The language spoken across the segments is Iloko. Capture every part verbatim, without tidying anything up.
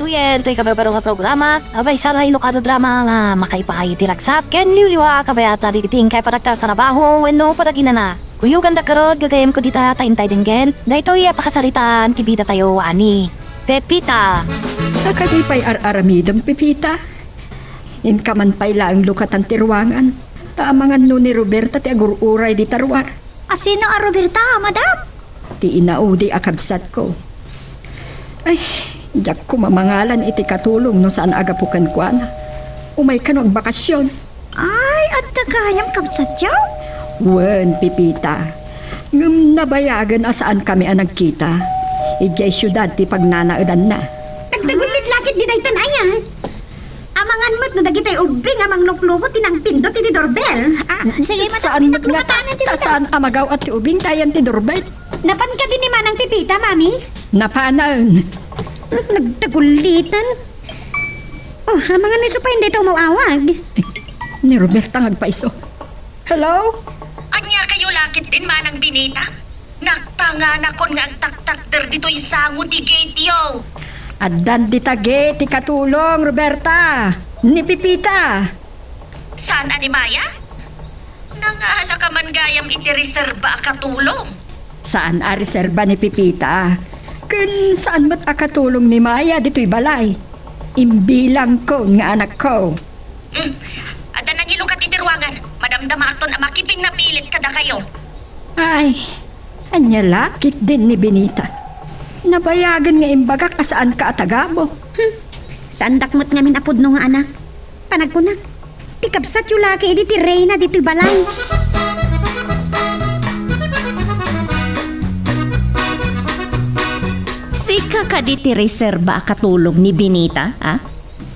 Ken toy kabarbaro nga programa, abay, sana ino kada drama nga makaipaay iti ragsat ken liwliwa, kabayatan dagiti inkay panagtartarabaho wenno panaginana. Kuyoganda garud, gagayemko dita ta intay denggen daytoy a pakasaritaan ti bidatayo a ni Pepita. Ta kadi pay ar-aramidem, Pepita? Inka man pay laeng lukatan ti ruangan, ta amangan no ni Roberta ti agur-uray dita ruar. A sino a Roberta, madam? Ti inaudi a kabsatko. Ay, diakko mamangalan iti katulong no saan a gapu kenkuana. Umay kano agbakasyon. Ay, adda gayam kabsatyo? Wen, Pepita. Ngem nabayagen a saankami a nagkita. Idiay siudad ti pagnanaedanna. Nagdagullit lakit di daytan aya. Amangan met no dagitoy ubbing a mangluklukot ti nangpindot iti doorbell. Ah, sige, madam, saan met nga ta, ta saan a magaw-at ti ubing ta ayan ti doorbell? Napan kadi ni Manang Pepita, Mami? Napanen. Nagdagullitan. Oh, amangan isu pay dayta umaw-awag. Ni Roberta nga agpaiso. Hello? Ania kayo lakit din, Manang Benita? Naktanganakon nga agtaktakder ditoy sango ti gate yo. Addan dita gate ti katulong, Roberta. Ni Pepita. Saan a ni Maya? Nangala ka man gayam iti reserba a katulong. Saan a reserba ni Pepita. Ken saan met a katulong ni Maya ditoy balay. Imbilangkon nga anakko. Hmm. Adda nangilukat iti ruangan. Madamdamaakton a makipignapilit kadakayo. Ay, ania lakit din ni Benita. Nabayagen nga imbagak a saanka a tagabu. Hmm. Saandak met ngamin a pudno nga anak. Panagkunak, ti kabsatyo laki idi ti reyna ditoy balay. Sika kadi ti reserba a katulong ni Benita, a?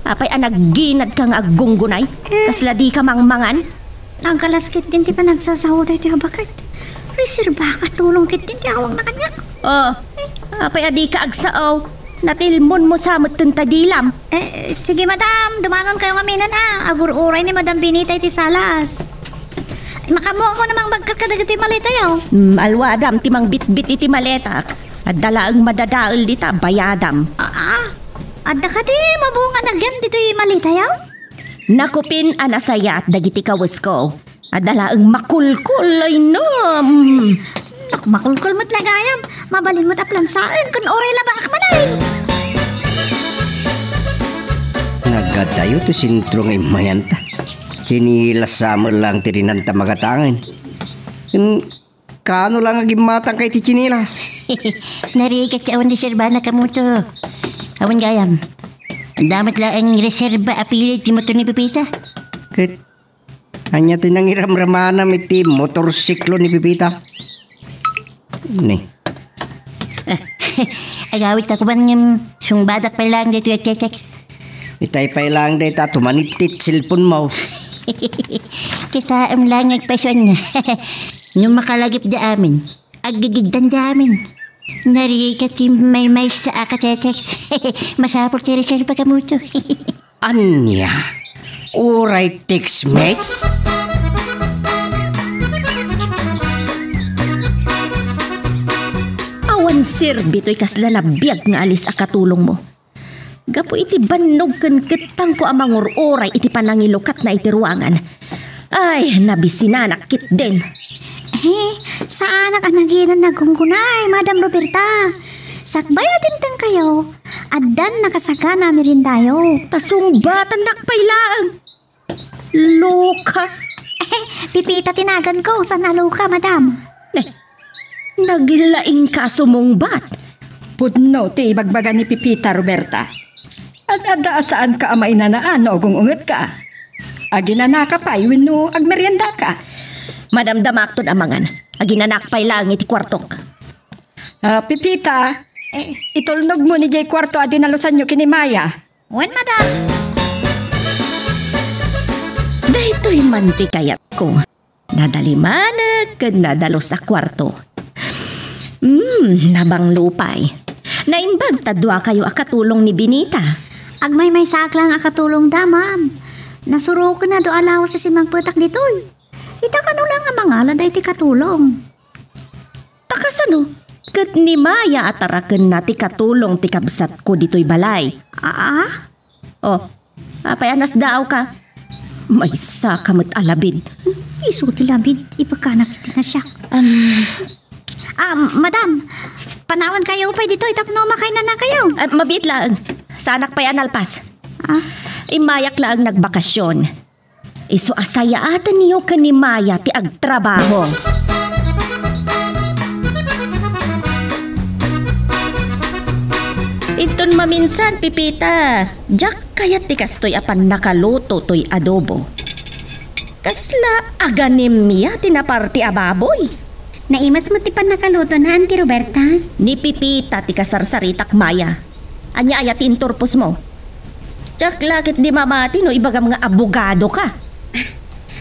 Apay a nagginadka nga aggunggunay? Eh. Kasla dika mangmangan? Nagkalas ketdin ti panagsasaoda iti abaket. Reserba a katulong ketdin ti awagna kaniak. Oh, apay a dika agsao? Natilmonmo sa metten ta dilam. Eh, sige, madam. Dumanonkayo ngaminen, a. Agur-uray ni Madam Benita iti salas. Makaammoak a mangbagkat kadagiti maletayo. Hmm, alwadam ti mangbitbit iti maletak. Adda laeng madadael dita, bayadam. Ah, ah. Adda kadi mabunga nagyan ditoy maletayo? Nakupin a nasayaat dagiti kawesko. Adda laeng makulkul, ay no. Mm. Nak, makulkul met la gayam. Mabalin met a plansaen ken uray labaak manen. Nagadayo ti sentro nga immayanta. Tsinilas sa met lang ti rinanta magatangen. Ken kano lang a gimmatangka iti tsinilas? Narigat ti awan reserbana kamoto. Awan gayam. Adda met laeng reserba a pilid ti motor ni Pepita. Ket ania ti nangiramramanam iti motorsiklo ni Pepita? Ni. Agawid ta kuman ngem sungbadak pay laeng daytoy a text. Itay pay laeng dayta tumanittit cellphone mo. Kitaem laeng nga agpaisuanna. No makalagipda amin, aggigidtanda amin. Narigat ti maymaysa a ka-text. Masapul ti reserba kamoto. Ania? Uray textmate? Awan serbi toy kasla nabiag nga alis a katulongmo. Gapu iti bannog ken kettangko a mangur-uray iti panangilukatna iti ruangan. Ay, nabisinanak ketdin. Eh, saanak a nagina nagunggunay, Madam Roberta. Sakbay a dimtengkayo, addan nakasagana a meriendayo. Ta sungbatannak pay laeng. Loka. Eh, Pepita ti naganko, saan a loka, madam? Ne, naglaingka a sumungbat. Pudno ti ibagbaga ni Pepita, Roberta. Ad-adda a saanka a mainanaan no agung-ungetka. Aginanaka pay wenno agmeriendaka? Madamdamakton amangan. Aginanak pay laeng iti kuartok. Ah, Pepita, eh, itulnogmo ni jay kuarto a dinalusanyo ken ni Maya. Wen, madam. Daytoy man ti kayatko. Nadalimanek ken nadalus a kuarto. Hmm, nabanglo pay. Naimbag ta duakayo a katulong ni Benita. Agmaymaysaak laeng a katulongda, ma'am. Nasuroken a dua lawas a simmangpetak ditoy. Ita kano laeng a mangala daytoy katulong. Ta kasano? Ket ni Maya a tarakenna ti katulong ti kabsatko ditoy balay. Ah? Oh, apay a nasdaawka? Maysaka met a labid. Isu ti labid, ibagkanak iti nasiak. Um, Ah, madam, panawankayo pay ditoy tapno makainanakayo. Ah, mabiit laeng. Saanak pay a nalpas. Ah? Immayak laeng nagbakasyon. Isu a sayaatenyo ken ni Maya ti agtrabaho. Inton maminsan, Pipita, diak kayat ti kastoy a pannakaluto toy adobo. Kasla aganimya ti naparti a baboy. Naimas met ti pannakalutona, Auntie Roberta. Ni Pipita ti kasarsaritak, Maya. Ania aya ti inturposmo? Diak la ket di mamati no ibagam nga abogadoka.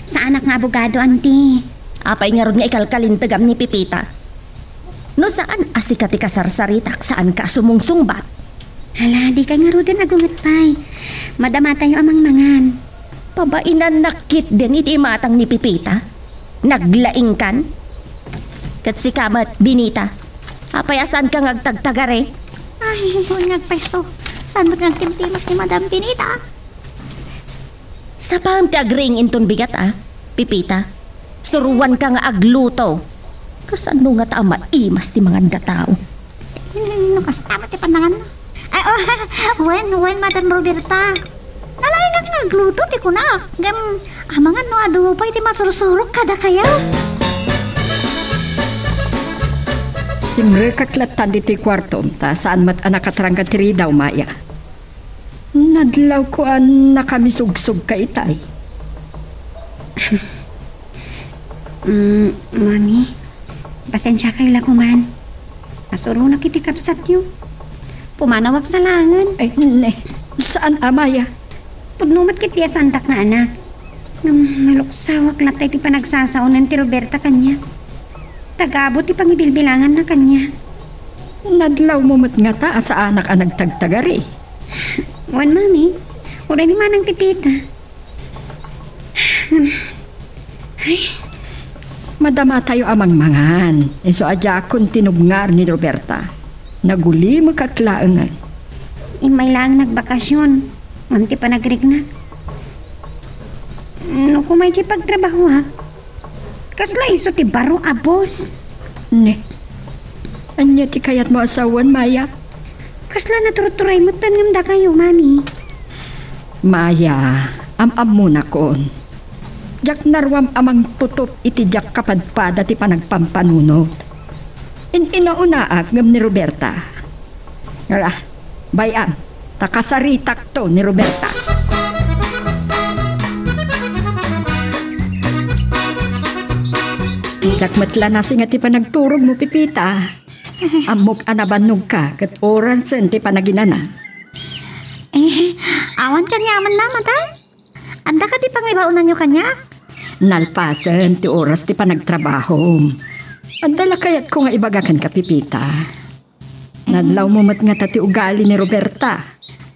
Saanak nga abogado, Auntie. Apay ngarud nga ikalkalintegam ni Pipita? No saan a sika ti kasarsaritak, saanka a sumungsungbat. Hala, dika ngaruden agunget pay. Madamatayo a mangmangan. Pabainannak ketdin iti imatang ni Pipita. Naglaingkan? Ket sika met, Benita. Apay a saanka nga agtagtagari? Ay, wen nga agpayso. Saan met nga agtimtimek ni Madam Benita? Sapaem ti agriing inton bigat, a, Pipita. Suroanka nga agluto. Kasano ngata a maimas ti manganda tao? Hmm, no kasta met ti pannanganna. Ay, oh, wen, wen, Madam Roberta. Nalaingak nga agluto ti kunak. Ngem, amangan no adu pay ti masursurok kadakayo. Simrekak lattan ditoy kuartom, ta saan met a nakatrangga ti ridaw, Maya. Nadlawko a nakamisugsoka itay. Mm, Mami, pasensiakayo la koman. Nasuronak iti kabsatyo. Pumanawak sa laengen. Ay, ne. Saan a, Maya? Pudno met ketdi a saandak nga anak. Ngem maluksawak latta iti panagsasaonen ti Roberta kaniak. Tagabu ti pangibilbilanganna kaniak. Nadlawmo met ngata a saanak a nagtagtagari. Wen, Mami. Uray ni Manang Pipita. Ay. Madamatayo a mangmangan. Isu a diakon tinubngar ni Roberta. Nagulimekak laengen. Immay laeng nagbakasyon. Ngem ti panagriknak. No kumay ti pagtrabahoak, kasla isu ti baro a boss. Ne. Ania ti kayatmo a sawen, Maya? Kasla naturuturay metten ngem dakayo, Mami. Maya, am-ammonakon. Diak naruam a mangtutup iti diak kapadpada ti panagpampanunot. In-inaonaak ngem ni Roberta. Ala, bay-am, ta kasaritakto ni Roberta. Diak met la nasinga ti panagturogmo, Pipita. Ammok a nabannogka ket orasen ti panaginana. Eh, awan kaniamanna, madam? Adda kadi pangibaonanyo kaniak? Nalpasen ti oras ti panagtrabahom. Adda la kayatko nga ibaga kenka, Pipita. Nadlawmo met ngata ti ugali ni Roberta.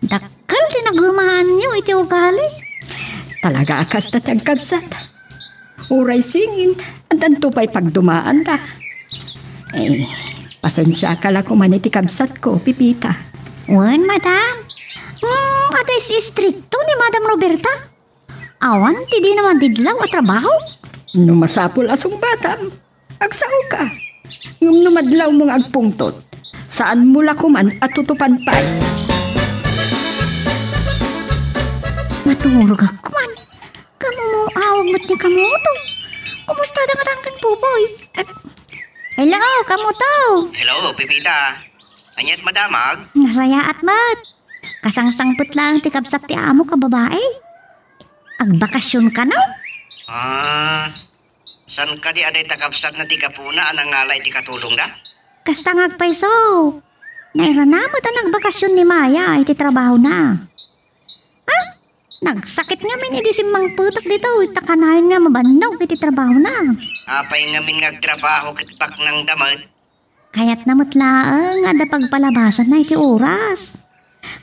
Dakkel ti nagumaanyo iti ugali. Talaga a kasta ti agkabsat. Uray singin, addanto pay pagdumaanda. Eh, pasensiaka la koman iti kabsatko, Pipita. Wen, madam. Hmm, adda is-istrikto ni Madam Roberta. Awan ti dina madidlaw a trabaho. No masapul a sungbatam, agsaoka. Ngem no madlawmo nga agpungtot, saanmo la koman a tutupan pay. Maturogak koman. Kamu mo awag met ni kamuto. Kumusta da ngatan ken Pupoy? Eh, hello, kamuto. Hello, Pipita. Aniat madamag? Nasayaat met. Kasangsangpet laeng ti kabsat ti amok a babai. Agbakasyon kano? Ah, saan kadi a dayta kabsatna ti gapuna a nangala iti katulongda? Kasta nga agpayso. Nairana met a nagbakasyon ni Maya iti trabahona. Ah, nagsakit ngamin idi simmangpetak ditoy ta kanayon nga mabannog iti trabahona. Apay ngamin nga agtrabaho ket baknangda met? Kayatna met laeng nga adda pagpalabasanna iti oras.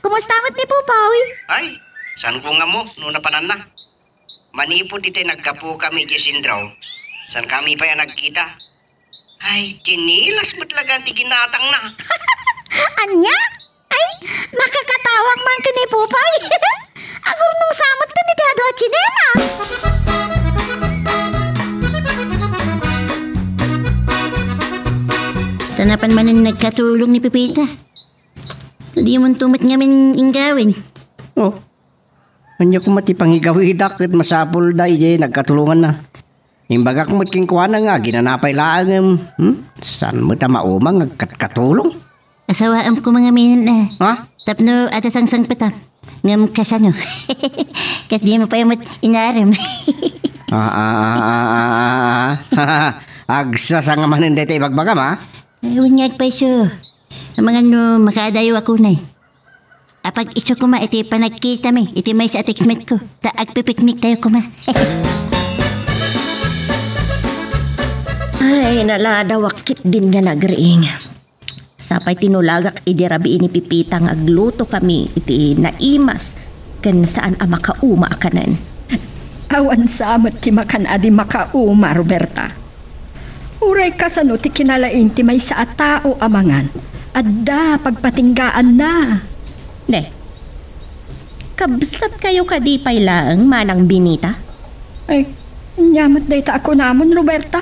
Kumusta met ni Pupoy? Ay, saanko nga ammo no napananna. Manipud itay naggapukami idiay Sindraw, saankami pay a nagkita. Ay, tsinelas met laeng ti ginatangna. Ania? Ay, makakatawag man ken ni Pupay. Agurnong sa met ken iti adu a tsinelas. Ta napan manen nagkatulong ni Pepita. Dimonto met ngamin inggawen. Oh, ania koma ti pangigawidak ket masapul daydiay nagkatulonganna. Imbagak met kenkuana nga aginana pay laeng, hmm? Saan met a mauma nga agkatkatulong? Asawaem koma ngamin, eh. Ha? Tapno adda sangsangpetam. Ngem kasano? Ket dimo pay met inarem. Ah, ah, ah, ah, ah, ah, ah. Agsasanga manen dayta ibagbagam, ha? Ay, wen nga agpayso. Amangan no makaadayo a kunay. Apag-isu koma iti panagkitami iti maysa a textmate ko, ta agpipikniktayo koma. Ay, naladawak ketdin nga nagriing. Sapay tinulagak idi rabii ni Pipita nga aglutokami iti naimas ken saan a makauma a kanen. Awan sa met ti makan a di makauma, Roberta. Uray kasano ti kinalaing ti maysa a tao a mangan, adda pagpatinggaanna. Ne, kabsatkayo kadi pay laeng, Manang Benita? Ay, ania met dayta a kunamon, Roberta?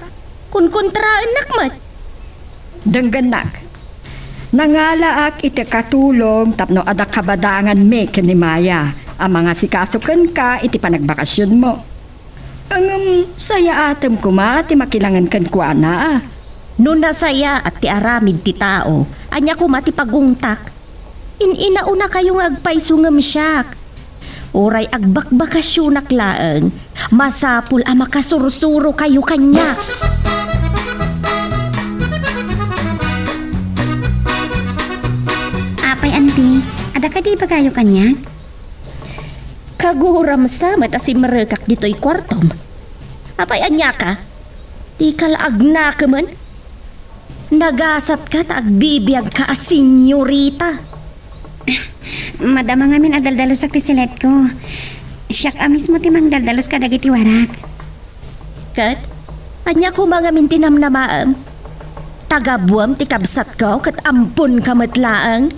Kunkontraennak met. Denggennak. Nangalaak iti katulong tapno adda kabadanganmi ken ni Maya a mangasikaso kenka iti panagbakasionmo. Ngem sayaatem koma ti makilangen kenkuana. No nasayaat ti aramid ti tao, ania koma ti pagungtak? In-inaunakayo nga agpayso ngem siak. Uray agbakbakasionak laeng, masapul a makasursurokayo kaniak. Apay, Auntie, adda kadi ibagayo kaniak? Kaguram sa met a simrekak ditoy kuartom. Apay, ania ka? Dika la agnakemen? Nagasatka ta agbibiagka a senyorita. Madama ngamin a daldalusak ti siletko. Siak a mismo ti mangdaldalus kadagiti warak. Ket, ania koma ngamin ti namnamaem? Tagabuem ti kabsatko ket amponka met laeng?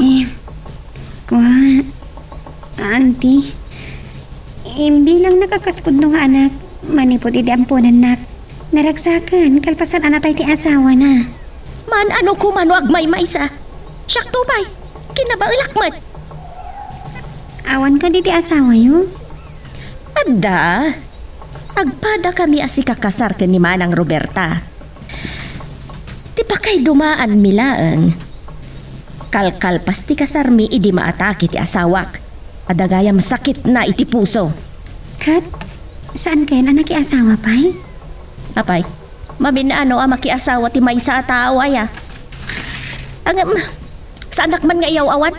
Eh, kua, Auntie, imbilangnak a kas pudno nga anak, manipud idi amponennak, naragsaken kalpasan a natay ti asawana. Maan-ano koma no agmaymaysa? Siakto pay, kinabaelak met. Awan kadi ti asawayo? Adda. Agpadakami a sikakasar ken ni Manang Roberta. Ti pakaidumaanmi laeng, kalkalpas ti kasarmi idi maatake ti asawak. Adda gayam sakitna iti puso. Ket, saan kayon a nakiasawa pay? Apay, mamin-ano a makiasawa ti maysa a tao aya? Ngem, saanak man nga iyaw-awan?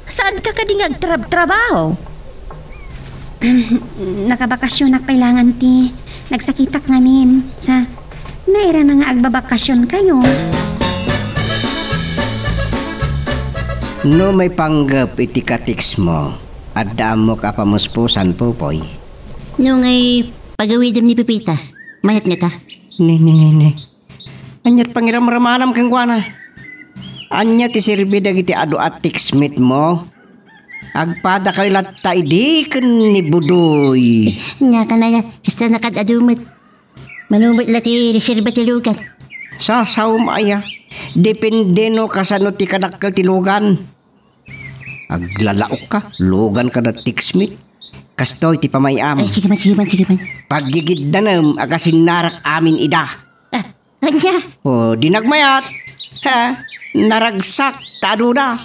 Saanka kadi nga agtrabtrabaho? Nakabakasionak pay laeng ti nagsakitak ngamin. Sa, nairana nga agbabakasionkayo. No maipanggep iti ka-textmo, adda ammok a pamuspusan, Popoy. No ngay pagawidem ni Pepita, mayat ngata? Ne, ne, ne, ne. Ania ti pangiramramanam kenkuana? Ania ti serbi dagiti adu a textmate mo? Agpadakayo latta idi ken ni Budoy. Nia kano aya, kasta nakad-adu met. Mano met la ti reserba ti lugan? Sasaom aya. Depende no kasano ti kadakkel ti lugan. Aglalaokka, lugan kada textmate. Kastoy ti pamay-am. Ay, sige man, sige man, sige man. Paggigiddanem a kasinnarak amin ida. Ah, ania? O, di nagmayat. Ha? Naragsak ta aduna.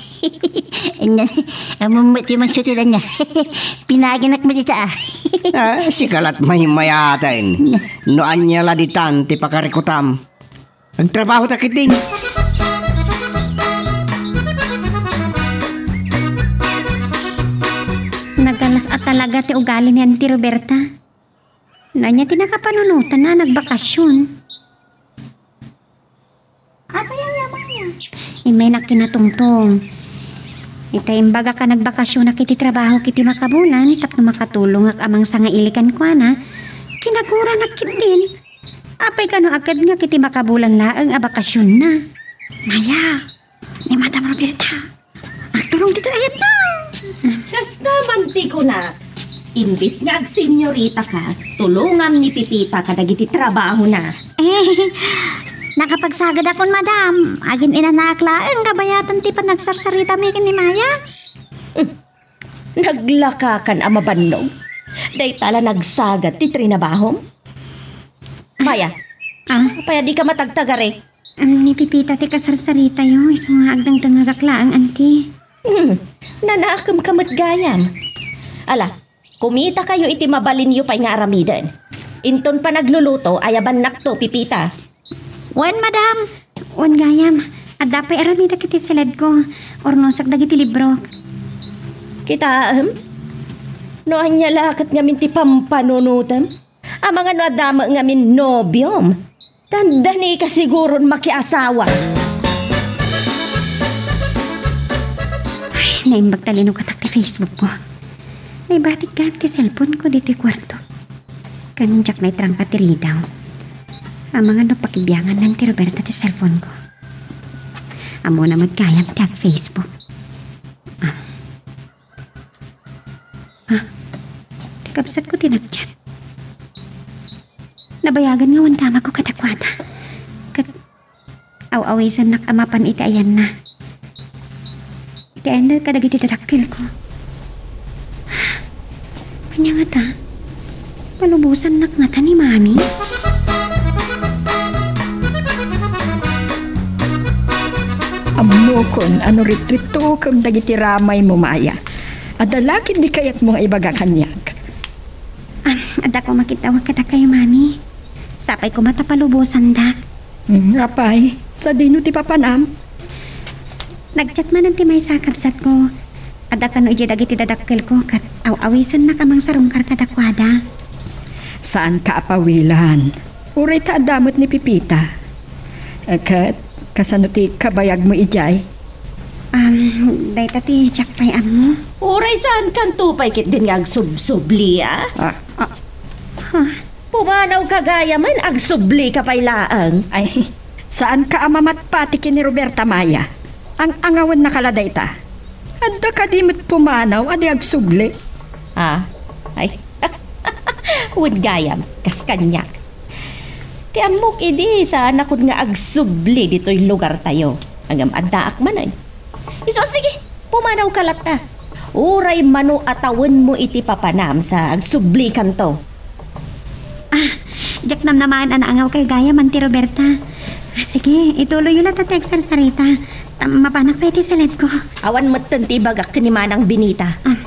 Ania, ammom met ti mangsutil ania. Pinaginak met ita, ah. Ah, sika lat maymayaten. No ania la ditan ti pakarikutam. Agtrabaho ta ketdin. Nagalas a talaga ti ugali ni Auntie Roberta. Ania ti nakapanunotanna a nagbakasion? Apay a yamanna? Immaynak kinatungtong. Ita imbagak a nagbakasionak iti trabahok iti makabulan tapno makatulongak a mangsanga ili kenkuana, kinaguranak ketdin. Apay Ay, kano agkadngak iti makabulan laeng a bakasionna? Maya, ni Madam Roberta, agturong ditoy ayanna. Kasta man ti kunak, imbes nga agsenyorita ka, tulongam ni Pipita kadagiti trabahona. Eh, nakapagsagadakon, madam. Agin-inanaak laeng nga bayatan ti panagsarsaritami ken ni Maya. Naglakakan a mabannog. Dayta la nagsagad ti trinabahom. Maya, Ah? Apay a dika matagtagari? Ni Pipita ti kasarsaritayo, isu nga agdangdangagak laeng, anti. Hmm, nanakemka met gayam. Ala, kumitakayo iti mabalinyo pay nga aramiden. Inton panagluluto, ayabannakto, Pipita. Wen, madam. Wen gayam, adda pay aramidek iti siledko, urnosek dagiti librok. Kitaem? No ania la ket ngamin ti pampanunotem? Amangan no adda met ngamin nobiom. Dandani ka siguron makiasawa. Ay, naimbag ta linukatak ti Facebook ko. Naibatik gayam ti cellphone ko ditoy kuarto. Ken diak naitrangka ti ridaw. Amangan no pakibianganna ti Roberta ti cellphone ko. Ammona met gayam ti ag-Facebook. Ah. Ah, ti kabsatko ti nag-chat. Nabayagan nga awan damagko kadakuada. Ket aw-awisannak a mapan iti ayanna. Iti ayanna kadagiti dadakkelko. Ania ngata? Palubosannak ngata ni Mami? Ammokon a no ritritukem dagiti ramaymo, Maya. Adda la ketdi kayatmo nga ibaga kaniak? Ah, adda koma ketdi awag kadakayo, Mami. Sapay koma ta palubosandak. Hmm, apay, sadino ti papanam? Nag-chat manen ti maysa a kabsatko. Adda kano idiay dagiti dadakkelko ket aw-awisannak a mangsarungkar kadakuada. Saanka a pawilan. Uray ta adda met ni Pipita. Eh, ket kasano ti kabayagmo idiay? Um, dayta ti diak pay ammo. Uray saankanto pay ketdin nga agsubsubli, a? Ah. Ah. Huh. Pumanawka gayamen, agsublika pay laeng. Ay, saanka a mamatpati ken ni Roberta, Maya. Ang-angawennaka la dayta. Adda kadi met pumanaw a di agsubli? Ah, ay. Wen gayam, kas kaniak. Ti ammok idi, saanakon nga agsubli ditoy lugartayo. Ngem addaak manen. Isu a, sige, pumanawka latta. Uray mano a tawenmo iti papanam sa agsublikanto. Ah, diak namnamaen a naangawkayo gayam, Auntie Roberta. Ah, sige, ituloyyo latta ti agsarsarita. Ta mapanak pay iti siledko. Awan metten ti ibagak ken ni Manang Benita. Ah.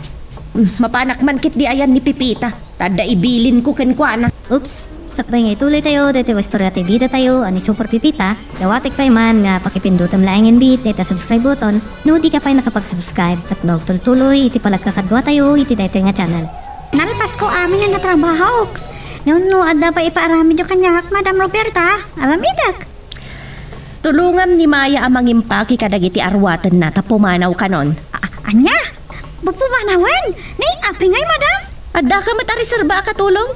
Mm, mapanak man ketdi ayan ni Pipita. Ta adda ibilinko kenkuana. Oops! Sakbay nga ituloytayo daytoy nga istorya ti bidatayo a ni Super Pipita, dawatek pay man nga pakipindutem laengen bi dayta subscribe button no dika pay nakapag-subscribe ket no agtultuloy iti panagkakaduatayo iti daytoy nga channel. Nalpasko amin a natrabahok. Ngem no adda pay ipaaramidyo kaniak, Madam Roberta, aramidek. Tulongam ni Maya a mangimpake kadagiti arwatenna ta pumanaw kanon. A-, ania? Pupumanawen? Ni apay ngay, madam? Addaka met a reserba a katulong?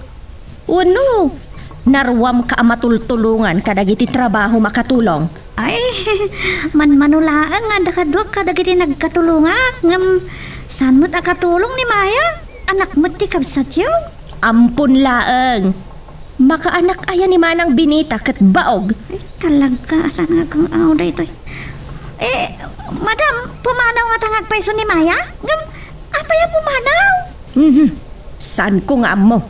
Wenno, naruamka a matultulongan kadagiti trabahom a katulong? Ay, manmano laeng nga adda kaduak kadagiti nagkatulongak, ngem saan met a katulong ni Maya? Anak met ti kabsatyo? Ampon laeng. Makaanak aya ni Manang Benita ket baog? Ay, talaga, saan nga kang aw daytoy? Eh, madam, pumanaw ngata nga agpayso ni Maya? Ngem, apay a pumanaw? Mhm. Saanko nga ammo?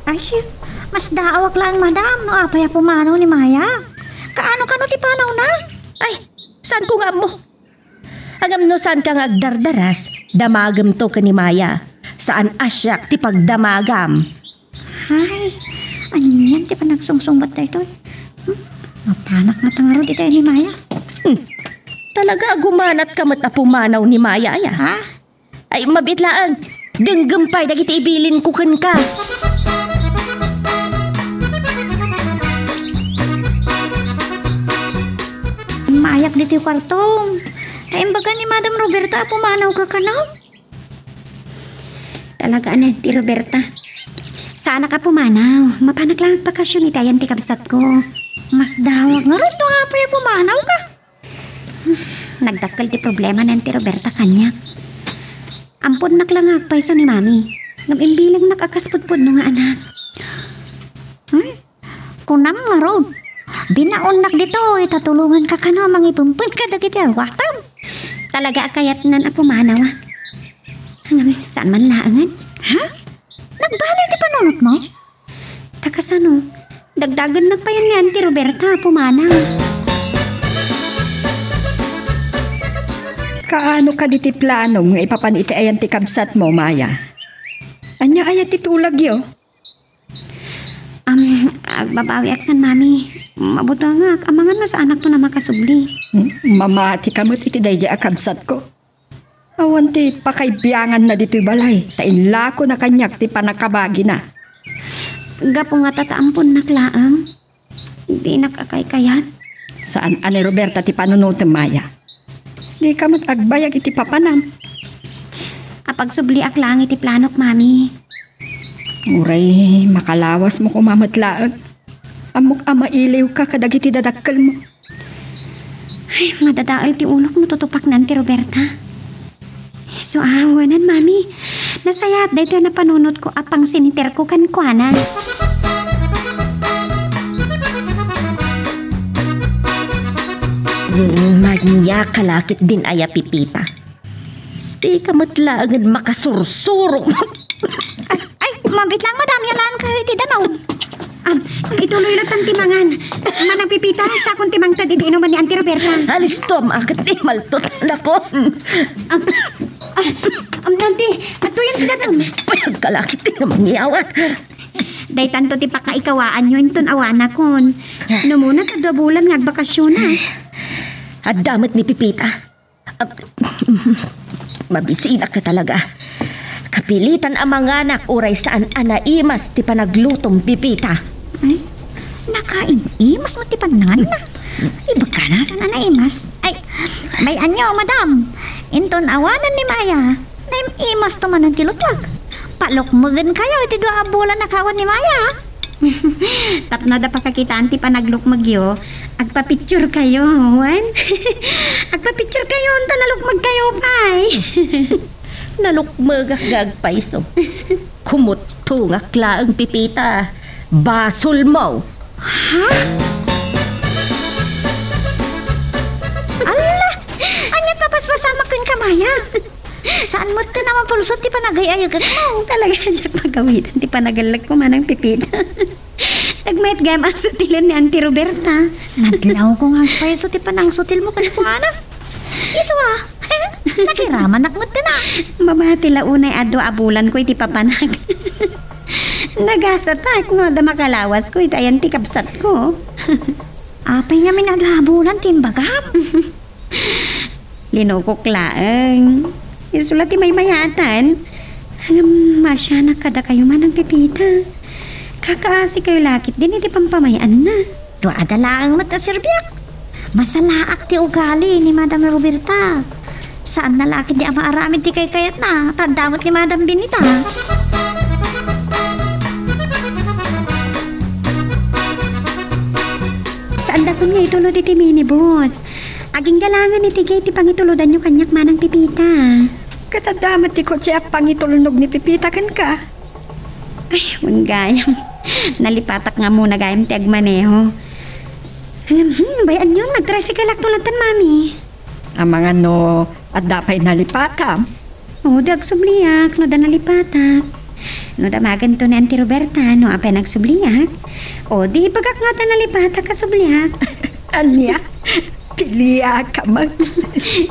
Ay, masdaawak laeng, madam, no apay a pumanaw ni Maya. Kaano kano ti panawna? Ay, saanko nga ammo? Ngem no saanka nga agdardaras, damagemto ken ni Maya. Saan a siak ti pagdamagam. Hay, anian ti panagsungsungbat daytoy? Hmm? Mapanak ngata ngarud iti ni Maya? Hmm. Talaga a gumanatka met a pumanaw ni Maya, aya? Ha? Ay, mabiit laeng. Denggem pay dagiti ibilinko kenka. Mayak ditoy kuartom. Ta imbaga ni Madam Roberta a pumanawka kano? Talaga, Auntie Roberta. Saanak a pumanaw. Mapanak lang agbakasyon iti ayan ti kabsatko. Masdawak ngarud no apay a pumanawka. Nagdakkel ti problema ni Auntie Roberta kaniak. Amponnak lang nga agpayso ni Mami. Ngem imbilangnak a kas pudpudno nga anak. Hmm? Kunam ngarud, binaonnak ditoy ta tulonganka kano a mangipempen kadagiti awatam. Talaga a kayatnan a pumanaw, a. Ngem saan man laengen. Ha? Nagbali ti panunotmo? Ta kasano, dagdagennak payen ni Auntie Roberta a pumanaw. Kaano kadi ti planom nga ipapan iti ayan ti kabsatmo, Maya? Ania aya ti tulagyo? Am, agbabawiak san, Mami. Mabutengak, amangan no saanakton a makasubli. Hmm? Mamatika met iti daydi a kabsatko. Awan ti pakaibianganna ditoy balay, ta inlakona kaniak ti pannakabagina. Gapu ngata ta amponnak laeng, dinak a kaykayat. Saan a ni Roberta ti panunotem, Maya. Dika met agbayag iti papanam. Apagsubliak laeng iti planok, Mami. Uray, makalawasmo koma met laeng. Ammok a mailiwka kadagiti dadakkelmo. Ay, madadael ti ulok no tutupak ni Auntie Roberta. Isu a, wen, Mami. Nasayaat daytoy a napanunotko a pangsinterko kenkuana. Mania ka la ketdin aya, Pepita. Dika met laengen makasursuro. Ay, ay, mabiit lang, madam, yalan kayo iti danum. Ah, ituloy latan ti mangan. Manang Pepita, siakon ti mangted iti inuman ni Auntie Roberta. Alisto, maket ti maltot. Nako. Ah, ah, um, Auntie, atuyan ti danum. Pagkalakit ti namangyawat. Daytanto ti pakaikawaanyo inton awanakon. Numuna ta dua bulan nga agbakasyon, a. Adda met ni Pepita. Ap-, mabisinak ka talaga. Kapilitan a manganak uray saan a naimas ti panaglutom, Pepita. Ay, nakain-imas mo ti pannanganna. Ibagana saan a naimas. Ay, bay-anyo, madam. Inton awanan ni Maya, naim-imas to manen ti lutlag. Palukmegen kayo iti dua a bulan a kawan ni Maya. Tapno adda pakakitaan ti panaglukmegyo, agpapicture kayo, wen? Agpapicture kayo, ta nalukmeg kayo pay. Nalukmegak nga agpayso. Kumuttungak laeng, Pepita. Basolmo. Ha? Alla! Ania ti mapaspasamak kenka, Maya? Saan met ti a mapulsot ti panagay-ayegmo? Talaga, diak pagawidan ti panagellekko, Manang Pepita. Nagmayat gayam a sutilen ni Auntie Roberta. Nadlawko nga agpayso ti panangsutilmo kenkuana. Isu a, nakiramanak met ti na. Mabati la unay a dua a bulanko iti papanak. Nagasatak no adda makalawasko iti ayan ti kabsatko. Apay ngamin a dua a bulan ti imbagam? Linukok laeng. Isu la ti maymayatan. Ngem maasianak kadakayo, Manang Pepita. Kakaasi kayo la ketdin iti pampamay-anna. Dua a da laeng met a serbiak. Masalaak ti ugali ni Madam Roberta. Saanna la ketdi a maaramid ti kaykayatna, ta adda met ni Madam Benita. Saandakon nga itulod iti minibus. Aginggalangan iti gate ti pangitulodanyo kaniak, Manang Pepita. Ket adda met ti kotse a pangitulnog ni Pepita kenka. Ay, wen gayam. Nalipatak nga ammona gayam ti agmaneho. Hmm, bay-anyon, nagtricycle-akto latta, Mami. Amangan no adda pay nalipatam? O, di agsubliak no adda nalipatak. No damagento ni Auntie Roberta, no apay nagsubliak? O, di ibagak nga adda nalipatak a subliak. Ania? Piliak ka met.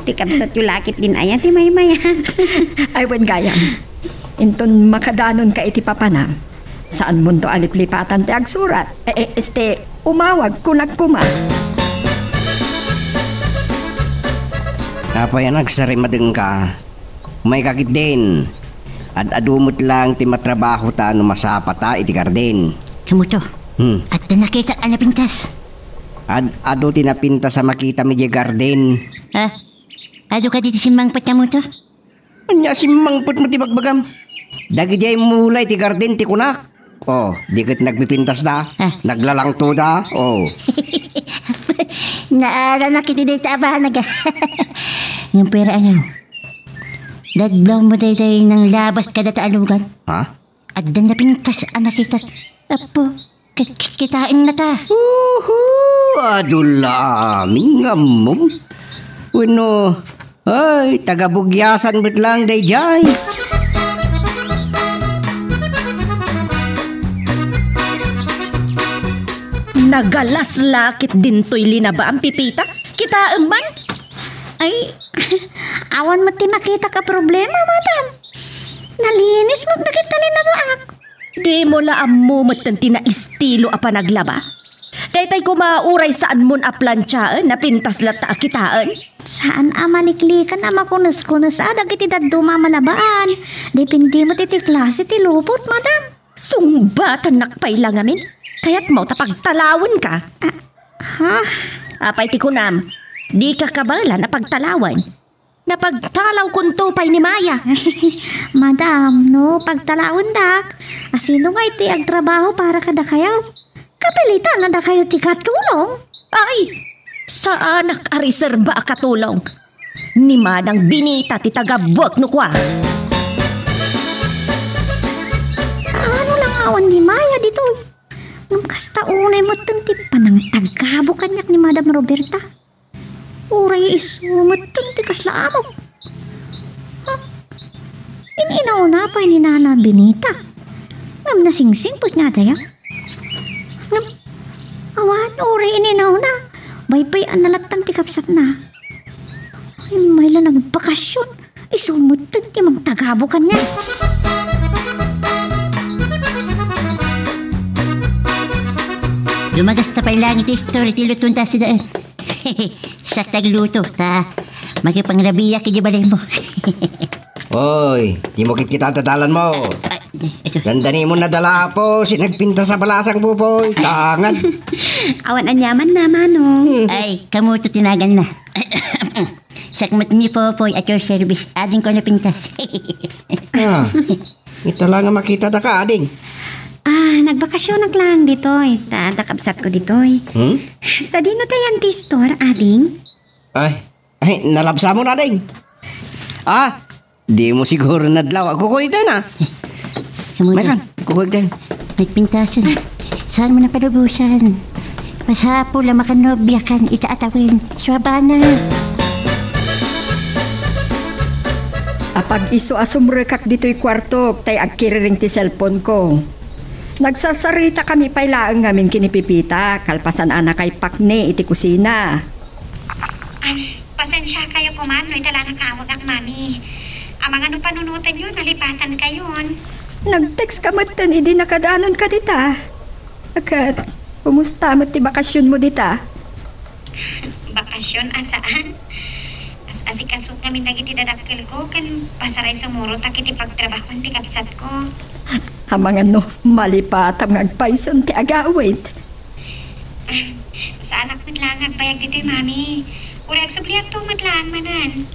Ti kabsatyo la ketdin aya ti maymayat. Ay, wen gayam. Inton makadanonka iti papanam, saanmonto a liplipatan ti agsurat. E, e, este, umawag, kunak koma. Apay a nagsarimadengka? Umayka ketdin. Ad-adu met laeng ti matrabahota no masapata iti garden. Kamoto. Hmm. Adda nakitak a napintas. Ad-adu ti napintas a makitam idiay garden. Ha? Adu kadi ti simmangpet, kamoto? Ania simmangpet met ti bagbagam? Dagidiay mula iti garden ti kunak. Oh, di ket nagpipintas da? Ah. Naglalangto da? Oh. Naala na kiti dayta a banag. Ngem pwera ayaw. Dadlawmo daydiay nanglabas kadata a lugan. Ha? Adda napintas a nakitak. Apo, ki-, ki-, kitaenna ta. Uhu, adu la amin nga ammom. Wenno, ay, taga-Bugiasan met laeng daydiay. Nagalas la ket dintoy linabaam, Pipita. Kitaem man. Ay, awan met ti makitak a problema, madam. Nalinis met dagiti linabaak. Dimo la ammo metten ti naestilo a panaglaba. Daytoy koma uray saanmon a plantiaen, napintas latta a kitaen. Saan a maliklikan a makuneskunes a dagiti dadduma a malabaan. Depende met iti klase ti lupot, madam. Sungbatannak pay la ngamin. Kayatmo ta pagtalawenka? Ah, ha? Apay ti kunam? Dika kabaelan a pagtalawen? Napagtalawkonto pay ni Maya. Madam, no pagtalawendak, asino nga iti agtrabaho para kadakayo? Kapilitan a dakayo ti katulong. Ay, saanak a reserba a katulong. Ni Manang Benita ti taga-buek no kua. Ano lang awan ni Maya ditoy? Ngem kasta unay metten ti panangtagabo kaniak ni Madam Roberta. Uray isu metten ti kasla amok. Ha? In-inauna pay ni Nana Benita. Ngem nasingsingpet nga adaya. Ngem, awan, uray in-inauna. Baybay-anna lattan ti kabsatna. Ay, mayla nagbakasyon. Isu metten ti mangtagabo kaniak. Dumagasta pay laeng iti istor iti luton ta sidaet. Siak ti agluto, ta makipangrabiak iti balaymo. Oy, dimo kitkita ti dalanmo. Ay, ay, sorry. Dandanimon a dala, Apo, si nagpintas a balasang, Popoy. Tangan. Awan aniamanna, Manong. Ay, kamuto ti naganna. Siak met ni Popoy at your service. Adingko a napintas. Ah, ita la nga makitada ka, ading. Ah, nagbakasyonak laeng ditoy. Ta, ta kabsatko ditoy. Hmm? Sadino ti ayan ti istor, ading? Ay, ay, nalabsam, ading. Ah, dimo siguro nadlaw. Kukuyogtayo. Kamuto. Maykan, kukuyogtayo. Nagpintasen. Saanmo napalubosan? Masapul a makanobia kan ita a tawen. Suabana. Apag-isu a sumrekak ditoy kuartok tay agkiriring ti cellphone ko. Nagsarsaritakami pay laeng ngamin ken ni Pipita, kalpasan a nakaippakmi iti kusina. Am, pasensiakayo koma no ita la nakaawagak, Mami. Amangan no panunotenyo, nalipatankayon. Nag-text ka metten idi nakadanonka dita. Ket, kumusta met ti bakasionmo dita? Bakasion a saan? As-asikasok ngamin dagiti dadakkelko ken pasaray sumurot a iti pagtrabahuan ti kabsatko. Amangan no malipatam nga agpayson ti agawid. Ah, saanak met laeng agbayag ditoy, Mami. Uray agsubliakto met laeng manen.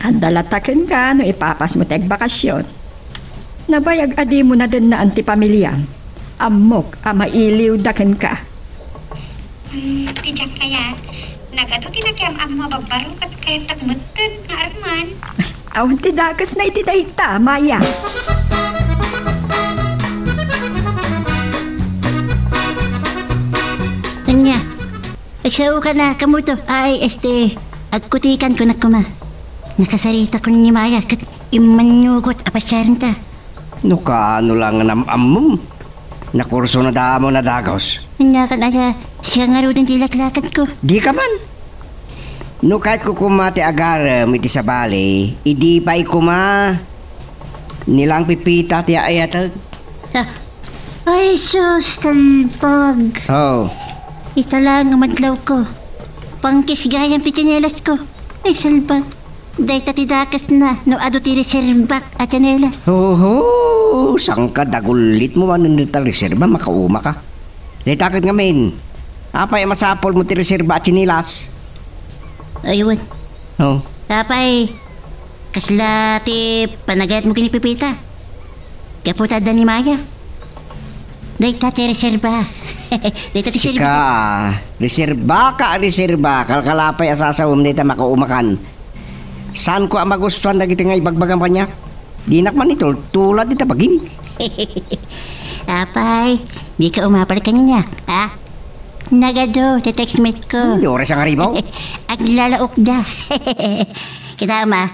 Adda latta kenka no ipapasmo ti agbakasion. Nabayag a dimo nadennaan ti pamiliam. Ammok a mailiwda kenka. Hmm, ti diak kayat, nagadu ti nakiam-ammo a babbaro ket kayattak metten nga arman. Awan ti dakesna iti dayta, Maya. Ania? Ay, sao ka na, kamuto? Ay, este, agkutikan ko na koma. Nakasarita ko ni Maya, ket immannugot a pasiarenta. No kaano la nga nam-ammom? Nakurso na damo na dagus. Ania kan aya, siya ngaruden ti laklakad ko. Di ka man. No kayatko koma ti agarem iti sabali, idi pay koma. Ni lang Pipita ti ayateg. Ah, ay, sus, talbag. Oh. Ita lang nga madlaw ko. Pangkis gayam ti tsinelas ko. Ay, salbag. Dayta ti dakesna no adu ti reserbak a tsinelas. Oho, sangka dagullitmo manen dita reserba, makauma ka. Dayta ket ngamin, apay a masapulmo ti reserba a tsinelas? Aywan. Oh. Apay, kasla ti panagayatmo ken ni Pipita? Gapu ta adda ni Maya. Dayta ti reserba. Dayta ti Sika, reserba. Reserba ka, reserba. Kalkalapay a sasawem dayta makaumakan. Saanko a magustuan dagiti nga ibagbagam kaniak. Dinak man itultulad ita bagim. Apay, dika umapal kaniak, ha? Nagadu ti textmate ko. Hmm, di oras ang aribaw. Aglalaokda. Kita ma,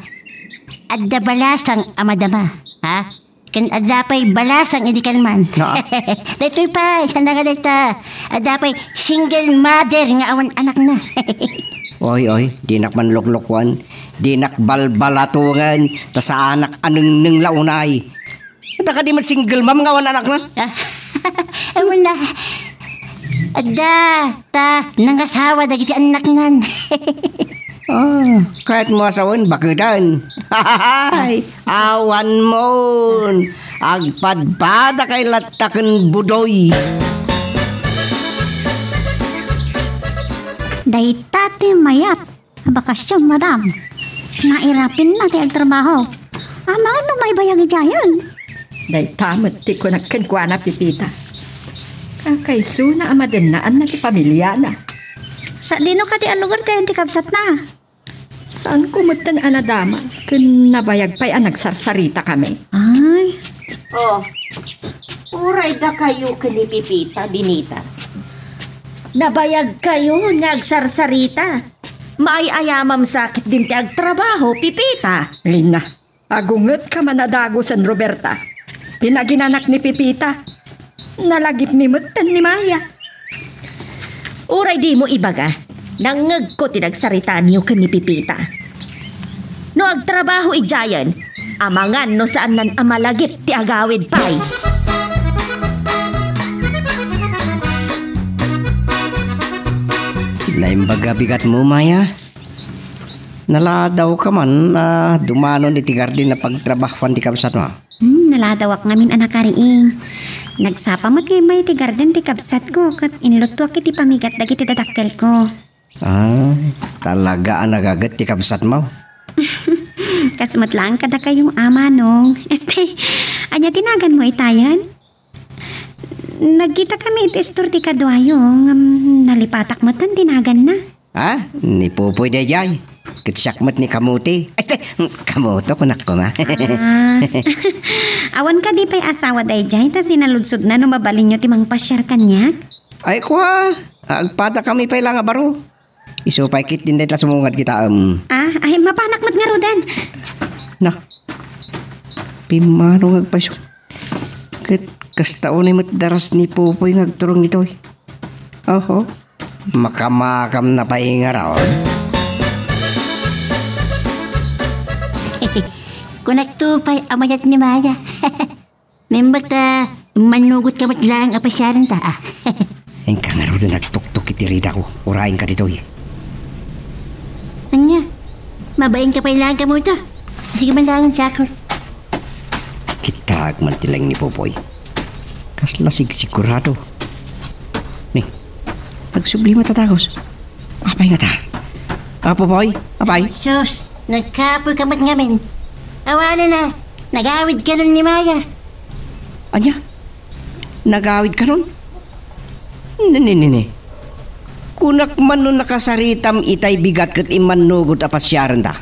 adda balasang a madama, ha? Ken adda pay balasang idi kalman. Na? Daytoy pay, saan nga dayta? Adda pay single mother nga awan anakna. Oy, oy, dinak man luklukuan. Dinak balbalatongen. Ta saanak a nengneng la unay. Adda kadi met single mom nga awan anakna? Ah, awan na. Adda, ta nangasawa dagiti annaknan. Ah, kayatmo a sawen, baketen. Ay, awan mon. Agpadpadakay latta ken Budoy. Dayta ti mayat a bakasion, madam. Nairapinna ti agtrabaho. Amangan no maibayag idiayen. Dayta met ti kunak kenkuana, Pipita. Kakaisuna a madennaanna ti familiana. Sadino kadi a lugar ti ayan ti kabsatna? Saanko metten a nadama ken nabayag pay a nagsarsarita kami. Ay. Oh, uray dakayo ken ni Pipita, Benita. Nabayagkayo nga agsarsarita. Maay-ayamam sa ketdin ti agtrabaho, Pipita. Lina, agungetka man a dagusen, Roberta. Pinaginanak ni Pipita. Nalagipmi metten ni Maya. Uray dimo ibaga, nangngegko ti nagsaritamiyo ken ni Pipita. No agtrabaho idiayen, amangan no saannan a malagip ti agawid pay. Naimbag a bigatmo, Maya. Naladawka man a dumanon iti garden a pagtrabahoan ti kabsatmo. Hmm, naladawak ngamin a nakariing. Nagsapa met nga immay iti garden ti kabsatko ket inluttuak iti pamigat dagiti dadakkelko. Ah, talaga a nagaget ti kabsatmo. Kas met laeng kadakayo, Amanong. Este, ania ti naganmo itayen? Nagkitakami iti istor ti kaduayo, ngem nalipatak metten ti naganna. Ah, ni Popoy daydiay. Ket siak met ni Kamuti. Ay, te, Kamuto, kunak koma. Ah. Awan kadi pay asawa daydiay, ta sinaludsodna no mabalinyo ti mangpasiar kaniak? Ay, kua, agpadakami pay la nga baro. Isu pay ketdin dayta sumungad kitaem. Ah, ay, mapanak met ngaruden. Na, pimmano nga agpaiso? Ket kasta unay met daras ni Popoy nga agturong ditoy. Oho, makamakamna pay ngarud. Kunakto pay a mayat ni Maya. Naimbag ta mannugotka met laeng a pasiarenta, ah. Inka ngaruden agtuktok iti ridako. Urayenka ditoy. Ania? Mabainka pay laeng, Kamuto? Sige man laeng, Sakol. Kitaek man ti laeng ni Popoy. Kasla sigsigurado. Ni, nagsubli met a dagus. Apay ngata? Apo Poy, apay? Sus, nagkapoyka met ngamin. Awanen a, nagawidkanon ni Maya. Ania? Nagawidkanon? Ni, ni, ni, ni. Kunak man no nakasaritam itay bigat ket immannugot a pasiarenta.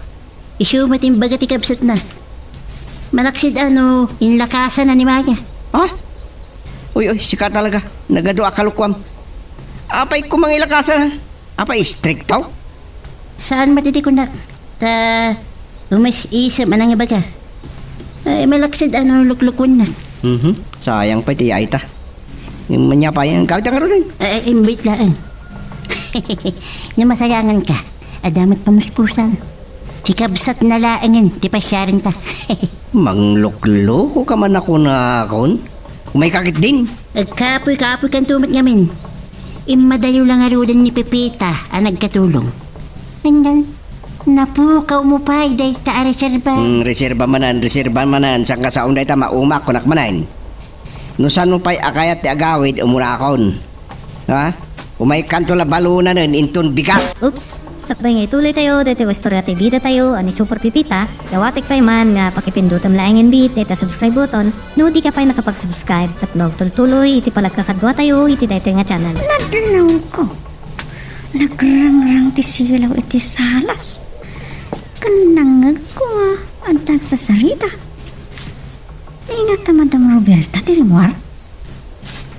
Isu met imbaga ti kabsatna. Malaksid a no inlakasana ni Maya. Ha? Uy, uy, sika talaga. Nagadu a kalukuam. Apay koma nga ilakasana? Apay istrikto? Saan met iti kunak? Ta umis-isem a nangibaga. Ay, malaksid a no luklukuennak. Mhm. Sayang pay ti yaayta. Ania pay, agawidta ngaruden. Ay, ay, imbit laeng. No masayanganka, adda met pamuspusan. Ti kabsatna laengen ti pasiarenta. Mangluklokoka man a kunakon? Umayka ketdin. Agkapoy-kapoykanto met ngamin. Immadayo la ngaruden ni Pepita a nagkatulong. Ania, napukawmo pay dayta a reserba. Hmm, reserba manen, reserba manen. Saan nga sao dayta, maumak, kunak manen. No saanmo pay a kayat ti agawid, umurakon. Ha? Umaykanto la balunanen inton bigat. Oops. Sakbay nga ituloytayo daytoy nga istorya ti bidatayo a ni Super Pipita, dawatek pay man nga pakipindutem laengen met dayta subscribe button no dika pay nakapag-subscribe tapno agtultuloy iti panagkakaduatayo iti daytoy nga channel. Nadlawko. Nagrangrang ti silaw iti salas. Ken nangngegko nga adda agsasarita. Ni inata Madam Roberta ti rimmuar.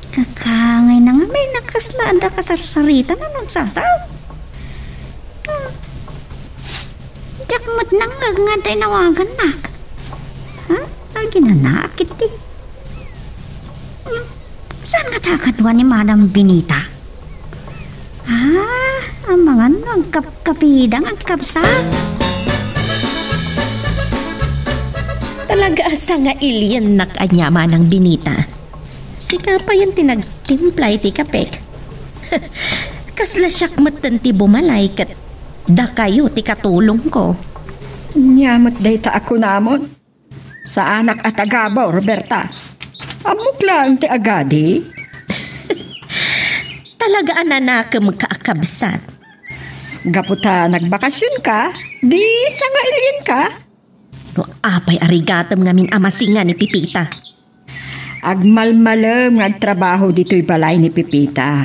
Kakangayna ngamin a kasla adda kasarsarita no nagsasaw. Hmm. Diak met nangngeg nga adda inawagannak. Ha? Aginanak iti. Hmm. Saan ngata a kadua ni Madam Benita? Ah, amangan no agkapkapida nga agkabsat. Talaga a sangailiennak ania, Manang Benita. Sika payen ti nagtimpla iti kapek. Kasla siak metten ti bumalay ket dakayo ti katulongko. Ania met dayta a kunamon? Saanak a tagabur, Berta. Ammok laeng ti agadi. Talaga a nanakemka a kabsat. Gapu ta nagbakasionka, di sangailienka. No apay a rigatem ngamin a masinga ni Pipita. Agmalmalem nga agtrabaho ditoy balay ni Pipita.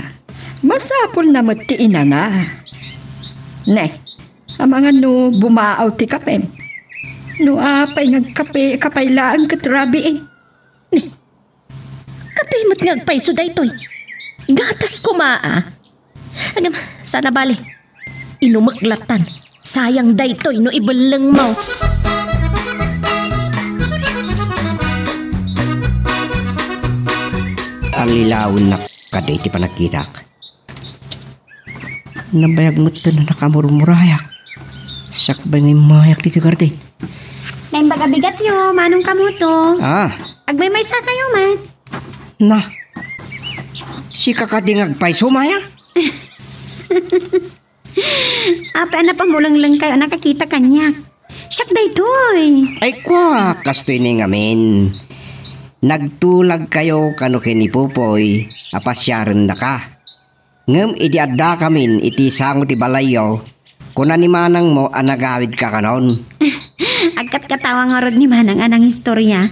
Masapulna met ti inana. Ne, amangan no bumaaw ti kapem. No apay nga agkape, kapay laeng ket rabii. Ne, kape met nga agpayso daytoy. Gatas koma a. Agam, sana bale. Inumek lattan. Sayang daytoy no ibellengmo. Allilawennak kadi ti panagkitak. Nabayag metten a nakamurmurayak. Sakbay nga immayak ditoy garden. Naimbag a bigatyo, Manong Kamoto. Ah. Agmaymaysa kayo met. Na. Sika kadi nga agpayso, Maya? Apay a napamulengleng kayo a nakakita kaniak. Siak daytoy. Ay, kua, kastoy ni ngamin. Nagtulag kayo kano ken ni Popoy a pasiarennaka. Ngem idi addakamin iti sango ti balayyo, kuna ni manangmo a nagawidka kanon. Agkatkatawa ngarud ni Manang a nangistorya.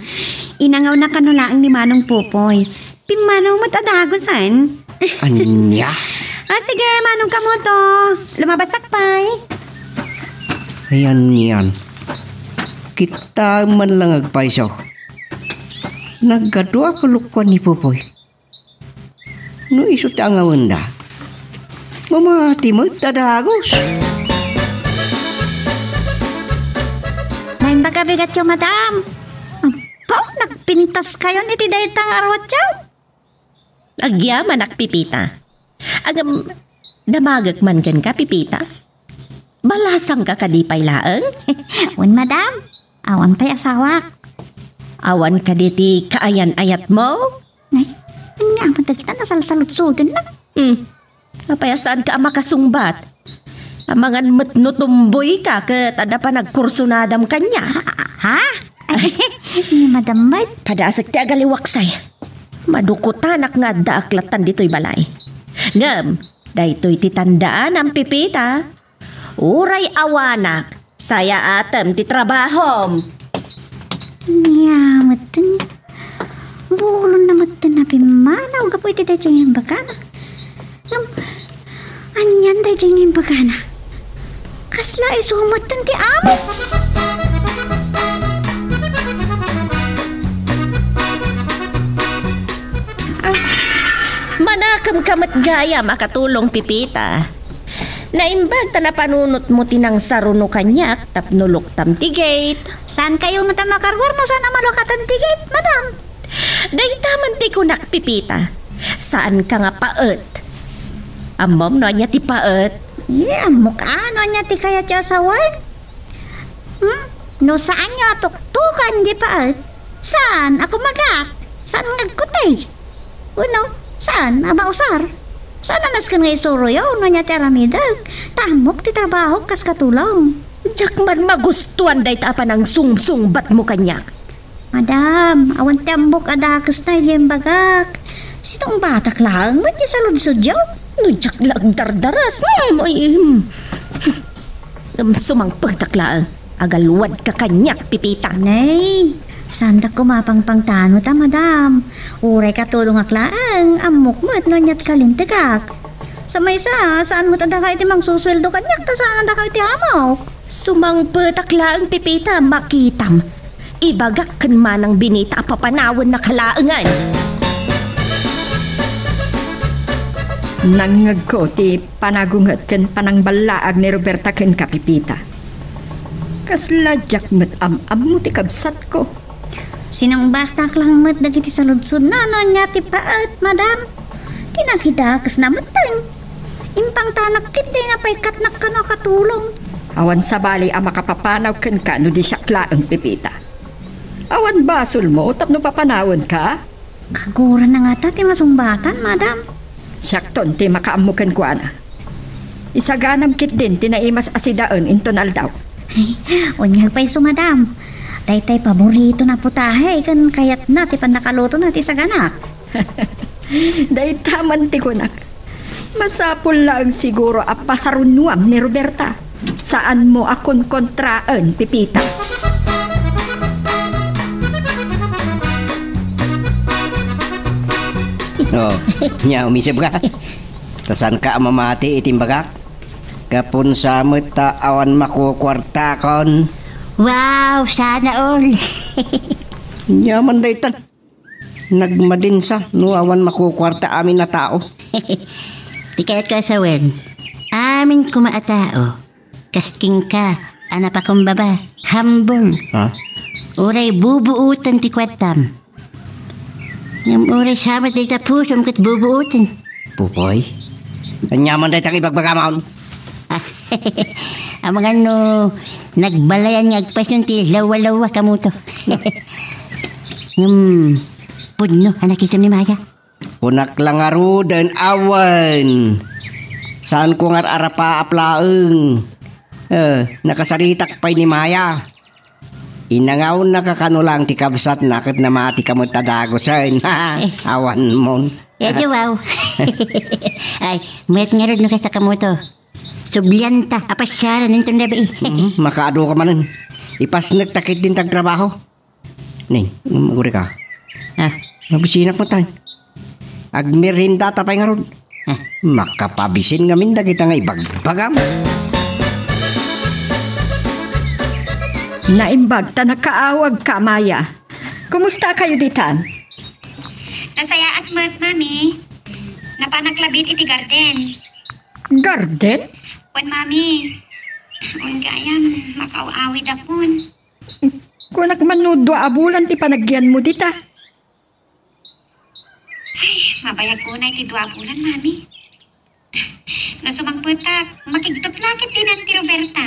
Inangawna kano laeng ni Manong Popoy. Pimmanaw met a dagusen. Ania? Ah, sige, Manong Kamoto. Lumabasak pay. Ayan, yan. Kita man lang agpayso. Nagkadua kalukuan ni Popoy. No isu ti angawenda, mamati met a dagus. Naimbag a bigatyo, madam. Apo, nagpintas kayon iti dayta nga aruatyo? Agyamanak, Pipita. Agam, damagek man kenka, Pipita. Balasangka kadi pay laeng? Wen, madam. Awan pay asawak. Awan kadi ti kaayan-ayatmo? Nay, ania met dagita nasalsaludsodenna? Hmm. Apay a saanka a makasungbat? Amangan met no tumboyka ket adda panagkursunadam kaniak. Ha? Ni Madam Mike? Padasek ti agaliwaksay. Madukutanak nga addaak lattan ditoy balay. Ngem, daytoy ti tandaanam, Pipita. Uray awanak, sayaatem ti trabahom. Nia metten. Bulonna metten a pimmanaw gapu iti daytoy nga imbagana. Ngem, anian daytoy nga imbagana? Kasla isu metten ti amo? Ah, manakemka met gayam a katulong, Pipita. Naimbag ta napanunotmo ti nangsaruno kaniak tapno luktam ti gate. Saan kayo met a makaruar no saan a malukatan ti gate, madam? Dayta man ti kunak, Pipita. Saanka nga paet. Ammom no ania ti paet? Eh, ammok a no ania ti kayat ti asawan. Hmm? No saanyo a tuktukan di paet, saan a kumagak? Saan nga agkutay? Wenno, saan a mausar? Saan a nasken nga isuroyo no ania ti aramidek? Ta ammok ti trabahok kas katulong. Diak man magustuan dayta a panangsungsungbatmo kaniak. Madam, awan ti ammok a dakes daydiay imbagak. Sinungbatak laeng met ti saludsodyo. No diak la agdardaras, hmm, ay, hmm. Ngem sumangpetak laeng. Agalwadka kaniak, Pepita. Nay, saandak koma a pangpangtanot, madam. Uray katulongak laeng, ammok met no aniat kalintegak. Sa maysa, saan met a dakayo ti mangsusueldo kaniak, ta saan a dakayo ti amok. Sumangpetak laeng, Pepita, makitam. Ibagak ken Manang Benita a papanawennaka laengen. Nangngegko ti panagunget ken panangballaag ni Roberta kenka, Pepita. Kasla diak met am-ammo ti kabsatko. Sinungbatak lang met dagiti saludsodna no ania ti paet, madam. Kinakidakesna metten. Impangtanak ketdi nga paykatnak kano a katulong. Awan sabali a makapapanaw kenka no di siak laeng, Pepita. Awan basolmo tapno papanawenka? Kaguranna ngata ti masungbatan, madam. Siakton ti makaammo kenkuana. Isaganam ketdin ti naimas a sidaen inton aldaw. Ay, unyag pay isu, madam. Daytay paboritona a putahe ken kayatna ti pannakalutona ti saganak. Dayta man ti kunak. Masapul laeng siguro a pasarunoam ni Roberta. Saanmo a konkontraen, Pepita. Oh, nia, umisip ka? Ta saanka a mamati iti imbagak? Gapu sa met ta awan makukuartakon. Wow, sana all. Nia man daytan. Nagmadinsa no awan makukuarta amin a tao. Ti kayatko a sawen, amin koma a tao, kas kenka a napakumbaba, hambong. Ha? Uray bubuoten ti kuartam. Ngem uray sa met dayta pusom ket bubuoten. Pupoy? Ania man dayta nga ibagbagam? Ah, amangan no nagbalayan nga agpason ti lawa-lawa kamoto. Ngem, pudno a nakitam ni Maya. Kunak la ngaruden, awan. Saanko nga ar-arapaap laeng. Eh, nakasaritak pay ni Maya. Inangawna ka kano lang ti kabsatna ket namati ka met a dagusen. Eh. Awan mon. Eh, di wow. Ay, mayat ngarud no kasta kamoto. Sublianta a pasiaran inton rabii. Mhm, makaadu ka manen. Ipasnek ta ketdin ti agtrabaho. Ni, maguri ka. Ah. Mabisinak met tay. Agmeriendata pay ngarud. Ah. Makapabisin ngamin dagita nga ibagbagam. Naimbag ta nakaawagka, Maya. Kumusta kayo ditan? Nasayaat met, Mami. Napanak labit iti garden. Garden? Wen, Mami. Wen gayam, makaaw-awid a pon. Kunak man no dua a bulan ti panagyanmo dita. Ay, mabayag unay ti dua a bulan, Mami. No sumangpetak, makigtutla ketdi ni Roberta.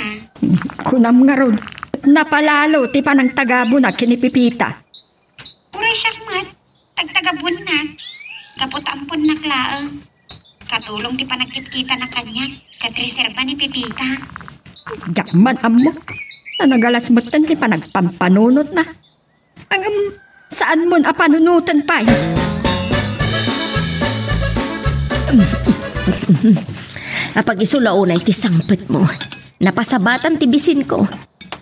Kunam ngarud, napalalo ti panangtagabona ken ni Pepita. Uray siak met, tagtagabuennak. Gapu ta amponnak laeng. Katulong ti panagkitkitana kaniak, ket reserba ni Pepita. Diak man ammo. Nanagalas metten ti panagpampanunotna. Ngem, saanmon a panunoten pay? Apag-isu la unay ti sangpetmo. Napasabatan ti bisinko.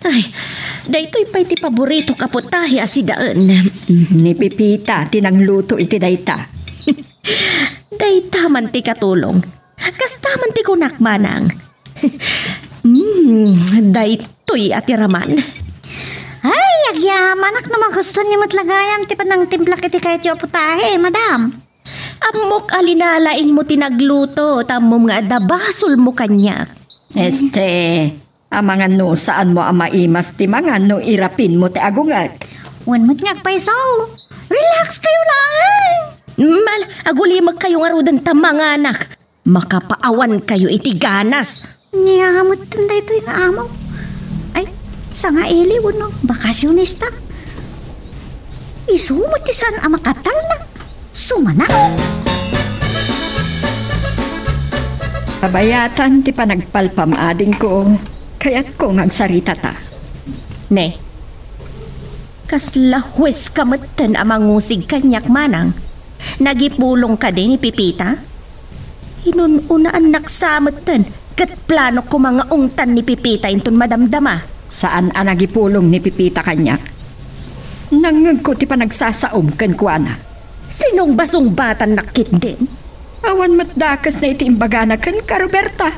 Ay, daytoy pay ti paboritok a putahe a sidaen. Ni Pepita ti nangluto iti dayta. Dayta man ti katulong. Kasta man ti kunak, Manang. Mm, daytoy a tiraman. Ay, agyamanak no magustuanyo met la gayam ti panangtimplak iti kayatyo a putahe, madam. Ammok a linalaingmo ti nagluto, ta ammom nga adda basolmo kaniak. Este, amangan no saanmo a maimas ti mangan no irapinmo ti agunget. Wen met nga agpayso. Relax kayo laeng. Mal, agulimek kayo ngaruden ta manganak. Makapaawan kayo iti ganas. Nia metten daytoy nga amo. Ay, sangaili wenno bakasionista. Isu met ti saan a makatalna. Sumana. Kabayatan ti panagpalpam, adingko. Kayatko nga agsaritata. Ne, kasla hues ka metten a mangusig kaniak, Manang. Nagipulong kadi ni Pepita? Inun-unaannak sa metten, Ket planok koma nga ungtan ni Pipita inton madamdama. Saan a nagipulong ni Pipita kaniak. Nangngegko ti panagsasaom kenkuana. Sinungbasungbatan nakit din. Awan met dakesna iti imbagana kenka, Roberta.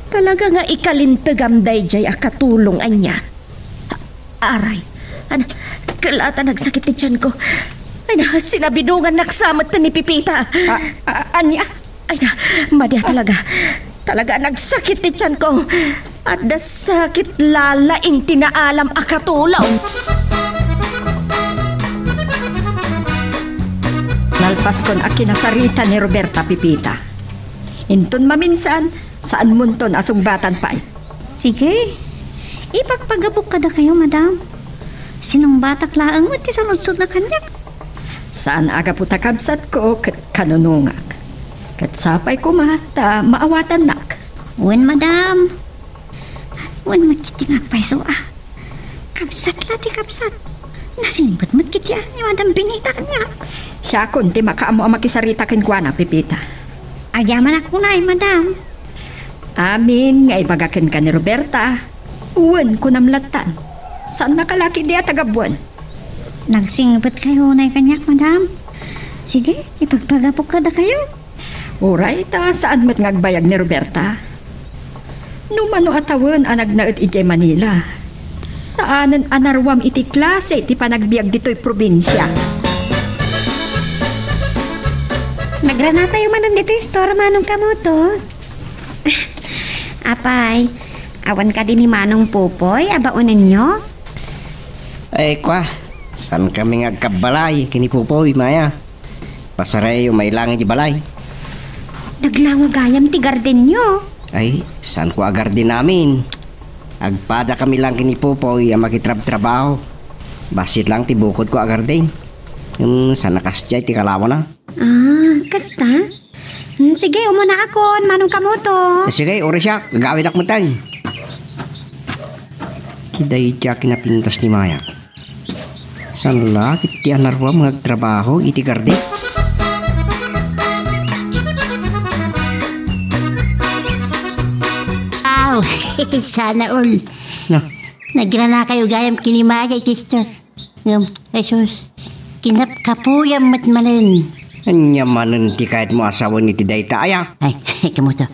Talaga nga ikalintegam daydiay a katulong ania. Aray, ana, kelata nagsakit ti tiyanko. Ay na, sinabidongan naksamet ni Pipita. A-, a-, ania? Ay na, madi a talaga. Talaga nagsakit ti tiyanko. Adda sakit lalaing ti naalam a katulong. Nalpaskon a kinasarita ni Roberta, Pipita. Inton maminsan, saan monton a sungbatan pay. Sige. Ipagpagapok kadakayo, madam. Sinungbatak laeng met ti sanudsod na kaniak. Saan a gapu ta kabsatko ket kanunongak. Ket sapay koma ta maawatannak. Wen, madam. Wen met iti nga agpayso a. Kabsat la ti kabsat. Nasingbet met kiti a ni Madam Benita kaniak. Siakon ti makaammo a makisarita kenkuana, Pipita. Agyamanak unay, madam. Amin nga ibaga kenka ni Roberta. Wen, kunam lattan. Saan nakalaki di a tagabuen. Nagsingbet kayo unay kaniak, madam. Sige, ipagpagapok kadakayo. Uray ta saan met nga agbayag ni Roberta. No mano a tawen a nagnaed idiay Manila, saanen a naruam iti klase ti panagbiag ditoy probinsia. Nagranatayo manen ditoy store, Manong Kamoto. Apay, awan kadi ni Manong Popoy a baonenyo? Ay, kwa, saan kami nga agkabbalay ken ni Popoy, Maya? Pasarayo, mailangan di balay. Naglawa gayam ti gardenyo. Ay, saan ko a garden amin? Agpada kami lang ken ni Popoy a makitrabtrabaho. Bassit lang ti bukod ko a garden. Hmm, saan a kasdiay ti kalawana? Ah, kasta? Hmm, sige, umuna akon, Manong Kamoto. Eh, sige, uray siak, gagawidak metten. Ti dayta kinapintas ni Maya. Saan la ket ti anaruam nga agtrabaho iti garden? Aw, sana all. Na. Nagranakayo gayam ken ni Maya iti store. Ngem, Jesus, kinapkapuyam met manen. Ania manen ti kayatmo a sawen iti dayta aya? Ay, Kamoto.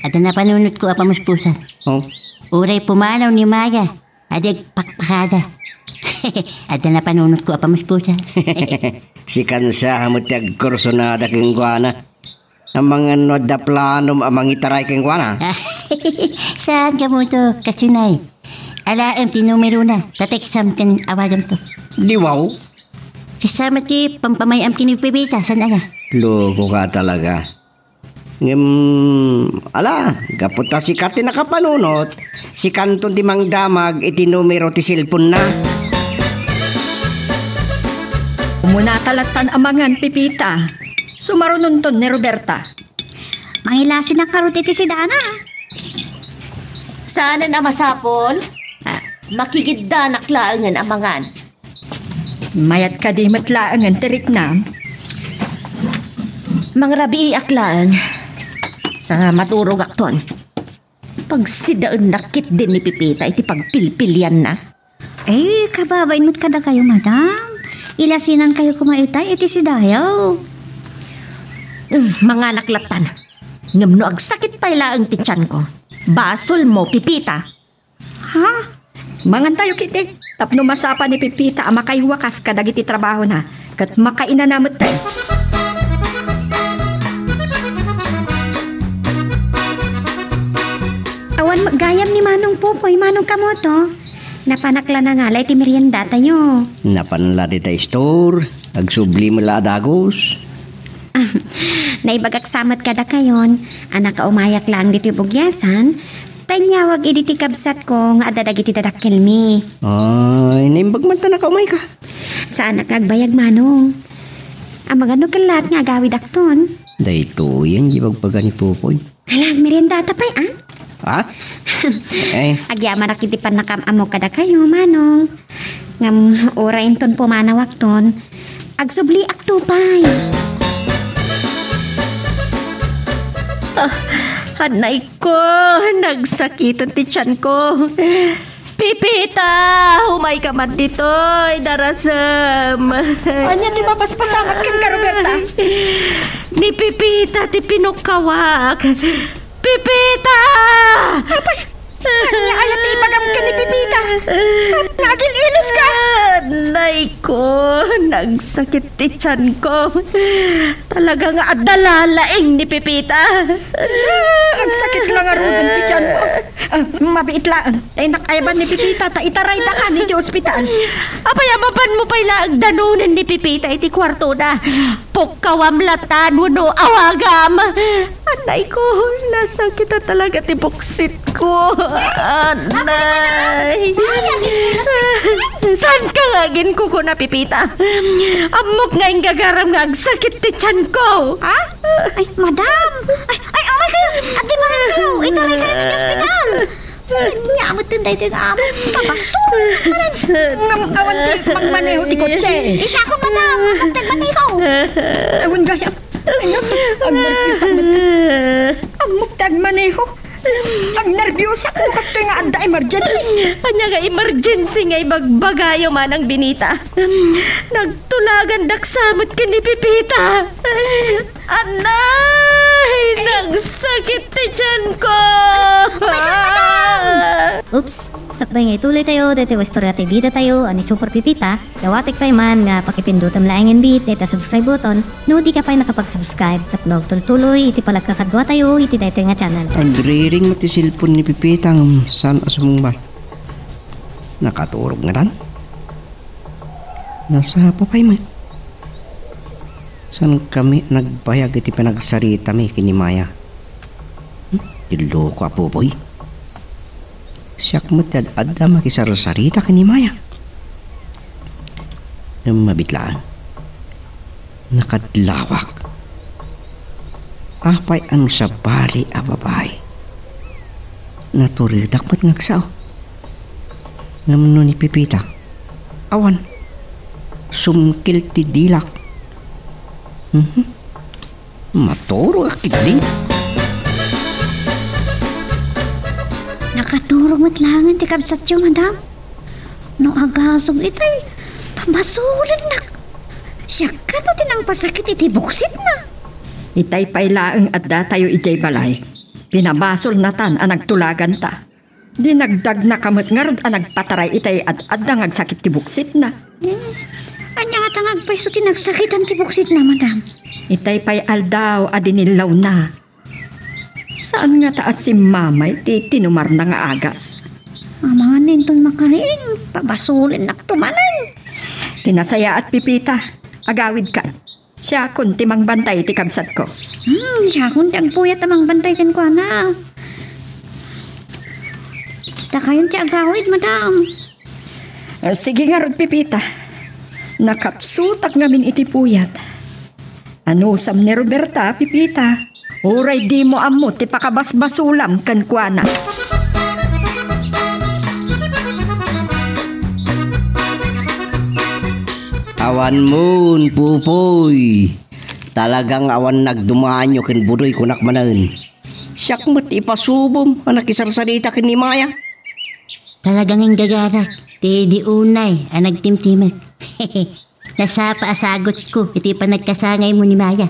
Adda napanunotko a pamuspusan. Oh? Uray pumanaw ni Maya, a di agpakpakada. Adda napanunotko a pamuspusan. Sikan sa met ti agkursunada kenkuana. Amangan no adda planom a mangitaray kenkuana? Saan, Kamoto? Kasunay. Alaem ti numerona, ta tekstam ken awagamto. Di wow? Kasama ti pampamay-am ken ni Pepita, saan aya? Loko ka talaga. Ngem, ala, gapu ta sika ti nakapanunot, sikanton ti mangdamag iti numero ti cellphone-na. Umunata lattan a mangan, Pepita. Sumarunonton ni Roberta. Mangilasinnak ngarud iti sidana. Saanen a masapul? Ah, makigiddanak laengen a mangan. Mayat kadi met laengen ti riknam? Mangrabiiak laeng. Sa maturogakton. Pagsidaennak ketdin ni Pepita iti pagpilpilianna. Eh, kababain met kadakayo, madam. Ilasinankayo koma itay iti sidayo. Mm, manganak lattan. Ngem no agsakit pay laeng ti tianko, basolmo, Pepita. Ha? Mangantayo ketdi, tapno masapa ni Pepita a makaiwakas kadagiti trabahona, ket makainana metten. Awan met gayam ni Manong Popoy, Manong Kamoto. Napanak la nangala iti meriendatayo. Napan la dita store, agsubli met la a dagus. Naibagak sa met kadakayon a nakaumayak laeng ditoy bugyasan, ta inyawag idi ti kabsatko nga adda dagiti dadakkelmi. Ay, naimbag man ta nakaumayka. Saanak nga agbayag, Manong. Amangan no kellaat nga agawidakton. Daytoyen ti ibagbaga ni Popoy. Hala, meriendata pay, ah? Ha? Eh? Agyamanak iti pannakaam-ammo kadakayo, Manong. Ngem uray inton pumanawakton, agsubliakto pay. Ah, Anay ko, nagsakiten ti tianko. Pipita, umayka man ditoy, darasem. Ania ti mapaspasamak kenka, Roberta? Ni Pipita ti pinukkawak. Pipita! Apay, ania aya ti ibagam ken ni Pipita? Ket naagil-iloska? Anay ko, nagsakit ti tianko. Talaga nga adda lalaing ni Pipita. Agsakit la ngaruden ti tianmo. Ah, mabiit laeng. Tay nak-ayaban ni Pipita, ta itaraydaka iti ospital. Apay a mapanmo pay laeng danonen ni Pipita iti kuartona? Pukkawam latta wenno awagam. Anay ko, nasakit a talaga ti buksit ko. Anay. Saan ka nga aginkukuna, Pipita? Ammok nga inggagaram nga agsakit ti tianko. Ha? Ay, madam! Ay, ay, umay kayo! At di ba kayo? Itaray kayo iti ospital! Ania met daytoy nga amo? Pabasol! Ngem awan ti pagmaneho ti kotse. Isakon, madam! Ammok ti agmaneho! Awan gayam. Ay, agnerbiusak met. Ammok ti agmaneho. Agnerbiusak no kastoy nga adda emergency. Ania nga emergency nga ibagbagayo, Manang Benita? Nagtulagandak sa met ken ni Pipita. Anay! Nagsakit ti tianko! Oops! Sakbay nga ituloy tayo, daytoy nga istorya ti bida tayo, a ni Super Pipita, dawatek pay man nga pakipindutem laengen biit dayta subscribe button, no di ka pay nakapag-subscribe, tapno agtultuloy iti panagkakadua tayo iti daytoy nga channel. Agriring met ti cellphone ni Pipita ngem saan a sumungbat. Nakaturog ngatan? Nasapa pay met. Saan kami nagbayag iti panagsaritami ken ni Maya? Hmm? Ti loko a Popoy. Siak met ti ad-adda makisarsarita ken ni Maya. Ngem mabiit laeng. Nakadlawak. Apay a no sabali a babai? Naturedak met nga agsao. Ngem no ni Pipita, awan. Sumkil ti dilak. Mhm. Maturog a kidding. Nakaturog met laengen ti kabsatyo, madam. No agasog itay, pabasulennak. Siak kano ti nangpasakit iti buksitna? Itay pay laeng adda tayo idiay balay. Pinabasolnatan a nagtulaganta. Dinagdagnaka met ngarud a nagpataray itay ad-adda nga agsakit ti buksitna. Hmm. Ania ngata nga agpayso ti nagsakitan ti buksitna, madam? Itay pay aldaw a dinillawna. Saan ngata a simmamay ti tinumarna nga agas? Amangan inton makariing, pabasulennak to manen. Ti nasayaat, Pipita, agawidkan. Siakon ti mangbantay iti kabsatko. Hmm, siakon ti agpuyat a mangbantay kenkuana. Dakayon ti agawid, madam. Ah, sige ngarud, Pipita. Nakapsutak ngamin iti puyat. Anusam ni Roberta, Pipita. Uray dimo ammo ti pakabasbasulam kenkuana. Awan mon, Pupoy. Talagang awan nagdumaanyo ken Budoy, kunak manen. Siak met ipasubom a nakisarsarita ken ni Maya. Talagang inggagarak ti di unay a nagtimtimek. Nasapa a sagutko iti panagkasangaymo ni Maya.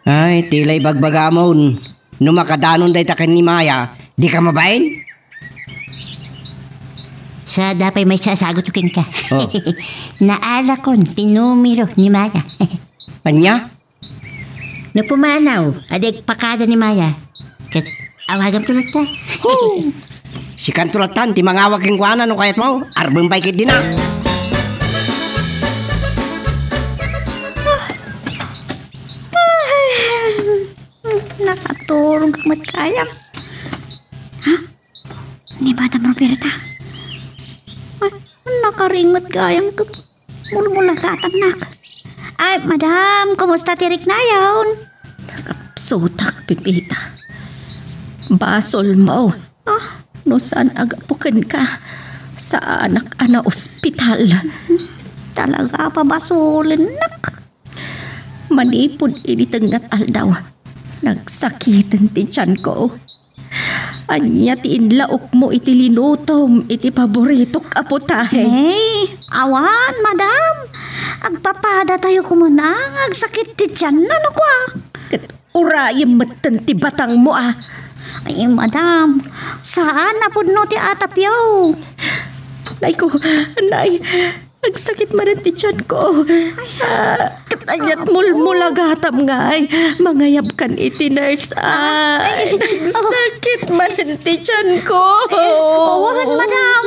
Ay, ti la ibagbagamon. No makadanon dayta ken ni Maya, dika mabain? Sa dapay maysa a sagutko kenka. Oh. Naalakon ti numero ni Maya. Ania? No pumanaw a di agpakada ni Maya, ket awaganto latta. Hoo! Sikanto lattan ti mangawag kenkuana no kayatmo. Arbem pay ketdina. Nakaturog met gayam. Ha? Ni Madam Roberta. Ay, nakariing met gayam ket mulmulagatannak. Ay, madam, kumusta ti riknayon? Nakapsutak, Pipita. Basolmo. Ah, no saan a gapu kenka, saanak a naospital. Talaga, pabasulennak. Manipud idi tengngat aldaw, Nagsakiten ti tianko. Ania ti inlaokmo iti linutom iti paboritok a putahe? Nay, awan, madam. Agpapadatayo koma nga agsakit ti tianna no kua. Ket urayem metten ti batangmo a. Ay, madam, saan a pudno ti atapyo. Nay ko, nay, agsakit manen ti tianko. Ah, ket aniat mulmulagatam ngay. Mangayabkan iti nurse. Ah, ay, ay, nagsakit manen ti tianko. Awan, madam.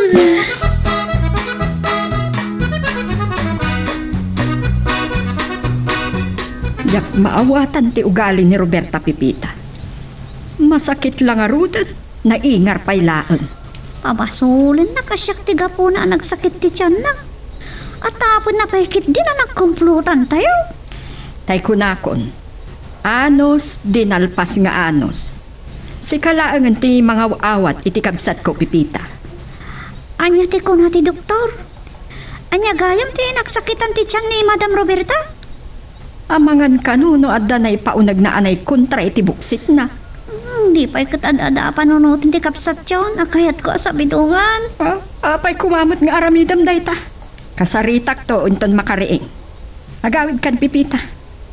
Diak maawatan ti ugali ni Roberta, Pepita. Masakit la ngaruden, naingar pay laeng. Pamasolennak a siak ti gapuna a nagsakit ti tianna. Ket tapno pay ketdin a nagkumplotantayo. Tay kunakon, anus di nalpas nga anus. Sika laengen ti mangaw-awat iti kabsatko, Pepita. Ania ti kuna ti doktor? Ania gayam ti nagsakitan ti tian ni Madam Roberta? Amangan kano no adda naipaunegna a naikontra iti buksitna. Hmm, di pay ket ad-adda a panunoten ti kabsatyo a kayatko a sabidongan. Ah, apay koma met nga aramidem dayta? Kasaritakto inton makariing. Agawidkan, Pepita.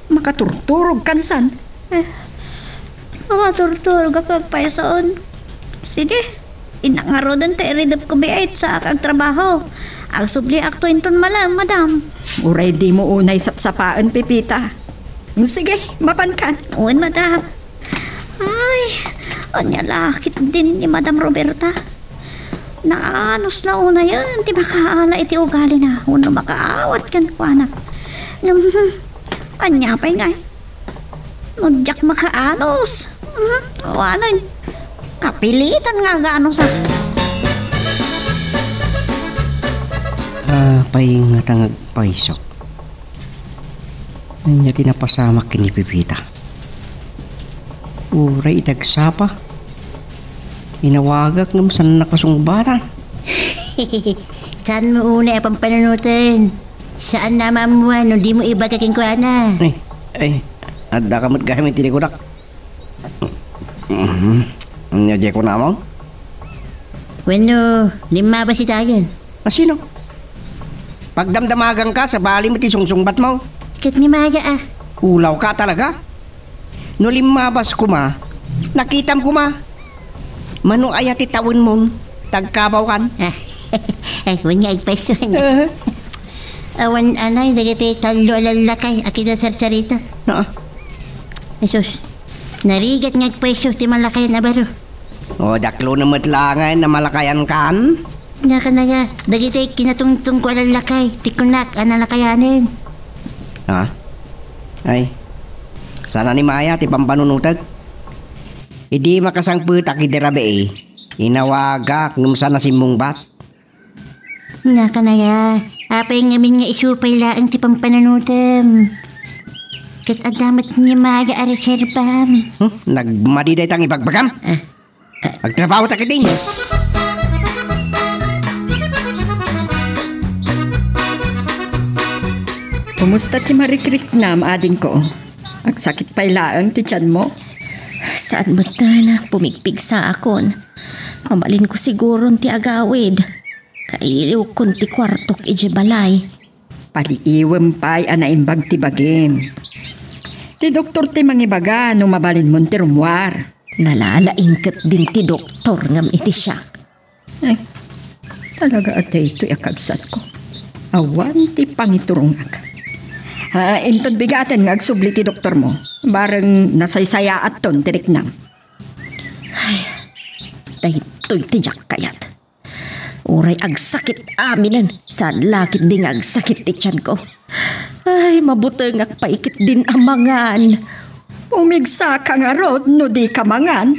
Makaturturogkan san. Eh, makaturturogak agpayson. Sige, innak ngaruden ta iridepko biit sa agtrabaho. Agsubliakto inton malem, madam. Uray dimo unay sapsapaen, Pepita. Sige, mapankan. Wen, madam. Ay, ania la ketdin ni Madam Roberta? Naanus la unayen ti makaala iti ugalina wenno makaawat kenkuana. Ngem, hmm, ania pay ngay? No diak makaanus, hmm, awanen, kapilitan nga aganusak. Apay ngata nga agpaysok? Ania ti napasamak ken ni Pepita? Uray iti agsapa. Inawagak ngem saan nakasungbatan. Saanmo unay a pampanunoten. Saan a maammuan no dimo ibaga kenkuana. Ay, ay, addaka met gayam iti likudak. Mhm. Ania diay kunam? Wenno, limmabas itayen. A sino? Pagdamdamaganka, sabalim iti sungsungbatmo. Ket ni Maya a. Ulawka talaga. No limmabas koma, nakitam koma. Mano aya ti tawenmon, tagkabawkan? Ay, wen nga agpayso. Aha. Awan anay, dagiti tallo a lallakay a kinasarsarita. Naa. Jesus, narigat nga agpayso ti malakayan a baro. O, daklonen met laengen a malakayankan? Ania kanaya, dagiti kinatungtungko a lallakay, ti kunak a nalakayanen. Ha? Ay, saan a ni Maya ti pampanunotek? Idi makasangpetak idi rabii, inawagak ngem saan a simmungbat. Ania kanaya, apay ngamin nga isu pay laeng ti pampanunotem? Ket adda met ni Maya a reserbam. Hmm? Nagmadi dayta nga ibagbagam? Ah, ah. Agtrabaho ta ketdin. Kumusta ti marikriknam, adingko? Agsakit pay laeng ti tianmo? Saan metten, pumigpigsaakon. Mabalinko siguron ti agawid. Kailiwkon ti kuartok idiay balay. Paliiwem pay a naimbag ti bagim. Ti doktor ti mangibaga no mabalinmon ti rummuar. Nalalaing ketdin ti doktor ngem iti siak. Ay, talaga a daytoy a kabsatko. Awan ti pangiturongak. Ha, inton bigaten nga agsubli ti doktormo, bareng nasaysayaatton ti riknam. Ay, daytoy ti diak kayat. Uray agsakit aminen, saan la ketdi nga agsakit ti tianko. Ay, mabutengak pay ketdin a mangan. Pumigsaka ngarud no dika mangan.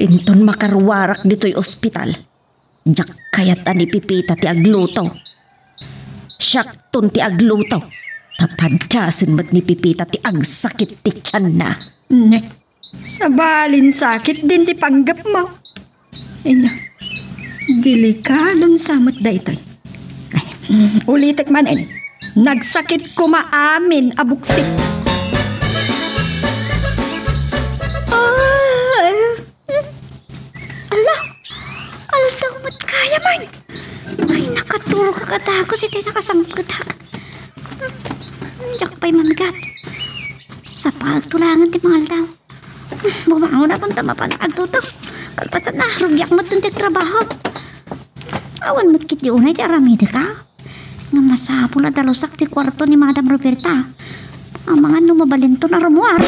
Inton makaruarak ditoy ospital, diak kayat a ni Pepita ti agluto. Siakton ti agluto. Ta padasen met ni Pepita ti agsakit ti tianna. Ne, sabalin sakit din ti panggepmo. Ay na, delikadon sa met daytoy. Ay, ulitek manen, nagsakit koma amin a buksit. Ay, nakaturog ka dagus iti nakasangpetak. Diak pay mamigat. Sapaagto laengen ti mga aldaw. Bumangon a kunta mapan agtutok. Kalpasanna, rugiak met ti trabaho. Awan met ketdi unay ti aramidek a. Nga masapul a dalusak ti kuarto ni Madam Roberta. Amangan no mabalinton a rummuar.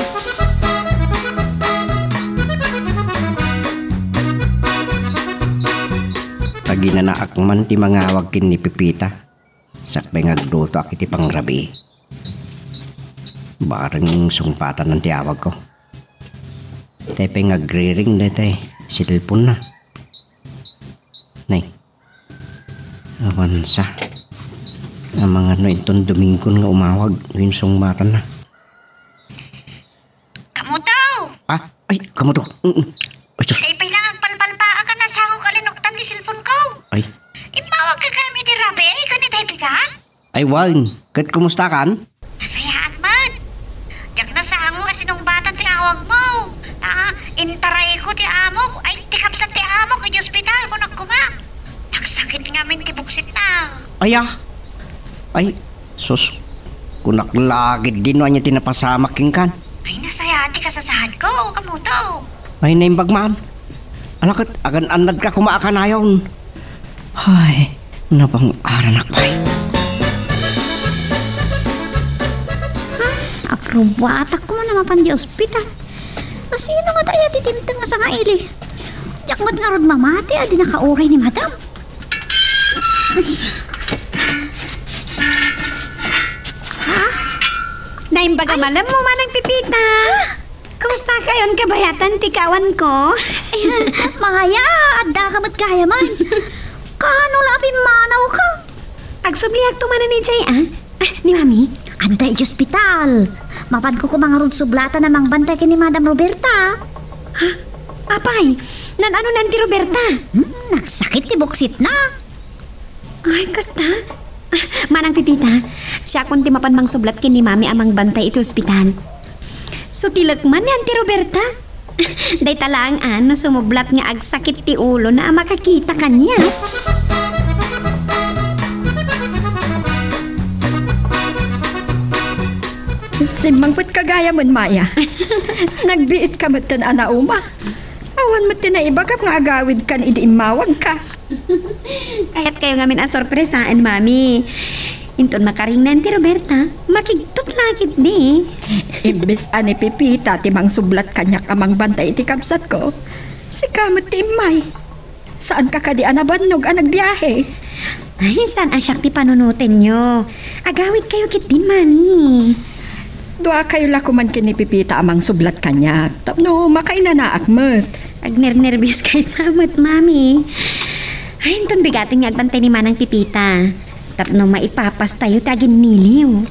Aginanaak man ti mangawag ken ni Pepita. Sakbay nga aglutoak iti pangrabii. Bareng sungpatanan ti awagko. Tay pay nga agriring daytay cellphone-na. Nay, awan sa. Amangan no inton Domingo nga umawag, no insungbatanna. Kamuto! Ah, ay, kamuto. Mm, mm. Ay, sus. Tay pay lang agpalpalpaak a nasango ka linuktan ti cellphone-ko. Ay. Immawag ka kami ti rabii, ay, kanitay pigan? Ay, wen. Ket kumusta kan? Nasayaat man. Diak nasango a sinungbatan ti awagmo. Ta, intarayko ti amok. Ay, ti kabsat ti amok, iti ospital, kunak koma. Nagsakit ngamin ti buksitna. Aya. Ay, sus. Kunak la ketdi no ania ti napasamak kenkan. Ay, nasayaat ti kasasaadko, kamuto. Ay, naimbag man. Ala ket, agan-annadka koma a kanayon. Ay, napang-aranak pay. Hmm, aprubatak koma a mapan di ospital. Asino ngata aya ti dimteng a sangaili? Diak met ngarud mamati a di nakauray ni Madam. Ha? Naimbag a malemmo, Manang Pepita. Kumusta kayon kabayatan ti kawanko? Ay, Maya, adda ka met gayam. Kaano la a pimmanaw ka? Agsubliakto manen idiay, a? Ah, ni Mami? Adda iti ospital. Mapanko koma ngarud sublatan a mangbantay ken ni Madam Roberta. Ha? Apay, naan-ano ni Auntie Roberta? Hmm, nagsakit ti buksitna. Ay, kasta? Ah, Manang Pepita, siakon ti mapan mangsublat ken ni Mami a mangbantay iti ospital. Sutilek man ni Auntie Roberta. Dayta laeng a no sumublat nga agsakit ti ulona a makakita kaniak. Simmangpetka gayam, Maya. Nagbiitka metten a nauma. Awan met ti naibagam nga agawidkan idi immawagka. Kayatkayo ngamin a sorpresaen, Mami. Inton makaring ni Auntie Roberta, makigtot la ketdi. Imbes a ni Pepita ti mangsublat kaniak a mangbantay iti kabsatko, sika met ti immay. Saanka kadi a nabannog a nagbiahe? Ay, saan a siak ti panunotenyo? Agawidkayo ketdin, Mami. Duakayo la koman ken ni Pepita a mangsublat kaniak tapno makainanaak met. Agnernerbios kaysa met, Mami. Ay, inton bigaten nga agbantay ni Manang Pepita tapno maipapastayo ti aginniliw.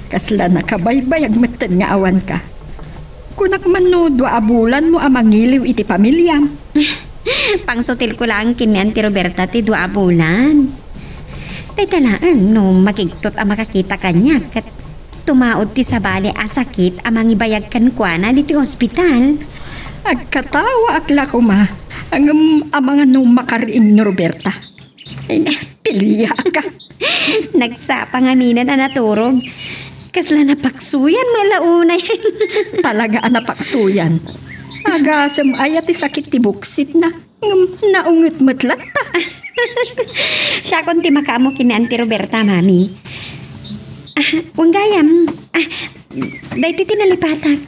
Kasla nakabaybayag metten nga awanka. Kunak man no dua a bulanmo a mangiliw iti pamiliam. Pangsutilko laeng ken ni Auntie Roberta ti dua a bulan. Dayta laeng no makigtot a makakita kaniak ket tumaud ti sabali a sakit a mangibayag kenkuana ditoy ospital. Agkatawaak la koma, ngem amangan no makariing ni Roberta. Ay, piliaka. Nagsapa ngamin a naturog. Kasla napaksuyan met la unay. Talaga a napaksuyan. Agasem aya ti sakit ti buksitna. Ngem naunget met latta. Siakon ti makaammo ken ni Auntie Roberta, Mami. Ah, wen gayam. Ah, daytoy ti nalipatak.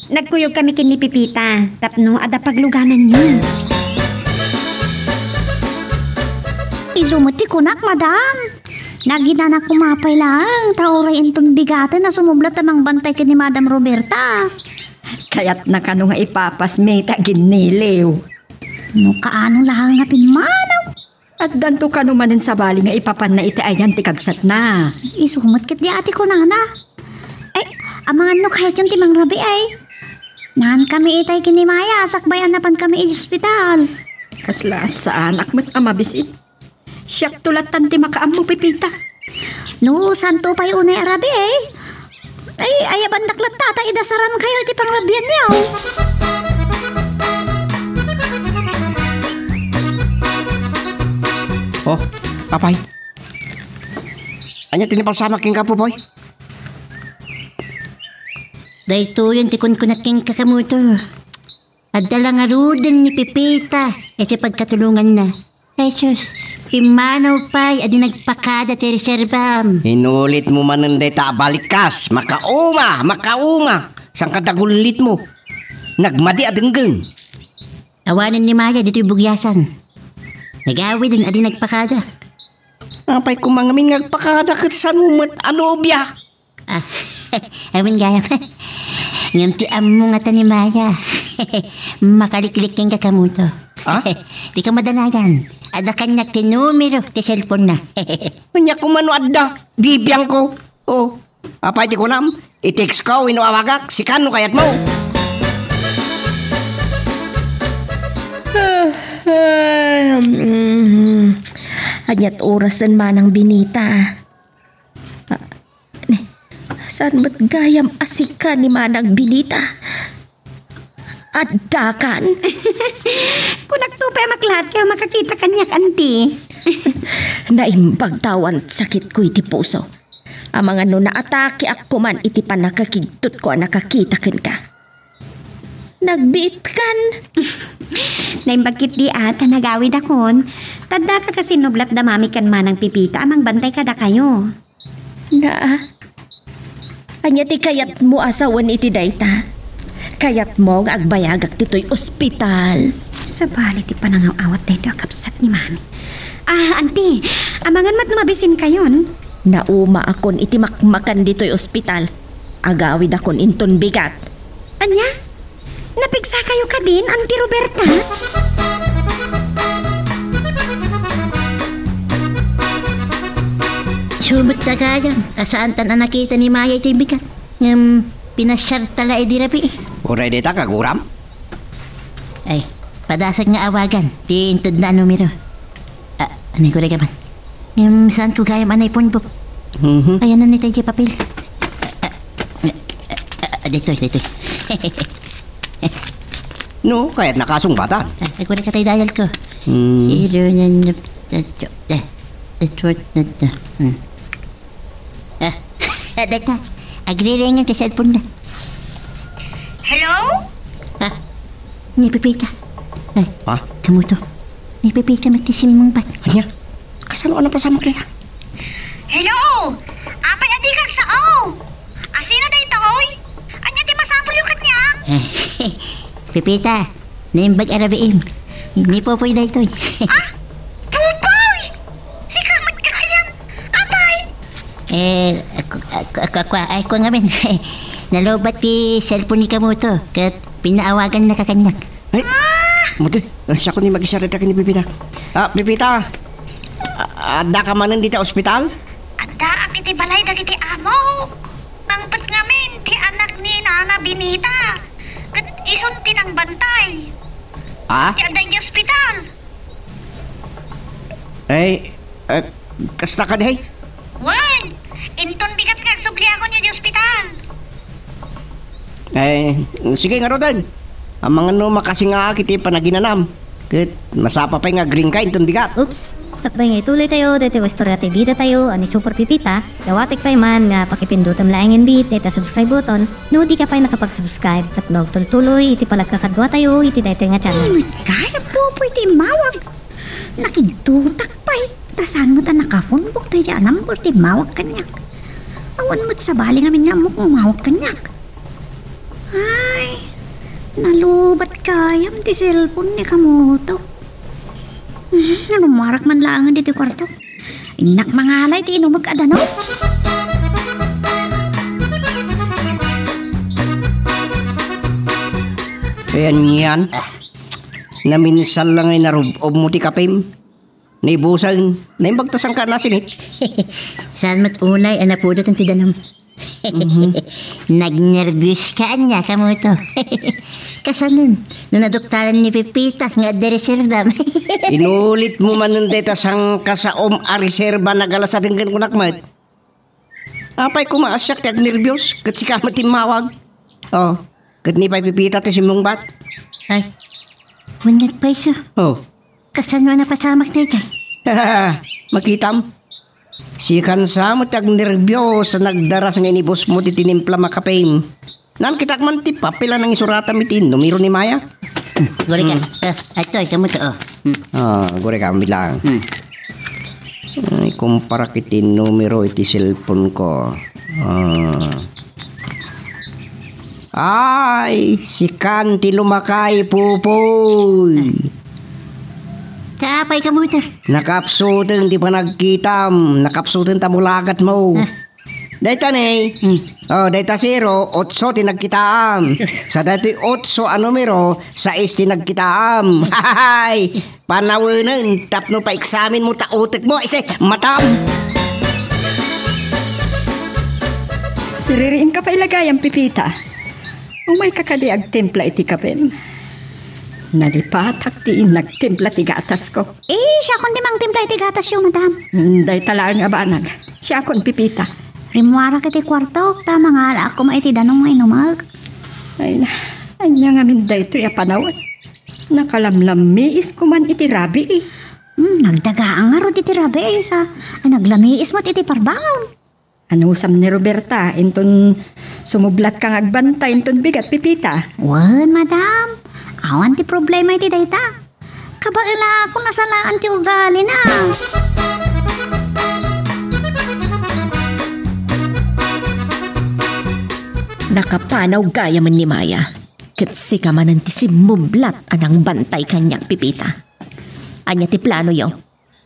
Nagkuyogkami ken ni Pepita tapno adda paglugananyo. Isu met ti kunak, Madam. Naginanak koma pay laeng ta uray inton bigaten a sumublat a mangbantay ken ni Madam Roberta. Kayatna kano nga ipapasmi ti aginniliw? No kaano laeng a pimmanaw? Addanto kano manen sabali nga ipapanna iti ayan ti kabsatna. Isu met ketdi a ti kunana. Ay, amangan no kayatyon ti mangrabii, ay. Naankami itay ken ni Maya, sakbay a napankami iti ospital. Kasla saanak met a mabisit. Siakto lattan ti makaammo, Pepita. No, santo pay unay a rabii, ay. Ay, ayabandak latta ta idasarankayo iti pangrabianyo. Oh, apay. Ania ti napasamak kenka, Popoy? Daytoyen ti kunkunak kenka, Kamuto. Adda la ngaruden ni Pepita iti pagkatulonganna. Jesus, pimmanaw pay a di nagpakada ti reserbam. Inulitmo manen dayta a balikas. Makauma, makauma. Saan ka dagullitmo? Nagmadi a denggen. Awanen ni Maya ditoy bugiasan. Nagawiden a di nagpakada. Apay koma ngamin nga agpakada ket saan mo met a nobia? Ah, awan gayam. Ngem ti ammo ngata ni Maya. Makaliklik kenka, Kamuto. Ah? Di ka madanagan. Adda kaniak ti numero ti cellphone na. Ania koma no adda, bibiangko. Oh, apay ti kunam? I-text ko wenno awagak, sika no kayatmo. Ah, ah, mm, ania't oras ni Manang Benita? Ah, ne, saan met gayam a sika ni Manang Benita? Addakan? Kunakto pay a maklat ka makakita kaniak, anti. Naimbag ta awan sakitko iti puso. Amangan no naatakeak koman iti pannakakigtotko a nakakita kenka. Nagbiitkan. Naimbag ketdi a ta nagawidakon. Ta addaka kasinublat da mami ken Manang Pepita a mangbantay kadakayo. Na, ania ti kayatmo a sawen iti dayta? Kayatmo nga agbayagak ditoy ospital? Sabali ti panangaw-awat daytoy a kabsat ni Mami. Ah, anti, amangan met no mabisinkayon. Naumaakon iti makmakan ditoy ospital. Agawidakon inton bigat. Ania? Napigsakayo kadin, Auntie Roberta? Isu met ta gayam, a saantan a nakita ni Maya iti bigat. Ngem pinasiarta la idi rabii. Uray dayta, kaguram? Ay, padasek nga awagan ti intedna a numero. Ah, anay ko, Regaman. Ngem, saanko gayam a naipunbok. Mhm. Ayan na ni tayo papel. Ah, ah, ah, ah, daytoy, daytoy. No, kayatna a sungbatan. Ah, ay, kuwan ka tayo dial ko. Hmm. Zero, nine, nine, eh, eh, eh, eh, eh, eh. Ah, dayta. Agriring ti cellphone na. Hello? Ah, ni Pepita. Ay, ha? Kamuto. Ni Pepita met ti simmungbat. Ania? Kasano a napasamak dayta? Hello? Apay a dika agsao? A, sino daytoy? Ania ti masapulyo kaniak? Pepita, naimbag a rabiim. Ni Popoy daytoy. Ah? Popoy! Sika met gayam! Apay! Eh, aku, aku, aku, aku, ay, kuwan ngamin. Nalobat ti cellphone ni Kamuto, ket pinaawagannaka kaniak. Ay, ah! Muti, siak ni makisarita ken ni Pepita. Ah, Pepita, a-, addaka manen dita ospital? Addaak iti balay dagiti amok. Nangpet ngamin ti anak ni Nana Benita. Ket isun ti nangbantay. Ah? Ti adda iti ospital. Ay, eh, kasta kadi? Wen, inton bigat nga agsubliakon iti ospital. Eh, sige ngaruden. Amangan no makasingaak iti panaginanam. Ket masapa pay nga agringka inton bigat. Oops! Sakbay nga ituloy tayo, daytoy istorya ti bida tayo, a ni Super Pipita, dawatek pay man nga pakipindutem laengen dayta subscribe button, no di ka pay nakapag-subscribe, tapno agtultuloy iti panagkakadua tayo iti daytoy nga channel. Ay, met kay, Apo, pwede mawag. Nakigtutak pay. Ta saan met a nakapunbok daydi a number ti mawag kaniak? Awan met sabali ngamin nga ammok nga mawag kaniak. Ay, nalubat gayam ti cellphone ni Kamuto. Hmm, nalumarak man laengen ditoy kuarto. Innak mangalay ti inumek a danum. Ayan yan. Naminsan lang ay narub-ob mo ti kapim. Naibusan, naimbag ta sangka nasinit. Saan met unay a napudotan ti danum? Mhm. Nagnerbios ka ania, Kamuto? Kasanon, no naduktalan ni Pepita nga adda reservam? Inulit mo manen dayta sangka saom a reserva, nagalas a denggen kunak met. Apay koma a siak ti agnerbios, ket sika met ti immawag. Oh, ket ni pay Pepita ti simmungbat. Ay, wen met pay isu. Oh. Kasano a napasamak dayta? Makitam? Sikan sa met ti agnerbios a nagdaras nga inibusmo ti tinimplam a kapem. Nakitaak man ti papel a nangisuratam iti numero ni Maya. Hmm, guri ka. Hmm. Ah, ito, ito mo to, oh. Hmm. Ah, guri ka, bilang. Hmm. Ay, kumparak iti numero iti cellphone ko. Ah. Ay, sikan ti lumakay, Pupoy. Sa apay ka mo ito? Nakapsuteng ti panagkitam, nakapsuteng ta mulagat mo. Ah. Dayta ni, Hmm. oh, dayta zero, otso ti nagkitaam. Sa daytoy otso a numero, sais ti nagkitaam. Hay! Panawenen, tapno pa-examine mo ta utek mo, ise, matam! Siririin ka pay la gayam, Pipita. Umay ka kadi agtimpla iti kapem. Nalipatak ti nagtimpla ti gatasko. Eh, siakon ti mangtimpla iti gatasyo, madam. Hmm, dayta laeng a banag. Siakon, Pipita. Rimmuarak iti kuartok, ta mangalaak koma iti danum nga inumek. Ay na, ania ngamin daytoy a panawen? Nakalamlammiis koman iti rabii. Hmm, nagdagaang ngarud iti rabii, sa, ay, naglamiis met iti parbangon. Anusam ni Roberta, inton sumublat ka nga agbantay inton bigat, Pipita? Wen, madam. Awan ti problema iti dayta. Kabaelakon a salaan ti ugalina. Nakapanaw gayamen ni Maya, ket sika manen ti simmublat a nangbantay kaniak, Pipita. Ania ti planoyo?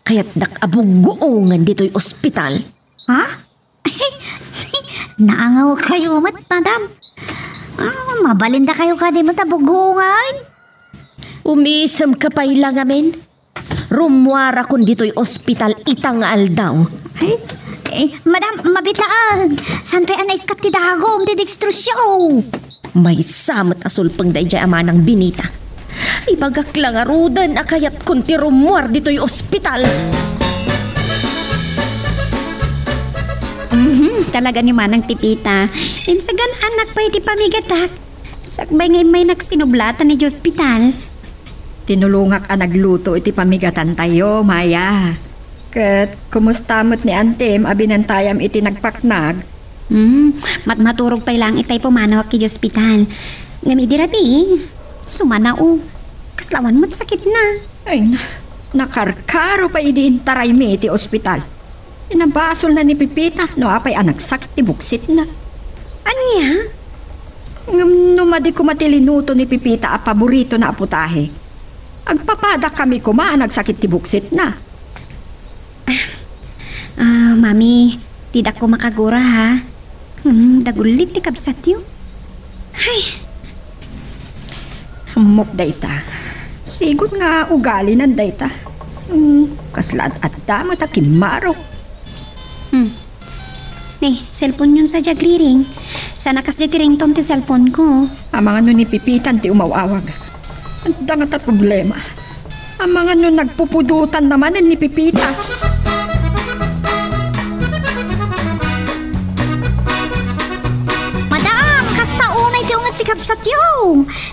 Kayatdak a buggoongan ditoy ospital. Ha? Naangaw kayo met, madam. Ah, mabalin da kayo kadi met a buggoongan? Umisem ka pay la ngamin. Rummuarakon ditoy ospital ita nga aldaw. Ay, eh, madam, mabitlaag. Saan pay a naikkat ti dagom ti dextrose? Maysa met a sulpeng daydiay a manang binita. Ibagak la ngaruden a kayatkon ti rummuar ditoy ospital. Mhm, talaga ni Manang Pipita. Insagan-anak pay ti pamigatak. Sakbay nga immaynak sinublatan iti ospital. Tinulongak a nagluto iti pamigatantayo, Maya. Ket kumusta met ni Antim a binantayam iti nagpaknag? Hmm, matmaturog pay laeng itay pumanawak iti ospital. Ngem idi rabii, sumanao. Kasla awan met sakitna. Ay na, nakarkaro pay idi intaraymi iti ospital. Inabasolna ni Pipita no apay a nagsakit ti buksitna. Ania? Ngem no madi koma ti linuto ni Pipita a paboritona a putahe, agpapadakami koma a nagsakit ti buksitna. Ah, mami, didak koma kagura, ha? Hmm, dagullit ti kabsatyo. Ay. Ammok dayta. Sigud nga ugalinan dayta. Hmm, kasla ad-adda met a kimmaro. Hmm. Ne, cellphone-yon sa diay agriring. Sana kasdiay ti ringtone ti cellphone ko. Amangan no ni Pipitan ti umaw-awag. Adda ngata problema. Amangan no nagpupudotanna manen ni Pipita. Madam, kasta unay ti unget ti kabsatyo.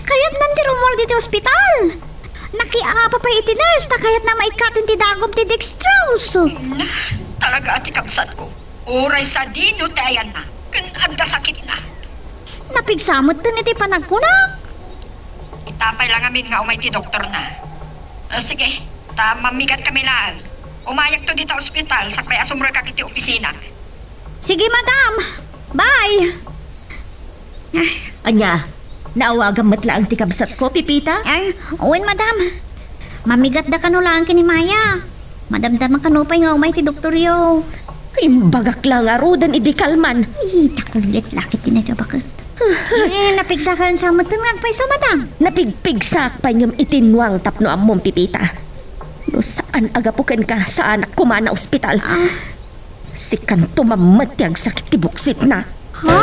Kayatnan ti rummuar ditoy ospital. Nakiapa pay iti nurse ta kayatna maikkaten ti dagom ti dextrose. Na, talaga a ti kabsatko. Uray sadino ti ayanna, ken adda sakitna. Napigsa metten iti panagkunak. Ita pay la ngamin nga umay ti doktorna. Ah, sige, ta mammigatkami laeng. Umayakto dita ospital, sakbay a sumrekak iti opisinak. Sige, madam. Bye. Ania, naawagam met laeng ti kabsatko, Pipita? Ay, wen, madam. Mamigatda kano laeng ken ni Maya. Madamdama kano pay nga umay ti doktoryo. Imbagak la ngaruden idi kalman. Ay, dakullit la ket ti nadya baket. Eh, napigsa kayon sa metten nga agpayso, madam? Napigpigsak pay ngem iti nuang tapno ammom, Pipita. No saan a gapu kenka, saanak koma a naospital. Ah. Sikanto man met ti agsakit ti buksitna. Ha?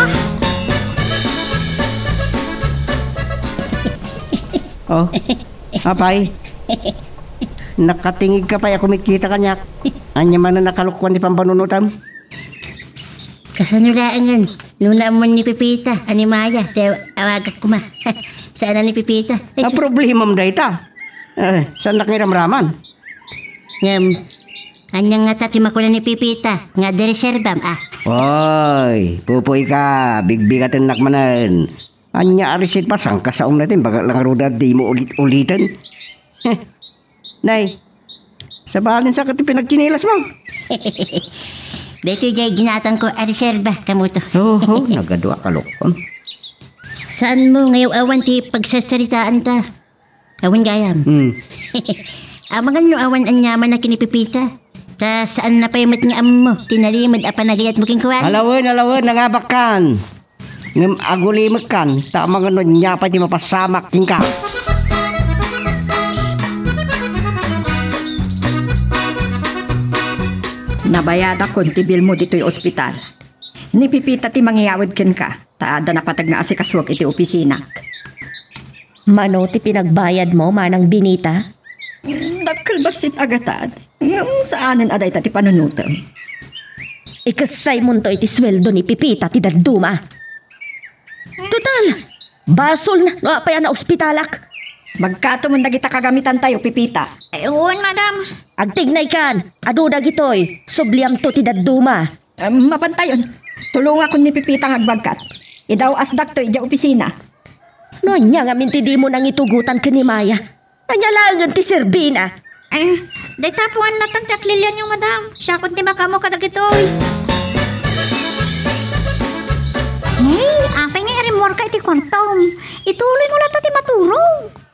Oh, apay. Nakatingig ka pay a kumitkita kaniak. Ania manen a kalukkuan ti pambanunotam? Kasano laengen? No naammo ni Pipita, a ni Maya, ti awagak koma. Saan a ni Pipita? Ay, a, problemam dayta. Eh, saannak nga iramraman? Ngem, Ania ngata ti makuna ni Pipita nga adda reserbam, a? Oy, pupuy ka, bigbigatennak manen. Ania a reserba, saan ka sa umna ti imbagak la ngarud a dimo ulit-uliten? Heh. Nay, sabalin sa ka ti pinagtsinilasmo. Daytoy diay ginatangko a reserba, kamoto. Oho, nagadu a kalokon. Saanmo nga awan ti pagsarsaritaanta? Awan gayam. Hmm. Amangan no awan aniamanna ken ni Pipita. Ta saanna pay met nga ammo ti nalimed a panagayatmo kenkuana. Alawen, alawen, nangabakkan. Ngem agulimekkan, ta amangan no ania pay ti mapasamak kenka. Nabayadakon ti bilmo ditoy ospital. Ni Pipita ti mangiyawid kenka, ta adda napateg nga asikasuak iti opisinak. Mano ti pinagbayadmo, Manang Benita? Dakkel bassit a gatad. Ngem saanen a dayta ti panunotem. Ikessaymonto iti sueldo ni Pipita ti dadduma. Total, basolna no apay a naospitalak. Magkatomon dagita kagamitantayo, Pipita. Ay, wen, madam. Agtignaykan, adu dagitoy, subliamto ti dadduma. Em, mapantayon. Tulongakon ni Pipita nga agbagkat. Idaw-asdakto idiay opisina. No ania ngamin ti dimo nangitugotan ken ni Maya? Ania laengen ti serbina? Eh, dayta puan latta ti aklilianyo, madam. Siakon ti makaammo kadagitoy. Hey, apay nga irimmuarka iti kuartom? Ituloymo latta ti maturog.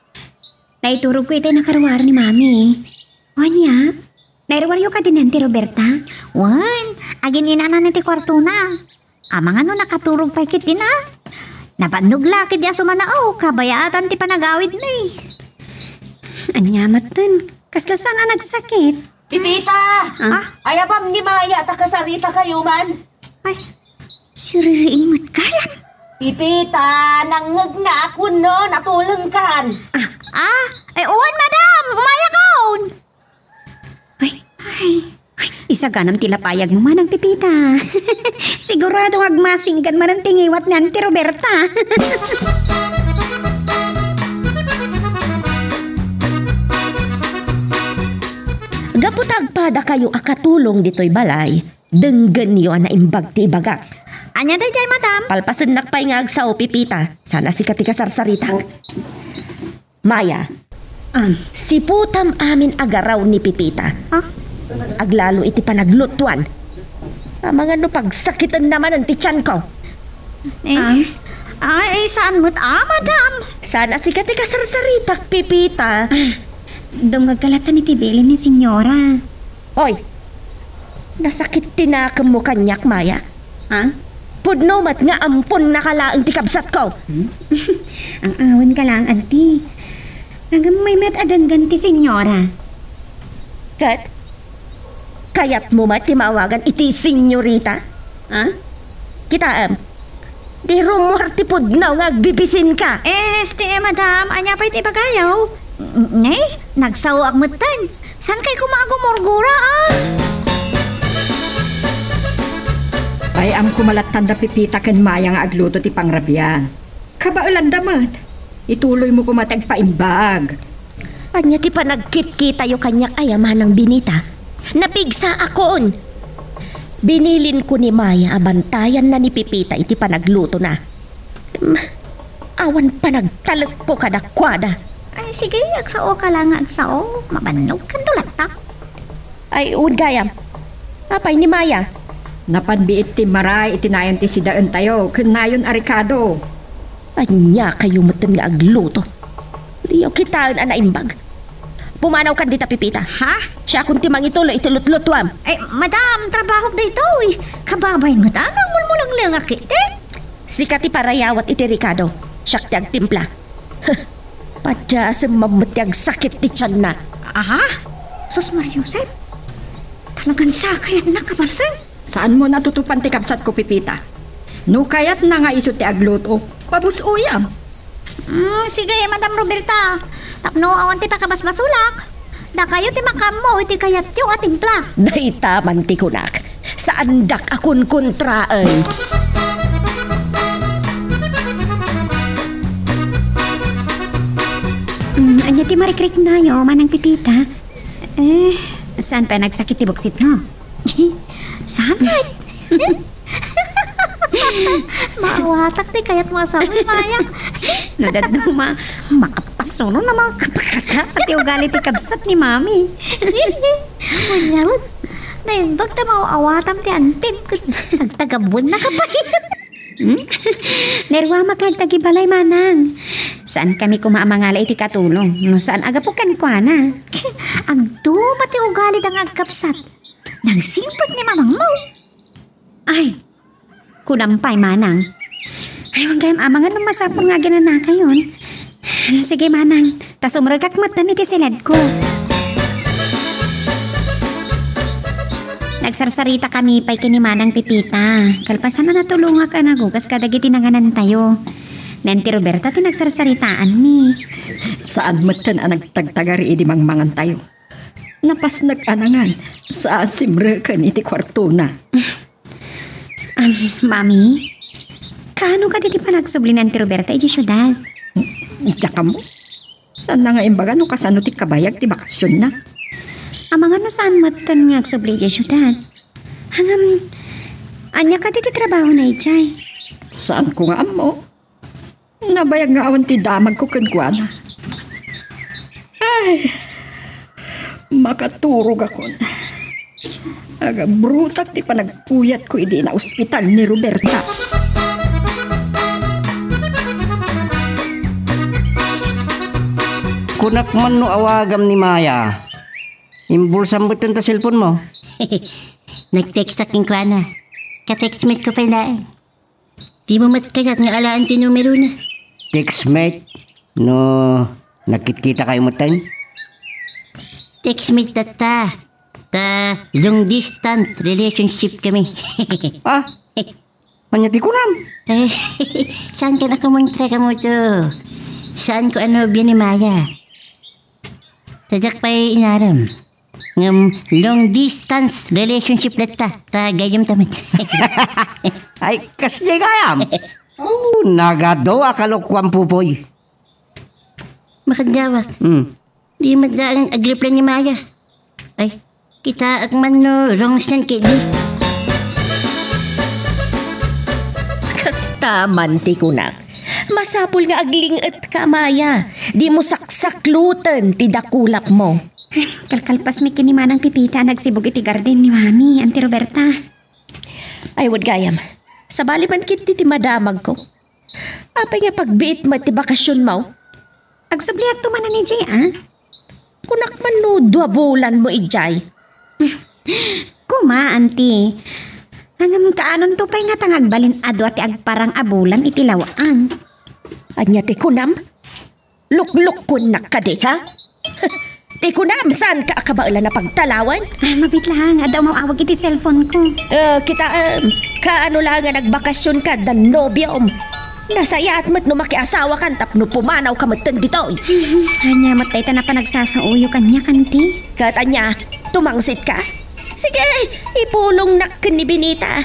Naiturogko itay nakaruar ni Mami. Ania? Nairuaryo kadi ni Auntie Roberta? Wen, agin-inana ti kuartona. Amangan no nakaturog pay ketdin a. Nabannog la ketdi a sumanao, kabayatan ti panagawidmi. Ania metten, kasla saan a nagsakit? Pipita! Ah? Ayabam ni Maya ta kasaritakayo man. Ay, siririing met kayat. Pipita, nangngegna a kunno natulengkan. Ah, ah, ay, wen, madam, umayakon. Ay, ay, ay, isaganam ti lapayagmo, Manang Pipita. Sigurado nga agmasinggan manen ti ngiwat ni Auntie Roberta. Gapu ta agpadakayo a katulong ditoy balay, denggenyo a naimbag ti ibagak. Ania daydiay, madam? Palpasennak pay nga agsao, Pipita. Saan a sika ti kasarsaritak. Maya, ah, siputam amin a garaw ni Pipita. Ah? Aglalo iti panaglutuan. Amangan no pagsakitenna manen ti tianko. Eh? Ah? Ay, saan met a, madam? Saan a sika ti kasarsaritak, Pipita? Ah, dumngegka latta iti bilin ni Senyora. Oy, nasakit ti nakemmo kaniak, Maya. Ha? Pudno met nga amponnaka laeng ti kabsatko. Hmm? Ang awan ka lang, anti. Ngem mayat a denggen ti senyora. Ket, kayatmo met ti maawagan iti senyorita? Ha? Kitaem, di rummuar ti pudno nga agbibisinka. Eh, este, eh, madam, ania pay ti ibagayo? N-, ne, nagsaoak metten. Saan kay koma a gumurgura, ah? Ay, am koma lattan da Pipita ken Maya nga agluto ti pangrabian. Kabaelanda met. Ituloymo koma ti agpaimbag. Ania ti panagkitkitayo kaniak aya, Manang Benita? Napigsaakon. Binilinko ni Maya a bantayanna ni Pipita iti panaglutona. Hmm, awan panagtalekko kadakuada. Ay, sige, agsao ka lang nga agsao. Mabannogkanto latta. Ay, wen gayam. Apay ni Maya? Napan biit ti maray iti nayon ti sidaentayo ken nayon a rekado. Ania kayo metten nga agluto? Diyo kitaen a naimbag. Pumanawkan dita, Pipita. Ha? Siakon ti mangituloy iti lutlutuam. Ay, madam, trabahok daytoy. Kababay met a, nagmulmulanglenga ketdi. Sika ti parayawat iti rekado. Siak ti agtimpla. Padiasem met ti agsakit ti tianna. Aha? Sus, Maria Josep. Talagan sakayatna, kabalsem. Saanmo natutupan ti kabsatko, Pipita? No kayatna nga isu ti agluto, pabus-oyam. Mm, sige, Madam Roberta. Tapno awan ti pakabasbasolak, dakayo ti makaammo iti kayatyo a timpla. Dayta man ti kunak. Saandak a kunkuntraen. Mm, ania ti marikriknayo, Manang Pipita? Eh, Saan pay nagsakit ti buksitmo? Saan pay? Maawatak ti kayatmo a sawen, Maya. No dadduma, makapasuno na makapakaka pati ugali ti kabsat ni Mami. Ania, naimbag ta maawatam ti antim ket agtagabuen na ka pay. Hmm? Naruamak nga agtagibalay, Manang. Saan kami koma a mangala iti katulong no saan a gapu kenkuana. Agduma ti ugali da nga agkabsat. Nagsingpet ni mamangmo. Ay, kunam pay, Manang. Ay, awan gayam amangan no masapul nga aginanakayon. Sige, Manang, ta sumrekak met iti siledko. Nagsarsarita kami pay ken ni Manang Pepita. Kalpasan a natulongak a nagugas kadagiti nanganantayo. Ni Auntie Roberta ti nagsarsaritaanmi. Saan metten a nagtagtagari idi mangmangantayo. Napasnek a nangan, sa simreken iti kuartona. Am, Mami, kaano kadi ti panagsubli ni Auntie Roberta idiay siudad? Diak ammo. Saanna nga imbaga no kasano ti kabayag ti bakasionna? Amangan no saan metten nga agsubli idiay siudad. Ngem, ania kadi ti trabahona idiay? Saanko nga ammo. Nabayag nga awan ti damagko kenkuana. Ay, makaturogakon. Agabrutak ti panagpuyatko idi naospital ni Roberta. Kunak man no awagam ni Maya. Imbulsam metten ta cellphone mo. Nag-textak kenkuana. Ka-textmate ko pay laeng. Dimo met kayat nga alaan ti numerona? Textmate? No nagkitkita kayo metten? Textmate latta. Ta long distance relationship kami. Ah? Ania ti kunam? Eh, saan ka nakamuntra kamo to? Saan ko a nobia ni Maya? Sadiak pay inaram. Ngem long distance relationship latta, ta gayyemta met. Ay, kasdiay gayam. Oh, nagadu a kalokoan, Pupoy. Makadawat. Hmm. Di met laeng agreply ni Maya. Ay, kitaek man no wrong send ketdi. Kasta man ti kunak. Masapul nga agling-etka, Maya. Dimo saksakloten ti dakulapmo. Kalkalpasmi ken ni Manang Pepita a nagsibug iti garden ni Mami, Auntie Roberta. Ay, wen gayam. Sabali man ketdi ti madamagko. Apay nga pagbiit met ti bakasionmo? Agsubliakto manen idiay, a? Kunak man no dua bulanmo idiay. Koma, Auntie. Ngem kaanonto pay ngata nga agbalin a dua ti agparang a bulan iti law-am? Ania ti kunam? Luklukkonnak kadi, ha? Ti kunam, saanka a kabaelan a pagtalawen? Ah, mabiit laeng, adda umaw-awag iti cellphone ko. Eh, kitaem, kaano laeng a nagbakasionka da nobiom? Nasayaat met no makiasawakan tapno pumanawka metten ditoy. Ania met dayta a panagsasauyo kaniak, Auntie? Ket ania, tumangsitka? Sige, ipulongnak ken ni Benita.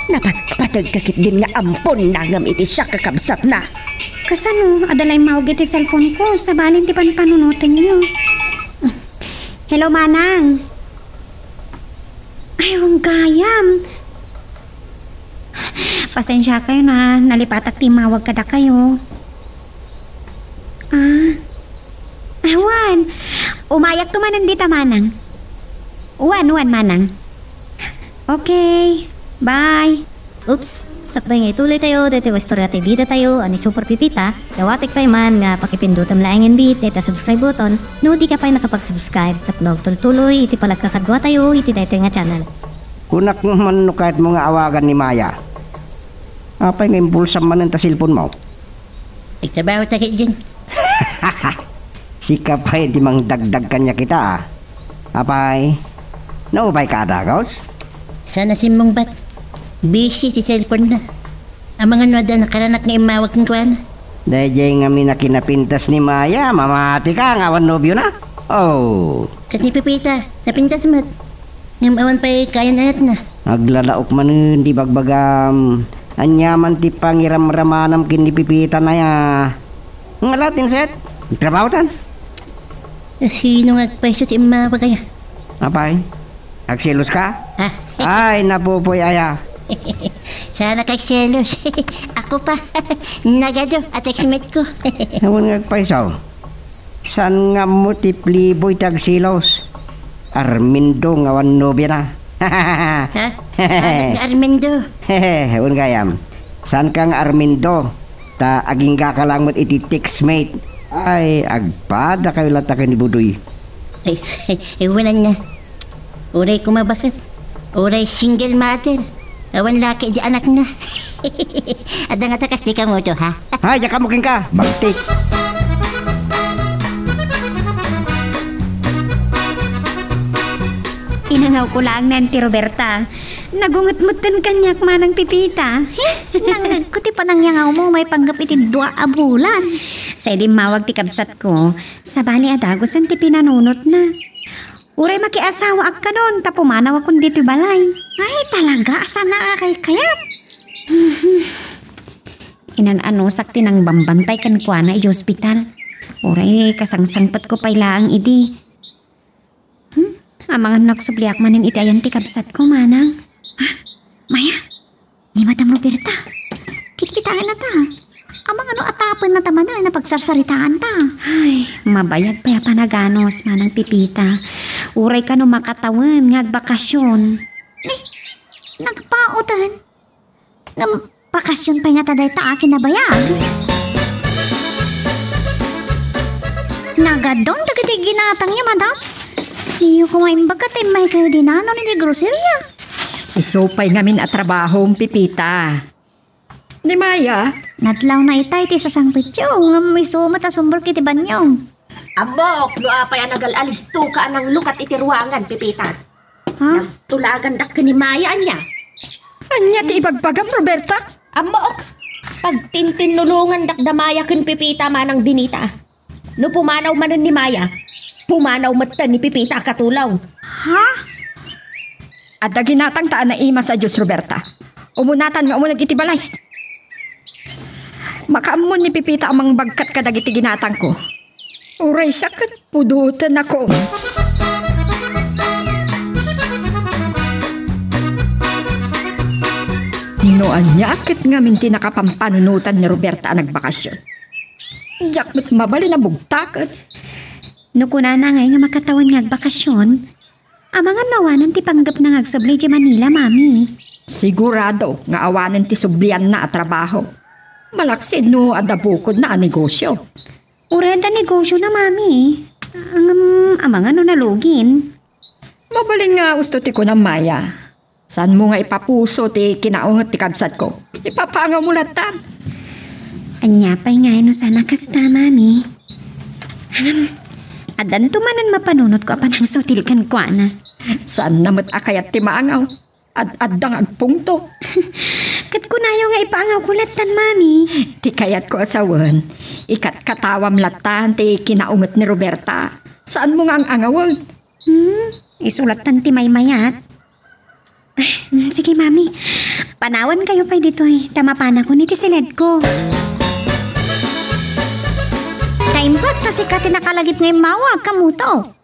Napatpategka ketdin nga amponna ngem iti siak a kabsatna. Kasano? Adda la immawag iti cellphone ko, sabali ti panpanunotenyo. Hello, Manang. Ay, wen gayam. Pasensiakayon, nalipatak ti immawag kadakayo. Ah. Awan. Umayakto manen dita, Manang. Wen, wen, Manang. Okay. Bye. Oops. Sakbay nga ituloytayo daytoy a istorya ti bidatayo a ni Super Pepita, dawatek pay man nga pakipindutem laengen dayta subscribe button no dika pay nakapag-subscribe tapno agtultuloy iti panagkakaduatayo iti daytoy nga channel. Kunak man no kayatmo nga awagan ni Maya. Apay nga imbulsam manen ta cellphone mo? Nagtrabaho ta ketdin. Sika pay ti mangdagdag kaniak ita, a. Apay, naupayka a dagus? Saan a simmungbat. Busy ti cellphone na. Amangan no adda nakaranak nga immawag kenkuana. Daydiay ngamin a kinapintas ni Maya, mamatika nga awan nobiona. Oh. Ket ni Pepita, napintas met. Ngem awan pay kayan-ayatna. Aglalaok manen ti bagbagam. Ania man ti pangiramramanam ken ni Pepita, Maya? Ngala ti inset? Trabahotan. Sino nga agpayso ti immawag aya? Apay? Agselos ka? Ha? Ay, napupuy aya. Saan ka agselos? Ako pa. Nagadu a textmate ko. Awan nga agpayso. Saan nga mo ti pleboy ti agselos? Armindo nga awan nobiana. Ha? Ano ni Armindo? Awan gayam. Saan ka nga Armindo? Ta agingga ka lang met iti textmate. Ay, agpada kayo latta ken ni Budoy. Ay, ay, wala niya. Uray kumabakat. Uray single mother. Awan laki di anak na. Adda nga takas di kamoto, ha? Hay, diak kamuking ka. Bagtik. Inangaw ko laeng ni Auntie Roberta. Nagunget metten kaniak manang Pipita. Nangngegko ti panangyangawmo maipanggep iti dua a bulan. Sa idi immawag ti kabsatko, sabali a dagusen ti pinanunotna. Uray makiasawaak kanon ta pumanawakon ditoy balay. Ay, talaga, saan a kaykayat? Inan-anusak ti nangbambantay kenkuana idiay ospital. Uray kasangsangpetko pay laeng idi. Hmm? Amangan no agsubliak manen iti ayan ti kabsatko, manang. Ha? Maya? Ni Madam Roberta? Kitkitaenna ta. Amangan no atapenna ta manen a pagsarsaritaanta. Ay, mabayag pay a panaganos, manang Pipita. Uray kano makatawen nga agbakasyon. Ni, nagpaoten? Ngem, bakasyon pay ngata dayta a kinabayag? Nagadon dagiti ginatangyo, madam. Diyo koma imbag ta immaykayo dinan iti groceria. Isu pay ngamin a trabahom, Pipita. Ni Maya? Natlawna itay ti sasangpetyo, ngem isu met a sumbor iti banyo. Ammok no apay a nagal-alistoka a nanglukat iti ruangan, Pipita. Ha? Nagtulagandak ken ni Maya, ania? Ania ti ibagbagam, Roberta? Ammok! Pagtintinnulongandak da Maya ken Pipita manang binita. No pumanaw manen ni Maya, pumanaw metten ni Pipita a katulong. Ha? Adda ginatangta a naimas a Dios, Roberta. Umunatan nga umuneg iti balay. Makaammo ni Pipita a mangbagkat kadagiti ginatangko. Uray siak ket pudotenakon. No ania ket ngamin ti nakapampanunotan ni Roberta a nagbakasyon? Diak met mabalin a bugtaken. No kunana ngay nga makatawen nga agbakasyon, amangan no awanen ti panggepna nga agsubli idiay Manila, Mami. Sigurado nga awanen ti sublianna a trabaho. Malaksid no adda bukodna a negosyo. Uray adda negosiona, Mami. Ngem, amangan no nalugin. Mabalin nga usto ti kunam, Maya. Saanmo nga ipapuso ti kinaunget ti kabsatko? Ipapaangawmo lattan. Ania pay ngay no saan a kasta, Mami? Ngem, addanto manen mapanunotko a panangsutil kenkuana. Saanna met a kayat ti maangaw? Ad-adda nga agpungto. Ket kunayo nga ipaangawko lattan, Mami. Ti kayatko a sawen, ikatkatawam lattan ti kinaunget ni Roberta. Saanmo nga ang-angawen? Hmm? Isu lattan ti maymayat. Ah, mm, sige, Mami. Panawankayo pay ditoy, ta mapanakon iti siledko. Ta imbag ta sika ti nakalagip nga immawag, kamoto.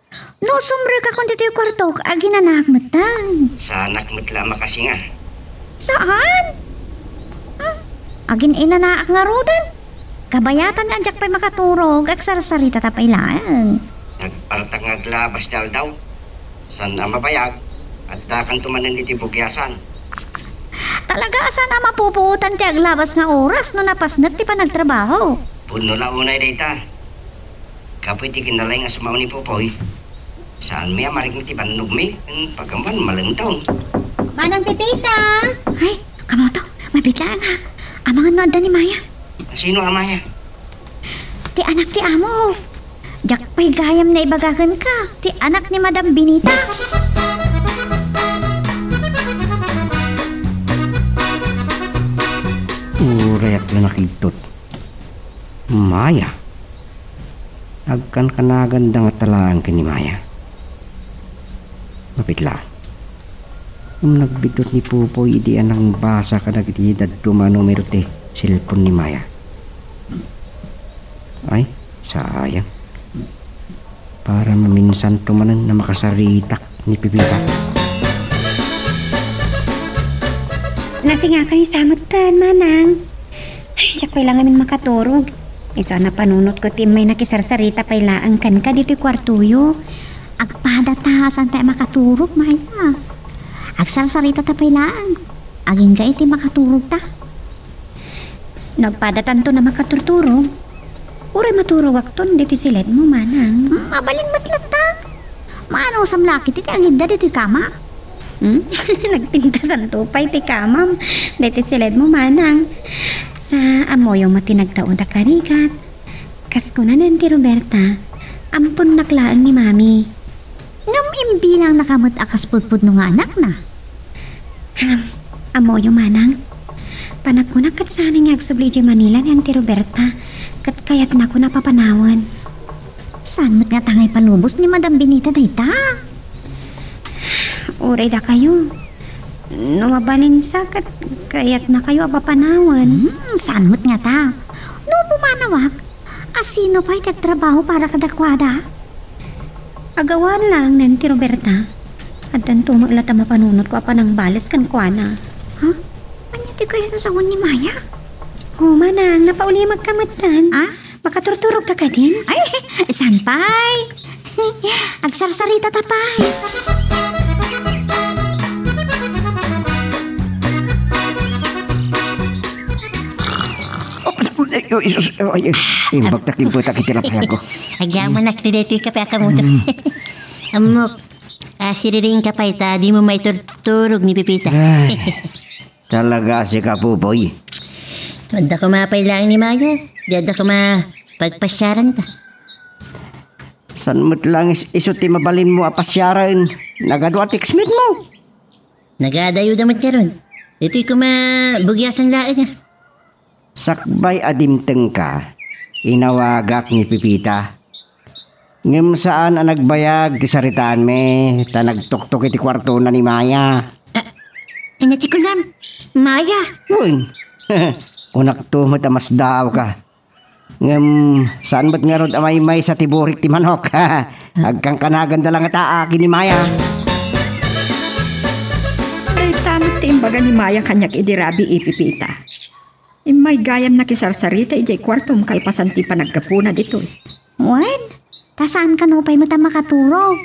No sumrekakon ditoy kuartok, aginanaak metten. Saanak met la a makasinga. Saan? Hmm? Agin-inanaak ngaruden. Kabayatan nga diak pay makaturog, agsarsarita ta pay laeng. Nagpartak nga aglabas ti aldaw. Saan a mabayag, addakanto manen iti bugiasan. Talaga a saan a mapupuotan ti aglabas nga oras no napasnek ti panagtrabaho. Pudno la unay dayta. Gapu iti kinalaing a sumao ni Popoy, saanmi a marikna ti bannogmi ken pagaman malengton. Manang Pepita! Ay, kamoto, mabitlaan ha. Amangan no adda ni Maya. Sino a Maya? Ti anak ti amo. Diak pay gayam naibaga kenka, ti anak ni Madam Benita. Uray ak la nakigtot. Maya. Agkankanaganda ngata laeng ken ni Maya. Mapit la. Ngem nagbiddut ni Popoy idi a nangbasa kadagiti dadduma a numero ti cellphone ni Maya. Ay, sayang. Para maminsanto manen a makasaritak ni Pepita. Nasingakayo sa metten, Manang. Ay, siak pay la ngamin makaturog. Isu a napanunotko ti immay nakisarsarita pay laeng kenka ditoy kuartoyo. Agpadata, saan pay a makaturog, Maya? Agsarsaritata pay laeng. Agingga iti makaturogta. No agpadatanto a makaturturog, uray maturogakton ditoy siledmo, Manang. Hmm, mabalin met latta. Maanusam la ketdi ti agidda ditoy kama? Hmm? Nagpintasanto pay ti kamam ditoy siledmo, Manang. Sa ammoyo met ti nagtaud a karigat. Kas kuna ni Auntie Roberta, amponnak laeng ni Mami. Ngem imbilangna ka met a kas pudpudno nga anakna. Ahem, ammoyo, Manang. Panagkunak ket saan nga agsubli idiay Manila ni Auntie Roberta, ket kayatnakon a papanawen. Saan met ngata nga ipalubos ni Madam Benita dayta? Uray dakayo. No mabalinsa ket kayatnakayo a papanawen. Hmm, saan met ngata? No pumanawak, a sino pay ti agtrabaho para kadakuada? Agawan laeng ni Auntie Roberta. Addanto met latta mapanunotko a panangbales kenkuana. Ha? Ania ti kayat a sawen ni Maya? O, Manang, napaulimekka metten. Ah? Makaturturogka kadin? Ay, saan pay? Agsarsaritata pay. Oh, ay, oh, isus, oh, ay, ay, bagtak yung butak iti lapayag ko. Agyamanak ti daytoy kape a kamuto. Mm. Ammok, ah, siriring ka pay ta dimo maiturturog ni Pepita. Ay, talaga si Kapupoy. Adda koma pay laeng ni Maya. Di adda koma pagpasiaranta. Saan met laeng is-, isu ti mabalinmo a pasiaren? Nagadu a text met mo. Nagadayoda met ngarud. Ditoy koma bugiasan laeng, ah. Sakbay a dimtengka, inawagak ni Pepita. Ngem saan a nagbayag ti saritaanmi, ta nagtuktok iti kuartona ni Maya. Ah, ania ti kunam? Maya? Wen. Kunakto met a masdaawka. Ngem saan met ngarud a maymaysa ti burik ti manok. Agkankanaganda la ngata a ken ni Maya. Dayta met ti imbaga ni Maya kaniak idi rabii, Pepita. Immay gayam nakisarsarita idiay kuartom kalpasan ti panaggapuna ditoy. Wen, ta saan kano pay met a makaturog.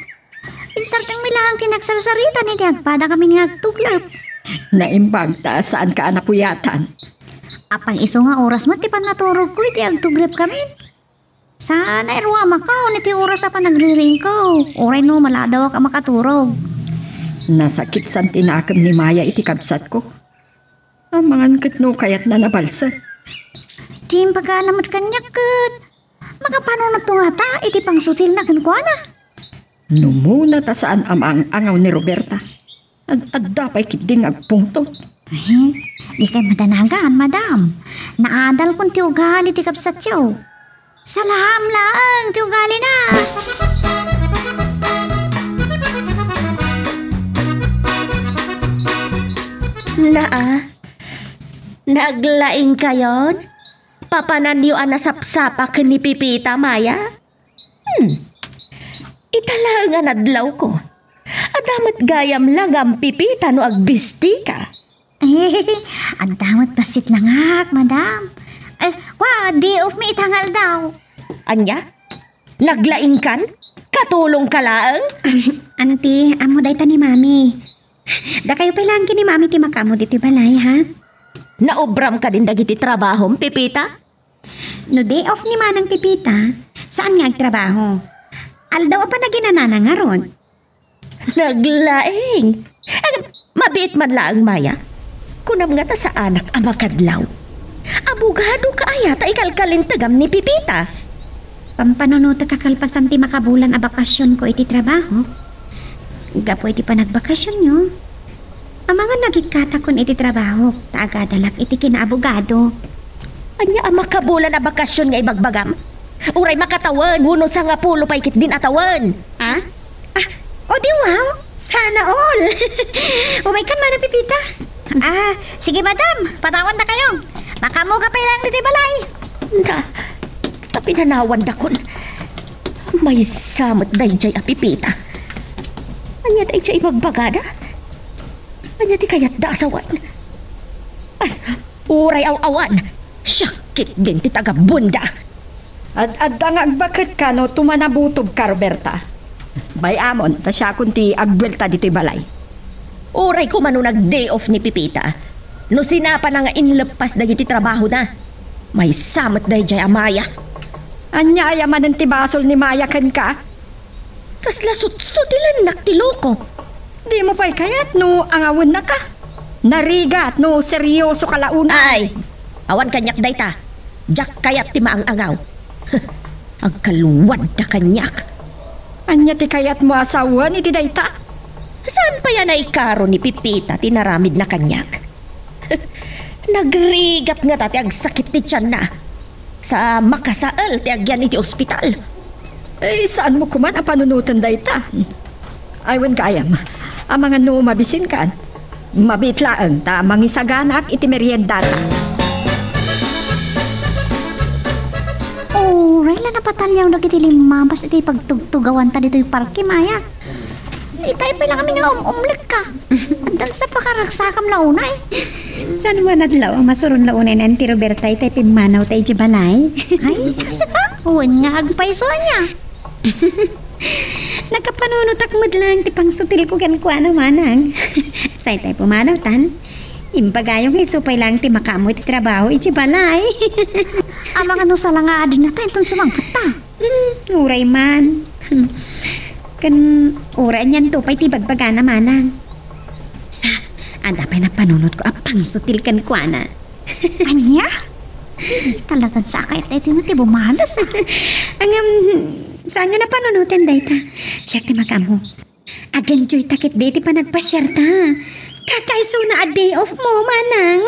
Insartengmi laeng ti nagsarsarita iti agpadakamin nga agtuglep. Naimbag ta saanka a napuyatan. Apay, isu nga oras met ti pannaturogko iti agtuglep kamin. Sa nairuamakaon iti oras a panagriringko, uray no maladawak a makaturog. Nasakit san ti nakem ni Maya iti kabsatko. Amangan ket no kayatna nabalset. Ti imbagana met kaniak ket makapanunotto ngata iti pangsutilna kenkuana. Numuna ta saan a maang-angaw ni Roberta. Ad-, adda pay ketdi nga agpungtot. Eh, dikay madanagan, madam. Naadalkon ti ugali ti kabsatyo. Salaam laeng ti ugalina. Naa, naglaingkayon? Papananyo a nasapsapa ken ni Pepita, Maya? Hmm. Ita laeng a nadlawko. Adda met gayam la nga ampipita no agbistika. Adda met bassit nangak, madam. Eh, wa, day off mi ita nga aldaw. Ania? Naglaingkan? Katulongka laeng? Auntie, ammo dayta ni Mami. Dakayo pay laeng ken ni Mami ti makaammo ditoy balay, ha? Naubram kadin dagiti trabahom, Pepita? No day off ni Manang Pepita, saan nga agtrabaho? Aldaw a panaginanana ngarud. Naglaing. Ay, mabiit man laeng, Maya. Kunam ngata saanak a makadlaw. Abogadoka aya ta ikalkalintegam ni Pepita? Pampanunotek a kalpasan ti makabulan a bakasionko iti trabaho. Gapu iti panagbakasionyo, amangan no agikkatakon iti trabahok ta agadalak iti kinaabogado. Ania a makabulan a bakasion nga ibagbagam? Uray makatawen wenno sangapulo pay ketdin a tawen. Ah? Ah, o di wow! Sana all! Umaykan man, Pepita. Ah, sige, madam. Panawan na kayo. Makaammoka pay laeng ditoy balay. Na, ta pinanawandakon. Maysa met daydiay a Pepita. Ania daydiay ibagbagada? Ania ti kayatda a sawen? Ay, uray aw-awan. Siak ketdin ti taga-Buenda. Ad-adda nga agbaketka no tumanabutob ka, Roberta. Bay-amon, ta siakon ti agbuelta ditoy balay. Uray koma no nag-day off ni Pepita, no sinapana nga inleppas dagiti trabahona. Maysa met daydiay a Maya. Ania aya manen ti basol ni Maya kenka? Kasla sutsutilennak ti loko. Dimo pay kayat no angawennaka? Narigat no seriosoka la unay. Ay, awan kaniak dayta. Diak kayat ti maang-angaw. Agkalwadda kaniak. Ania ti kayatmo a sawen iti dayta? Saan pay a naikaro ni Pepita ti naramidna kaniak? Nagrigat ngata ti agsakit ti tianna. Sa makasael ti agyan iti ospital. Eh, saanmo koman a panunoten dayta? Ay, wen gayam. Amangan no mabisinkan. Mabiit laeng ta mangisaganak iti meriendata. Uray la napataliaw dagiti limmabas iti pagtugtugawanta ditoy parke, Maya. Itay pay lang amin nga um-umlekka. Addan sa pakaragsakam la unay. Saan mo nadlaw a masuron la unay ni Auntie Roberta itay pimmanawta idiay balay? Ay, wen nga agpayso ania. Nakapanunotak met lang ti pangsutilko kenkuana, Manang. Sa itay pumanawtan, imbagayo nga isu pay lang ti makaammo iti trabaho idiay balay. Amangan no salangaadennata inton sumangbetta. Hmm, uray man. Ken uray anianto pay ti ibagbagana, Manang. Sa, adda pay napanunotko a pangsutil kenkuana. Ania? Talagan sa kayat daytoy nga ti bumalas, ah. Ngem, saan nga napanunoten dayta? Siak ti makaammo. Ag-enjoyta ketdi iti panagpasiarta. Kakaisuna a day off mo, Manang.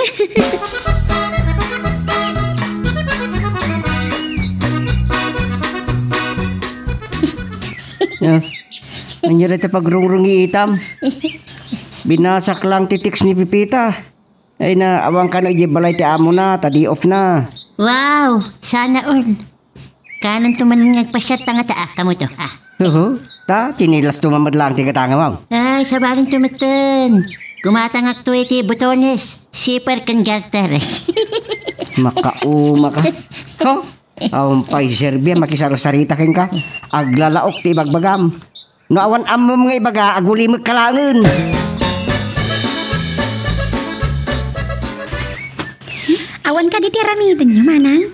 Ah, ania dayta pagrungrungiitam? Binasak lang ti text ni Pepita. Ay na, awan kano idiay balay ti amona, ta day off na. Wow! Sana all. Kaanonto manen nga agpasiarta ngata, ah, kamoto, ah. Oho, ta, tinilasto man met lang ti gatangam, aw. Ay, sabalinto metten. Gumatangakto iti botones, zipper ken garter. Makauma ka. Ho? Awan pay serbi a makisarsarita kenka. Aglalaok ti ibagbagam. No awan ammom nga ibaga, agulimekka laengen. Awan kadi ti aramidenyo, Manang?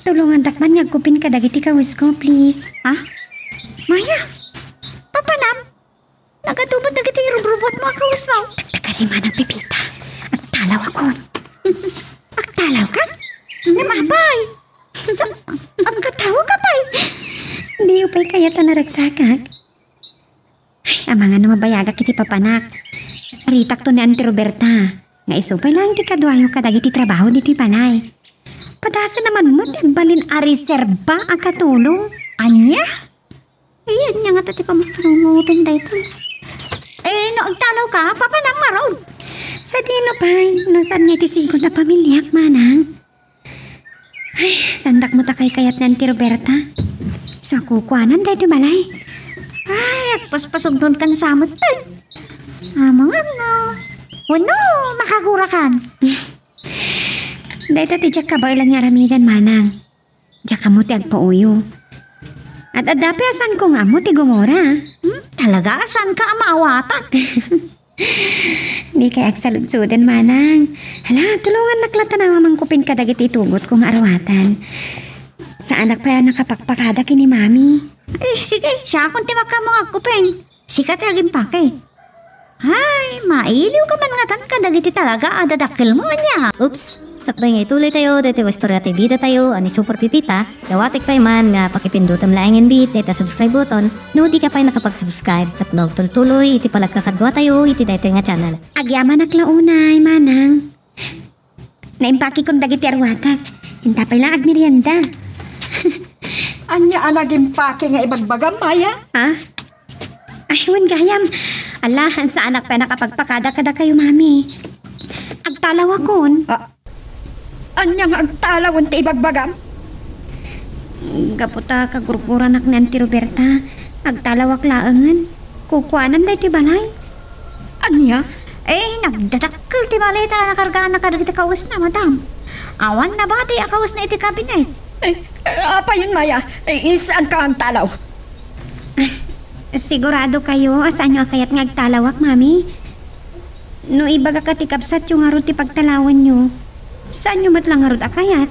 Tulongandak man nga agkupin kadagiti kawesko, please. Ha? Maya? Papanam? Nagatubo dagiti rubrubot mo a kawesmo. Tagtagari, Manang Pepita. Agtalawakon. Agtalawka? Ngem apay? Sa, agkatawa ka pay? Diyo pay kayat a naragsakak? Ay, amangan no mabayagak iti papanak. Saritakto ni Auntie Roberta. Nga isu pay lang ti kaduayo kadagiti trabaho ditoy balay. Padasen naman met ti agbalin a reserba a katulong. Ania? Eh, ania ngata ti pamagpanunoten daytoy? Eh, no agtalawka, papanam ngarud. Sadino pay, no saan nga iti sigud a pamiliak, Manang? Ay, saandak met a kaykayat ni Auntie Roberta. Sa kukuanan daytoy balay. Ay, agpaspasugnon kan samot, eh. Amangan, no? Wenno, makagurakan. Dayta ti diak kabaelan nga aramiden, Manang. Diak ammo ti agpauyo. At adda pay a saanko nga ammo ti gumura. Hmm? Talaga, saanka a maawatan? Dikay agsaludsuden, Manang. Hala, tulongannak la ta mangkupin kadagiti itugotko nga aruatan. Saanak pay a nakapakpakada ken ni Mami. Eh, sige, siakon ti makaammo nga agkupin. Sika ti agimpake. Hay, mailiwka man ngatan kadagiti talaga a dadakkelmo ania. Oops! Sakbay nga ituloytayo daytoy nga istorya ti bidatayo a ni Super Pepita, dawatek pay man nga pakipindutem laengen met dayta subscribe button no dika pay nakapag-subscribe tapno agtultuloy iti panagkakaduatayo iti daytoy nga channel. Agyamanak la unay, Manang. Naimpakekon dagiti aruatak. Inta pay la agmerienda. Ania a nagimpake nga ibagbagam, Maya? Ha? Ay, wen gayam. Ala, saanak pay a nakapagpakada kadakayo, Mami. Agtalawakon. Ah, ania nga agtalawen ti ibagbagam? Gapu ta kagurguranak ni Auntie Roberta, agtalawak laengen. Kukuanan daytoy balay. Ania? Eh, nagdadakkel ti maleta a nakargaanna kadagiti kawesna, madam. Awan nabati a kawesna iti kabinet. Eh, apayen, Maya? Eh, saanka nga agtalaw? Sigurado kayo a saanyo a kayat nga agtalawak, Mami? No ibagak a ti kabsatyo ngarud ti pagtalawanyo, saanyo met la ngarud a kayat?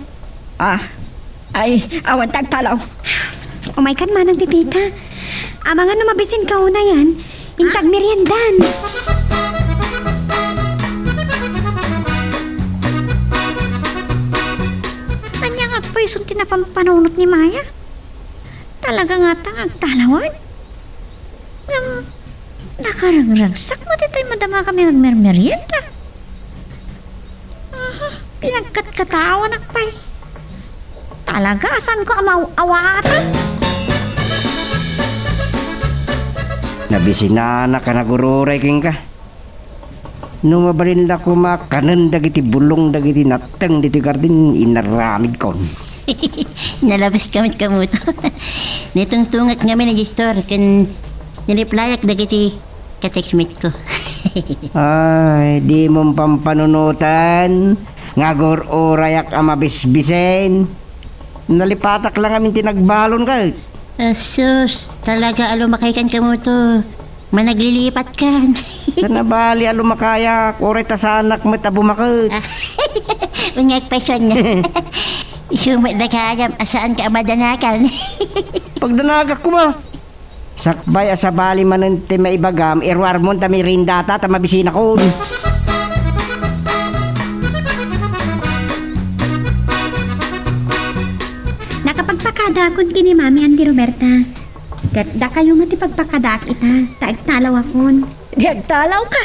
Ah, ay, awan ta agtalaw. Umaykan manang, Pepita. Amangan no mabisinka unay, intag meriendan. Ania nga agpayson ti napampanunot ni Maya? Talaga ngata nga agtalawan? Ngem, nakaragsak met itay madama kami agmermerienda. Aha, pinagkatkatawanak pay. Talaga a saanko a maaw-awatan. Nabisinanak a nagururay kenka. No mabalin la koma kanen dagiti bulong dagiti natteng ditoy garden, inaramidkon. Nalabas kami kamuto. Nitungtungak ngamin a gestor ken niriplayak dagiti ka-textmate ko. Ay, dimo pampanunotan nga agur-urayak a mabisbisen. Nalipatak la ngamin ti nagbalon ket. Asus, talaga a lumakaykan kamuto. Managlilipatkan. Saan a bali a lumakayak, uray ta saanak met a bumaket. Wen nga agpayson. Isu met da gayam a saanka a madanagan. Pagdanagak koma. Sakbay a sabali manen ti maibagam, iruarmon ta meriendata ta mabisinakon. Nakapagpakadaakon ken ni Mami, Auntie Roberta. Ket dakayo met ti pagpakadaak ita, ta agtalawakon. Di agtalawka.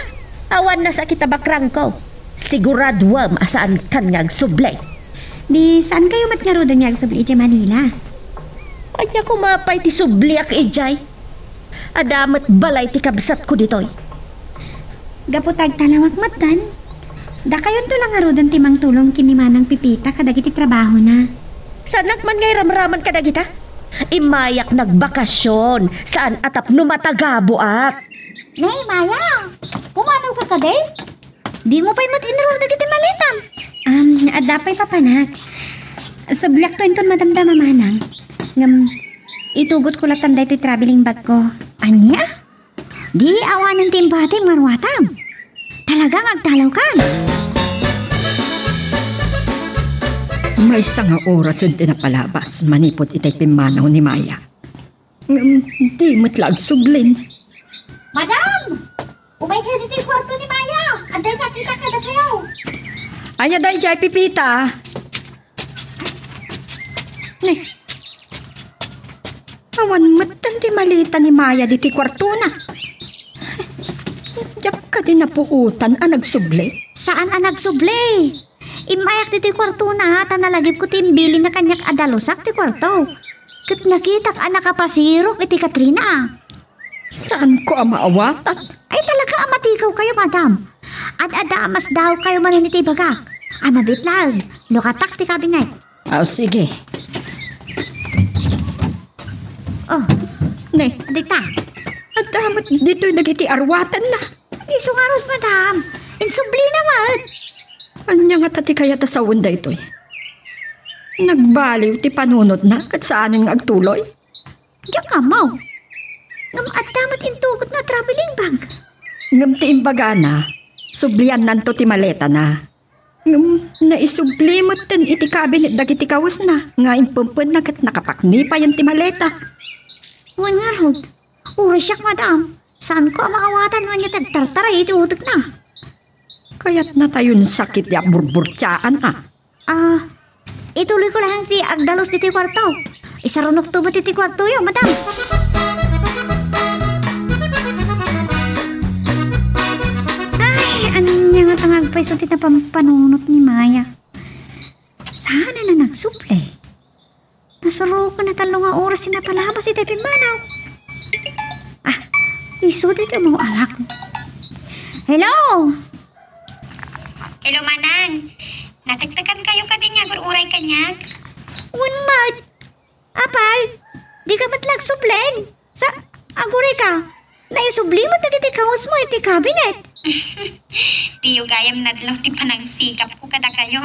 Awan nasakit a bakrangko. Siguraduem a saankan nga agsubli. Di saankayo met ngaruden nga agsubli idiay Manila? Ania koma pay ti subliak idiay? Adda met balay ti kabsatko ditoy. Gapu ta agtalawak metten, dakayonto la ngaruden ti mangtulong ken ni Manang Pepita kadagiti trabahona. Saanak man nga iramraman kadagita? Immayak nagbakasyon, saan a tapno matagaboak. Ne, Maya, pumanawka kadi? Dimo pay met inruar dagiti maletam? Um, adda pay, papanak. Subliakto inton madamdama, Manang. Ngem, itugotko latta daytoy traveling bagko. Ania? Di awanen ti imbati nga aruatam. Talaga nga agtalawkan. Maysa nga orasen ti napalabas manipud itay pimmanaw ni Maya. Ngem, di met la agsublin. Madam! Umaykayo ditoy kuarto ni Maya! Adda nakita kadakayo! Ania daydiay, Pepita? Ni, awan metten ti maleta ni Maya ditoy kuartona. Diak kadi napuotan a nagsubli? Saan a nagsubli? Immayak ditoy kuartona, ta nalagipko ti imbilinna kaniak a dalusak ti kuarto. Ket nakitak a nakapasirok iti katrina. Saanko a maawatan. Ay, talaga a matikawkayo, madam. Ad-adda a masdaawkayo manen iti ibagak. A, mabiit laeng. Lukatak ti kabinet. Aw, sige. Oh. Ne. Dita. Adda met ditoy dagiti aruatenna. Isu ngarud, madam. Insublina met. Ania ngata ti kayat a sawen daytoy? Nagbaliw ti panunotna ket saanen nga agtuloy? Diak ammo. Ngem adda met intugotna a traveling bag. Ngem ti imbagana, subliannanto ti maletana. Ngem naisubli metten iti kabinet dagiti kawesna nga impempenna ket nakapakni payen ti maleta. Wen ngarud, uray siak, madam. Saanko a maawatan no ania ti agtartaray iti utekna. Kayatna tayon sakit ti agburburtiaan, a. Ah, ituloyko laeng ti agdalus ditoy kuarto. Isarunokto met iti kuartoyo, madam. Ay, ania ngata nga agpayso ti napampanunot ni Maya? Saan a nagsubli? Nasuroken a tallo nga oras ti napalabas iti pimmanaw. Ah, isu daytoy maawatan. Hello? Hello, Manang. Natektekankayo kadi nga agur-uray kaniak? Wen met. Apay, dika met la agsublen? Sa, aguray ka, naisubli met dagiti kawesmo iti kabinet. Diyo gayam nadlaw ti panangsikapko kadakayo.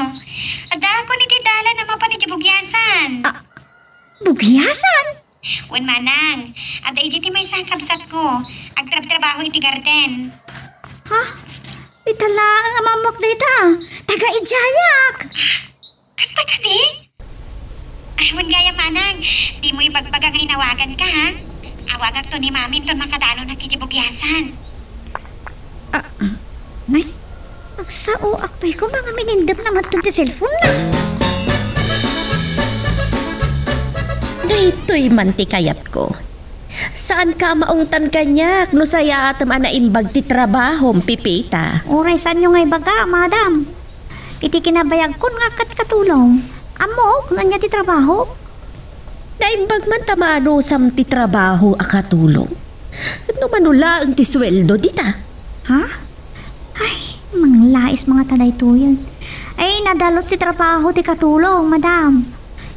Addaakon iti dalan a mapan iti bugiasan. Ah, bugiasan? Wen, manang, adda idiay ti maysa a kabsatko. Agtrabtrabaho iti garden. Ha? Ita laeng a maammoak dayta. Taga idiayak. Kasta kadi? Ay, wen gayam, manang. Dimo ibagbaga nga inawaganka, ha? Awagakto ni Mami inton makadanonak idiay bugiasan. Ah, ah. Nay, agsaoak pay koma nga minindem na met ti cellphone na. Daytoy man ti kayatko. Saanka a maungtan kaniak no sayaatem a naimbag ti trabahom, Pipita. Uray saanyo nga ibaga, madam. Iti kinabayagkon nga agkatkatulong, ammok no ania ti trabahok. Naimbag man ta maanusam ti trabaho a katulong. Ket no mano laeng ti sueldo dita? Ha? Ay, manglais nga ta daytoyen. Ay, nadalus ti trabaho ti katulong, madam.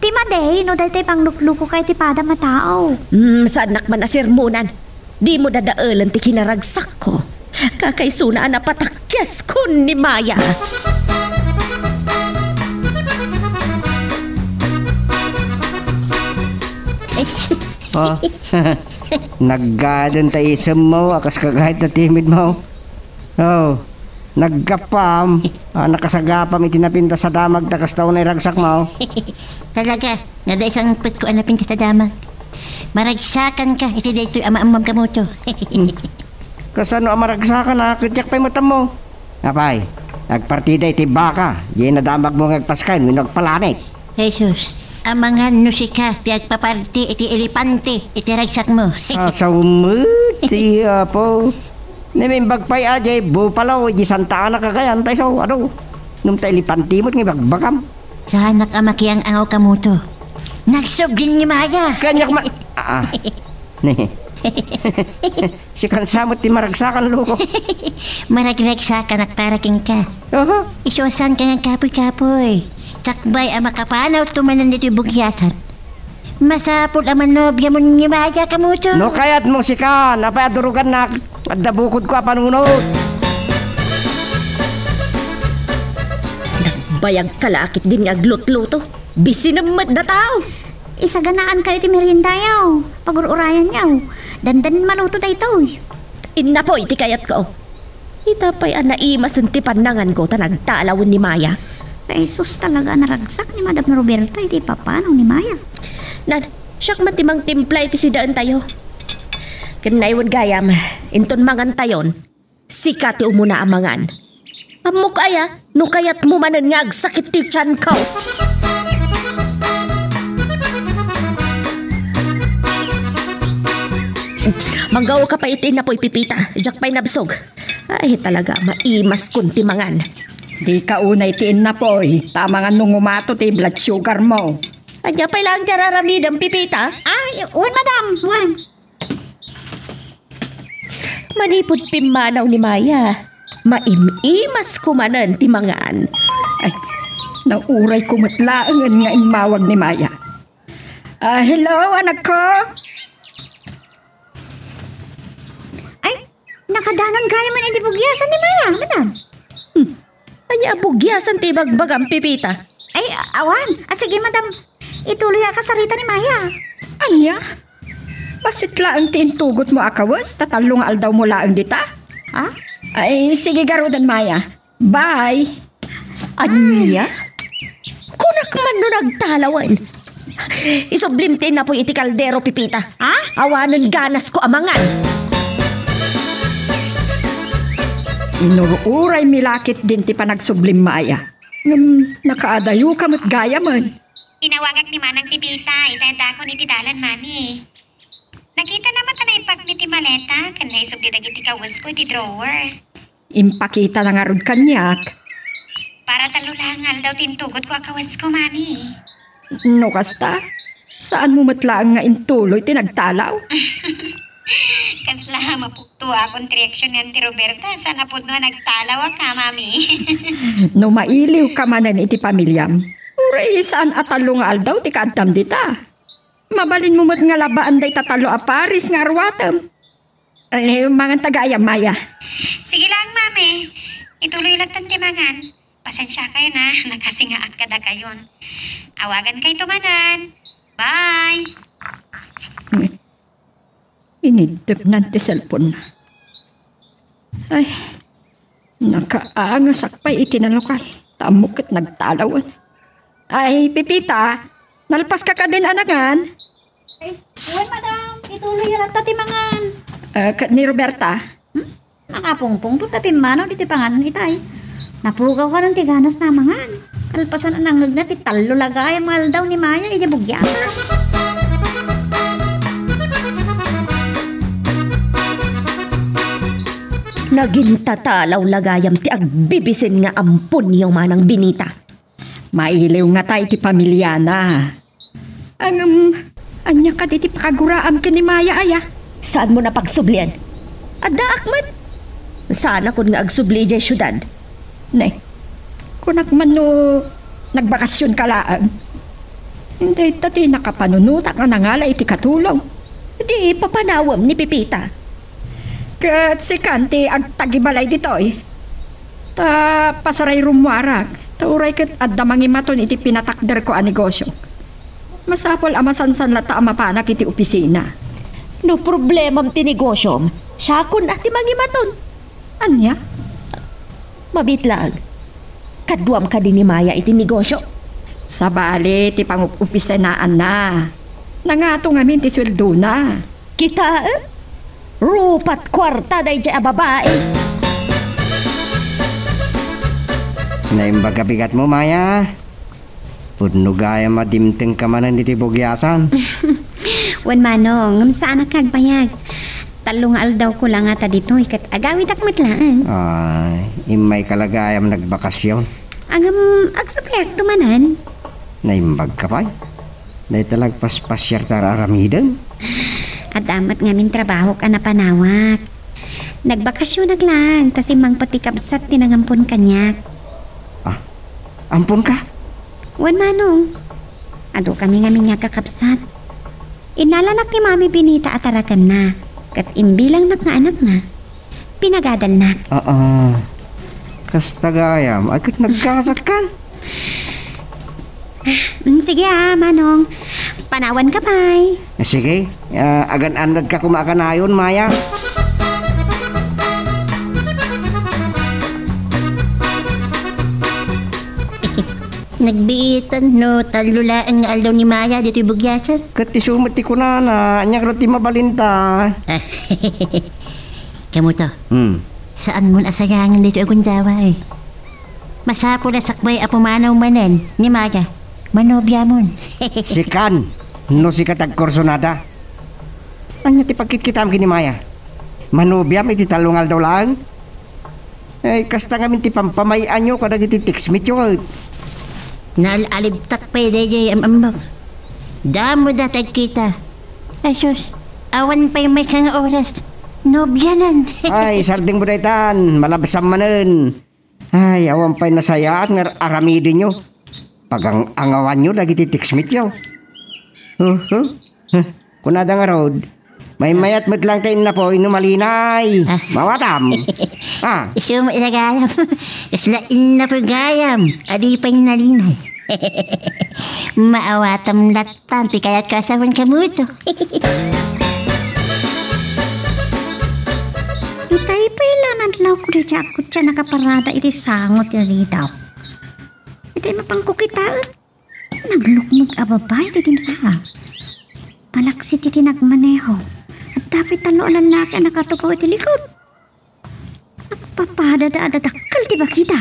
Ti madi, no daytoy panglukluko kay ti padam a tao. Hmm, saannak man a sermonan. Dimo dadaelen ti kinaragsakko. Kakaisuna a napatakiaskon ni Maya. Ah, naggaden ta isemmo, a kas kagayat na timidmo. Oh, naggappam. Ah, nakasagapam iti napintas a damag ta kasta unay ragsakmo. Talaga, nadaisanpetko a napintas a damag. Maragsakanka iti daytoy a maammom, Kamuto. Kasano a maragsakan a ket diak pay met ammo? Apay, agpartida iti baka, diay nadamagmo nga agpaskay wenno agpalanik. Jesus, amangan no sika ti agpaparti iti elepante iti ragsakmo. Asaw met, si Apo. Naimbag pay a diay Buffalo, idiay Santa Ana kagayan, ta isu, adu. Ngem ta elepante met nga ibagbagam. Saanak a makiang-angaw, Kamuto. Nagsublin ni Maya. Kaniak ma-, ah, ah. Sikan sa met ti maragsakan, loko. Maragragsakanak para kenka. Aha. Isu a saanka nga agkapoy-kapoy. Sakbay a makapanawto manen ditoy bugiasan. Masapul a manobiamon ni Maya, Kamuto. No kayatmo sika, apay a durugannak, adda bukodko a panunot. Nagbayagka la ketdin nga aglutluto. Bisinem met dataw. Isaganaankayo ti meriendayo. Pagur-urayanyo. Dandanin maluto daytoy. Innapoy ti kayatko. Ita pay a naimasen ti pannanganko ta nagtalawen ni Maya. Ay sus, talaga a naragsak ni Madam Roberta iti ipapanaw ni Maya. Nan, siak man ti mangtimpla iti sidaentayo. Ken nay wen gayam, inton mangantayon, sika ti umuna a mangan. Ammok aya, no kayatmo manen nga agsakit ti tianko. Manggaoka pay iti innapoy, Pipita. Diak pay nabsog. Ay, talaga, maimaskon ti mangan. Dika unay ti innapoy, ta amangan no ngumato ti blood sugar mo. Ania pay laeng ti araramidem, Pipita? Ay, wen, madam, wen. Manipud pimmanaw ni Maya, maim-imasko manen ti mangan. Ay, naurayko met laengen nga immawag ni Maya. Ah, hello, anakko? Ay, nakadanon gayam man idi bugiasan ni Maya, madam. Hmm. Ania a bugiasan ti ibagbagam, Pipita? Ay, awan. Ah, sige, madam. Ituloy a kasarita ni Maya. Ania? Bassit laeng ti intugotmo a kawes, ta tallo nga aldawmo laeng dita? Ha? Ay, sige garuden, Maya. Bye. Ania? Kunak man no nagtalawen. Isublim ti innapoy iti kaldero, Pipita. Ha? Awanen ganasko a mangan. Inur-uraymi la ketdin ti panagsublim, Maya. Ngem nakaadayoka met gayamen. Inawagak ni Manang Pipita, ita dakon iti dalan, Mami. Nakitana met a naipakni ti maleta ken naisubli dagiti kawesko iti drawer. Impakitana ngarud kaniak. Para tallo laeng nga aldaw ti intugotko a kawesko, Mami. No kasta, saanmo met laeng nga intuloy ti nagtalaw? Kasla mapuktoakon ti reaksion ni Auntie Roberta, saan a pudno a nagtalawak, ha, Mami? No mailiwka manen iti pamiliam, uray saan a tallo nga aldaw ti kaaddam dita. Mabalinmo met nga labaan dayta tallo a pares nga arwatem. Eh, mangan ta gayam, Maya. Sige lang, Mami. Ituloy latta ti mangan. Pasensiakayon a, nakasingaak kadakayon. Awagankayto manen. Bye! Iniddepnan ti cellphone-na. Ay, nakaangasak pay iti nalukay. Ta ammok ket nagtalawen. Ay, Pepita, nalpaska kadin a nangan? Ay, wen, madam. Ituloy latta ti mangan. Ah, ket ni Roberta? Hmm? Nakapungpungto ta pimmanaw ditoy panganan itay. Napukaw kanon ti ganas na mangan. Kalpasan a nangngegna ti tallo la gayam nga aldaw ni Maya idiay bugyasa. Nagintatalaw la gayam ti agbibisin nga amponyo, Manang Benita. Mailiw ngata iti pamiliana. Ngem, ania kadi ti pakaguraam ken ni Maya aya? Saanmo a pagsublian? Addaak met. Saanakon nga agsubli idiay siudad. Ne, kunak man no nagbakasionka laeng. Dayta ti nakapanunotak nga nangala iti katulong. Di papanawem ni Pepita. Ket sikan ti agtagibalay ditoy. Ta pasaray rummuarak, ta uray ket adda mangimaton iti pinatakderko a negosio. Masapul a masansan latta a mapanak iti opisina. No problemam ti negosiom, siakon a ti mangimaton. Ania? Mabitlag. Kaduam kadi ni Maya iti negosio? Sabali ti pangup-opisinaanna. Nangato ngamin ti sueldona. Kitaem? Rupat kuarta daydiay a babai. Naimbag a bigatmo, Maya. Pudno gayam a dimtengka manen iti bugiasan. Wen, Manong, ngem saanak nga agbayag. Tallo nga aldawko la ngata ditoy, ket agawidak met laeng. Ay, immayka la gayam nagbakasion. Ngem, agsubliakto manen. Naimbagka pay. Dayta la agpaspasiar ta ar-aramidem. Adda met ngamin trabahok a napanawak. Nagbakasionak laeng, ta simmangpet ti kabsat ti nangampon kaniak. Ah, amponka? Wen, Manong. Adu kami ngamin nga kakabsat. Innalanak ni Mami Benita a tarakenna, ket imbilangnak nga anakna. Pinagadalnak. Aa, kasta gayam. Ay, ket nagkasatkan. Mm, sige, ah, Manong. Panawanka pay. Ah, sige. Ah, agan-annadka koma a kanayon, Maya. Nagbiitan no tallo laeng nga aldaw ni Maya ditoy bugiasan. Ket isu met ti kunana, ania kano ti mabalinta? Kamuto, Hmm. saanmon a sayangen daytoy a gundaway. Masapul a sakbay a pumanaw manen ni Maya. Manobiamon. Sikan, no sika ti agkursunada. Ania ti pagkitkitam ken ni Maya? Manobiam iti tallo nga aldaw laeng? Ay, kasta ngamin ti pampamay-anyo kadagiti textmateyo, ket. Naal-alibtak pay daydiay am-ammok. Damo data agkita. Ay, sus, awan pay maysa nga oras. Nobianan. Ay, sardengmo daytan, malabsam manen. Ay, awan pay nasayaat nga ar-aramidenyo. Pagang-angawanyo dagiti textmateyo. Huh, huh. Huh, kunada ngarud, maymayat met lang ta innapoy no malinay. Ah. Mawatam. Ah. Isu met la gayam. Isla innapoy gayam. Adi pay nalinay. Maawatam lattan ti kayatko a sawen, Kamuto. Itay pay la nadlawko daydiay a kotse a nakaparada iti sango ti ridaw. Itay mapanko kitaen. Naglukmeg a babai ti dimsaak. Malaksid iti nagmaneho. Adda pay tallo a lallaki a nakatugaw iti likod. Agpapadada a dadakkel ti bagida.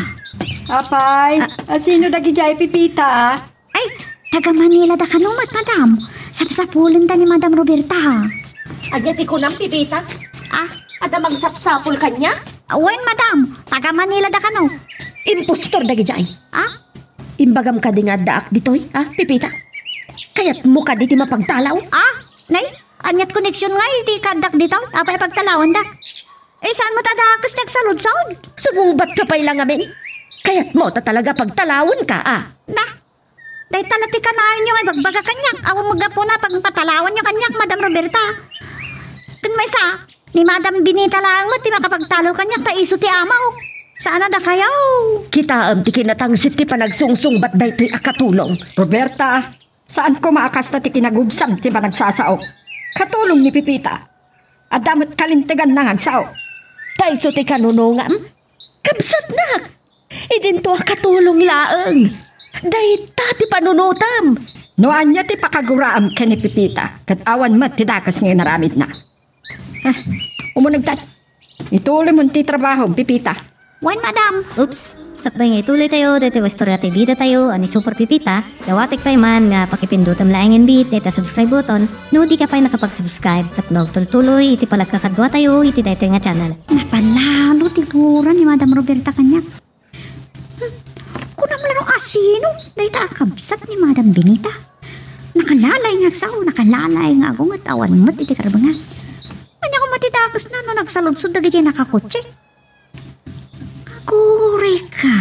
Apay, Ah. asino dagidiay, Pepita? Ay, taga Manila da kano met, madam. Sapsapulenda ni Madam Roberta. Ania ti kunam, Pepita? Ah? Adda mangsapsapul kaniak? Wen, madam. Taga Manila da kano. Impostor dagidiay. Ah? Imbagam kadi nga addaak ditoy, ah, Pepita? Kayatmo kadi ti mapagtalaw? Ah? Nay, aniat koneksion nga iti kaaddak ditoy? Apay a pagtalawenda? Eh, saanmo ta adda kas ti agsaludsod? Sumungbatka pay la ngamin. Kayatmo ta talaga pagtalawenka, ah? Na, Dayta la ti kanayon nga ibagbaga kaniak. Awan met gapuna pagpatalawanyo kaniak, Madam Roberta. Ken maysa, ni Madam Benita laeng met ti makapagtalo kaniak ta isu ti amao. Saan a dakayo? Kitaem ti kinatangsit ti panagsungsungbat daytoy a katulong. Roberta, saan koma a kasta ti kinagubsam ti panagsasaok. Katulong ni Pepita. Adda met kalinteganna nga agsao. Ta isu ti kanunongam, kabsatnak. Idinto a katulong laeng. Dayta ti panunotam. No ania ti pakaguraam ken ni Pepita, ket awan met ti dakes nga inaramidna. Ah, umunegtan. Ituloymon ti trabahom, Pepita. Wen, madam. Oops! Sakbay nga ituloytayo daytoy nga istorya ti bidatayo a ni Super Pepita, dawatek pay man nga pakipindutem laengen bi dayta subscribe button no dika pay nakapag-subscribe tapno agtultuloy iti panagkakaduatayo iti daytoy nga channel. Napalalo ti gura ni Madam Roberta kaniak. Hmm, kunam la no asino dayta a kabsat ni Madam Benita. Nakalalay nga agsao, nakalalay nga agunget, awan met iti karbengan. Ania koma ti dakesna no nagsaludsod dagiti nakakotse? Agurayka.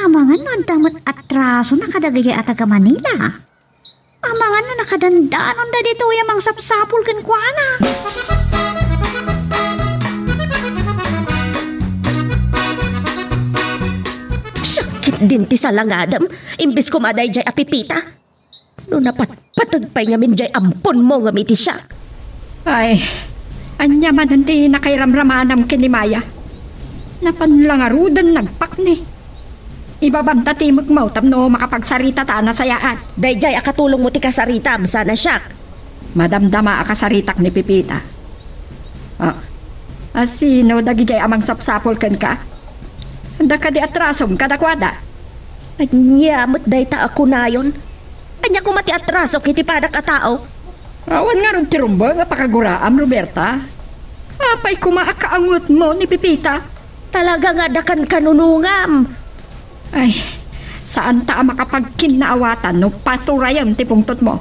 Amangan no adda met atrasona kadagiti a taga-Manila. Amangan no nakadandanonda ditoy a mangsapsapul kenkuana. Siak ketdin ti salangadam, imbes koma daydiay a Pepita. No napatpateg pay ngamin diay amponmo ngem iti siak. Ay, ania manen ti nakairamramanam ken ni Maya? Napan la ngaruden nagpakni. Ibabam ta timekmo tapno makapagsarita ta a nasayaat. Daydiay a katulongmo ti kasaritam, saan a siak. Madamdama a kasaritak ni Pepita. Ah, asino dagidiay a mangsapsapul kenka? Adda kadi atrasom kadakuada? Ania met dayta a kunayon? Ania koma ti atrasok iti padak a tao? Awan ngarud ti rumbeng a pakaguraam, Roberta. Apay koma a kaangetmo ni Pepita? Talaga nga adda kankanunongam. Ay, saanta a makapagkinnaawatan no paturayem ti pungtotmo.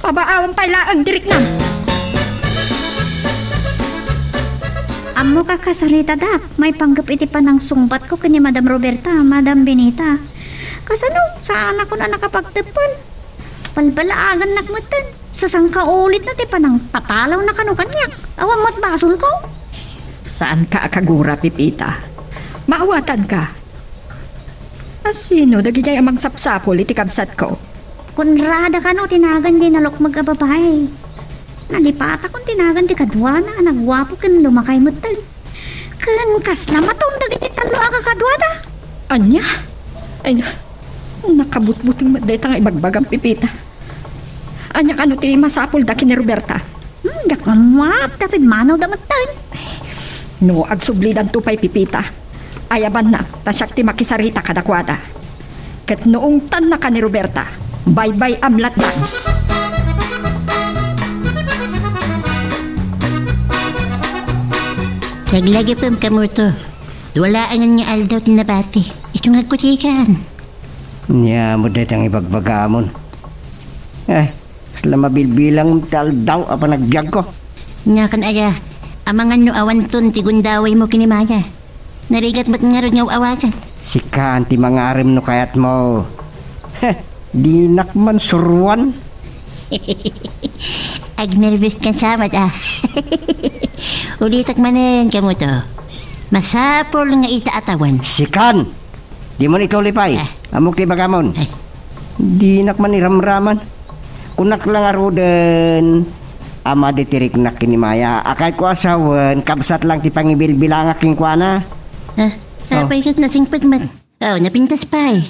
Pabaawan pay laeng ti riknam. Ammok a kasaritadak, maipanggep iti panangsungbatko ken ni Madam Roberta, Madam Benita. Kasano, saanakon a nakapagteppel? Balbalaagannak metten. Sasangkaulitna ti panangpatalawna kano kaniak. Awan met basolko. Saanka a kagura, Pepita. Maawatanka. Asino dagidiay a mangsapsapul iti kabsatko? Conrada kano ti nagan diay nalukmeg a babai. Nalipatakon ti nagan ti kaduana a nagguapo ken lumakay metten. Ken kasla maton dagiti tallo a kakaduada. Ania? Ay, nakabutbuteng met dayta nga ibagbagam, Pepita. Ania kano ti masapulda ken ni Roberta? Hmm, diak ammo, ta pimmanawda metten. No agsublidanto pay, Pepita, ayabannak ta siak ti makisarita kadakuada. Ket no ungtannaka ni Roberta, baybay-am lattan. Laglagipem, Kamoto. Dua laengen nga aldaw ti nabati. Isu nga agkutikan. Ania met dayta nga ibagbagamon? Ay, kasla mabilbilang ti aldaw a panagbiagko. Ania kan aya, amangan no awanton ti gundawaymo ken ni Maya. Narigat met ngarud nga aw-awagan. Sikan ti mangarem no kayatmo. Heh, dinak man suruan. Agnerbios ka sa met, ah. Ulitek manen, Kamoto. Masapul nga ita a tawen. Sikan! Di man ituloy pay. Ah. Ammok ti bagamon. Ay. Dinak man iramraman. Kunak lang ngaruden, ama, di ti riknak ken ni Maya. Akayko a sawen, kabsat lang ti pangibilbilangak kenkuana. Ah, oh. Apay ket nasingpet met. Oh, napintas pay.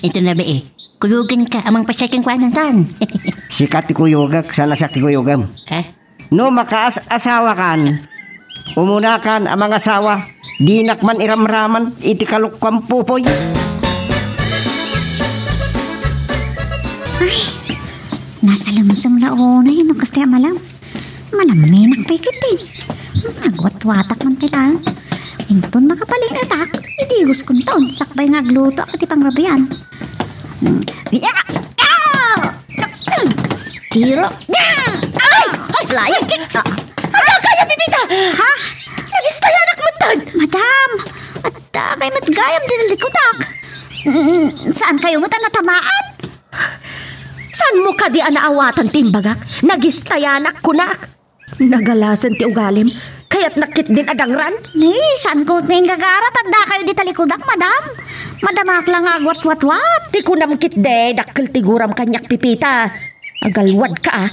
Ito na ba eh. Kuyogan ka, amang pasay kenkuana tan. Sika ti kuyogak, saan a siak ti kuyogam. Eh? No makaas-asawakan, umunakan a mangasawa, dinak man iramraman iti kalukkuam, Pupoy. Ay, nasalemsem la unay no kastoy a malam. Malaminak pay ketdi. Nagwatwatak man ti laeng. Inton makapaling-etak, idigoskonton sakbay nga aglutoak iti pangrabian. Hmm. Ya! Ya! Tiro. Ya! Ay! Ay! Flying kick! Ah. Adda kaya, Pepita! Ha? Nagistayanak metten! Madam! Adda kay met gayam ti likutak! Mm, saan kayo met a natamaan? Saan mo kadi a naawatan ti imbagak? Nagistayanak, kunak. Nagalasen ti ugalim. Kayatnak ketdin a dangran. Ni, saan ko met nga inggagarat? Adda kayo di talikudak, madam. Madamak la nga agwatwatwat. Ti kunam ketdi, dakkel ti guram kaniak, Pipita. Agalwadka, a.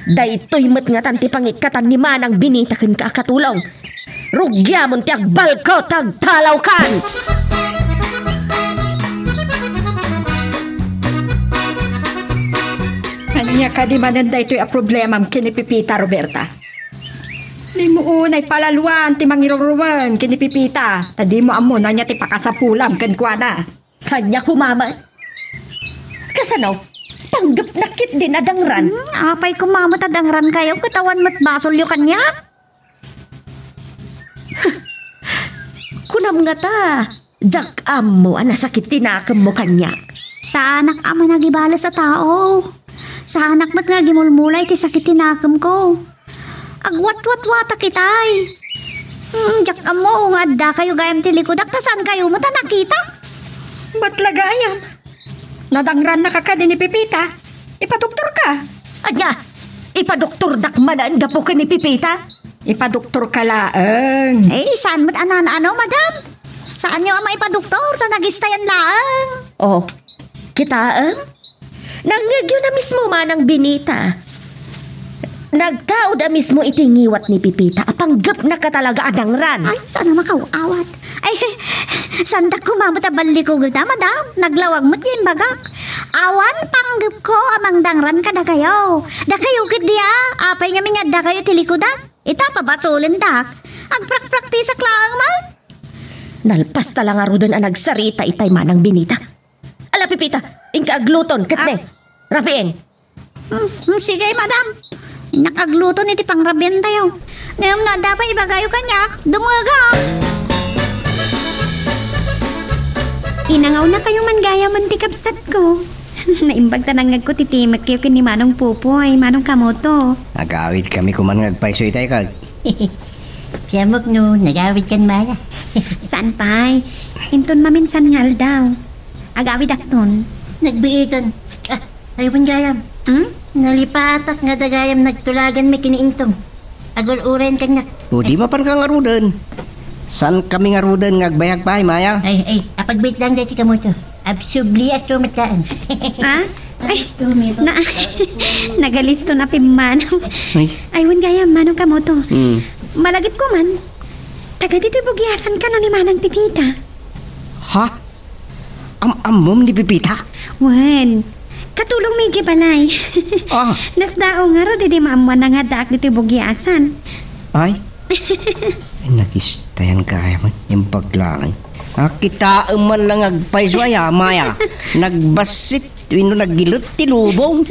Daytoy met ngatan ti pangikkatan ni Manang Benita kenka a katulong. Rugiamon ti agbalko, tagtalawkan! Ania kadi manen daytoy a problemam ken ni Pipita, Roberta? Dimo unay palaluan ti mangiruruen ken ni Pipita, ta dimo ammo no ania ti pakasapulam kenkuana. Ania koma met? Kasano? Panggepnak ketdin a dangran? Hmm, apay koma met a dangrankayo ket awan met basolyo kaniak? Kunam ngata, diak ammo a nasakit ti nakemmo kaniak. Saanak a managibales a tao. Saanak met nga agimulmula iti sakit ti nakemko. Agwatwatwatak itay. Hmm, diak ammo nga adda kayo gayam ti likudak ta saan kayo met a nakita. Bat la gayam. Nadangrannaka kadi ni Pipita? Ipadoktorka. Ania? Ipadoktordak manen gapu ken ni Pipita? Ipadoktorka laeng. Eh, saan met a naan-ano, madam? Saanyo a maipadoktor ta nagistayan laeng. Oh, kitaem? Nangngegyo na mismo, Manang Benita. Nagtaud a mismo iti ngiwat ni Pipita a panggepna ka talaga a dangran. Ay, saan a makaw-awat? Ay, saandak koma met a balliko gayta, madam. Naglawag met ti imbagak. Awan panggepko a mangdangran kadakayo. Dakayo ketdi a, apay ngamin nga adda kayo ti likudak? Ita, pabasolendak. Agprakpraktisak laeng man. Nalpasta la ngaruden a nagsarita itay, Manang Benita. Ala, Pipita, inka agluton, ket ne, rabien. Hmm, hmm, sige, madam. Innak agluton iti pangrabientayo. Ngem no adda pay ibagayo kaniak, dumngegak. Inangawna kayo man gayam ti kabsatko. Naimbag ta nangngegko ti timekyo ken ni Manong Popoy, Manong Kamoto. Agawid kami koman nga agpayso itay, kag. Siamok no nagawid kan Maya. Saan pay? Inton maminsan nga aldaw. Agawidakton. Nagbiitan. Ah, ay, wen gayam. Hmm? Nalipatak nga dagayam nagtulagan mi kini Intong. Agur-uren kaniak. O, di mapan ka ngaruden. Saan kami ngaruden nga agbayag pay, Maya? Ay, ay, apagbiit lang daytoy Kamoto. Absubli a sumataan. Ha? Ay, na, nagalisto na pimmanaw. Ay. Ay, wen gayam, Manong Kamoto. Hmm. Malagipko man. Taga ditoy bugiasan kano ni Manang Pipita. Ha? Am-ammom ni Pipita? Wen, katulong mi idiay balay. Ah. Nasdaaw ngarud idi maammoanna nga addaak ditoy bugiasan. Ay? Ay, nagistayan ka, ay, man, yung paglaang. Ah, kitaem man lang agpayso, ay, amaya. Nagbassit, wenno naggilet ti lubong.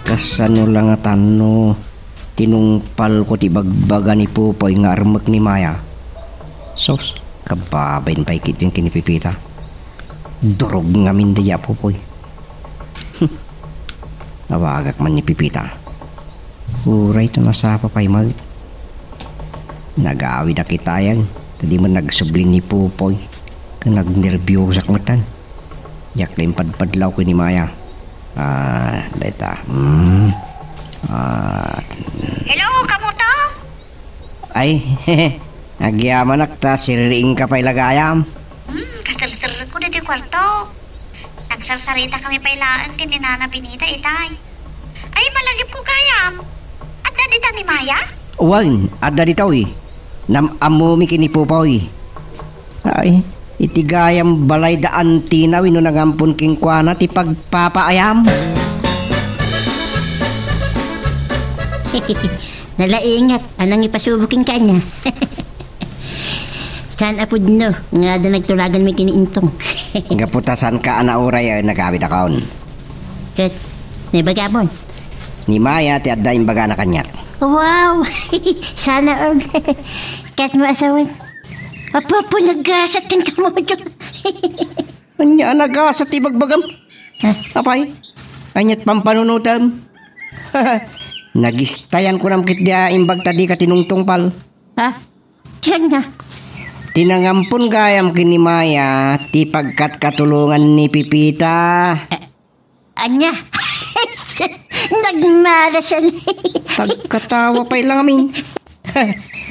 Kasano lang a tanno? Tinungpalko ti bagbaga ni Popoy nga armek ni Maya. Sus, kababain pay ketdin ken ni Pipita. Durog ngamin daydi a Popoy. Awagak man ni Pipita. Uray ta nasapa pay met. Nagawidak itayan, ta di met nagsubli ni Popoy. Ken nagnerbiusak metten. Diak la impadpadlaw ken ni Maya. Ah, dayta. Hmm. Ah. Hello, Kamoto? Ay, agyamanak ta siririingka pay la gayam. Hmm, kaserserko ditoy kuarto. Nagsarsarita kami pay laeng ken ni Nana Benita itay. Ay, malagipko gayam. Adda dita ni Maya? Wen, adda ditoy. Nam-ammomi ken ni Popoy. Ay, iti gayam balay da Antina wenno nangampon kenkuana ti pagpapaayam. Nalaingak a nangipasubo kenka ania. Saan a pudno nga adda nagtulagan mi ken ni Intong. Gapu ta saanka a nauray a nagawidakon. Ket, naibagamon? Ni Maya ti adda imbagana kaniak. Wow! Sana all. Ket mo asawen. Apo, apo, naggasat ken Kamoto. Ania a nagasat ti ibagbagam? Ha? Apay, aniat pampanunotem? Nagistayan kunam ketdi a imbag ta dika tinungtungpal. Ania? Ti nangampon gayam ken ni Maya, ti pagkatkatulongan ni Pepita. Ania? Nagmalasan. Pagkatawa pay lang amin.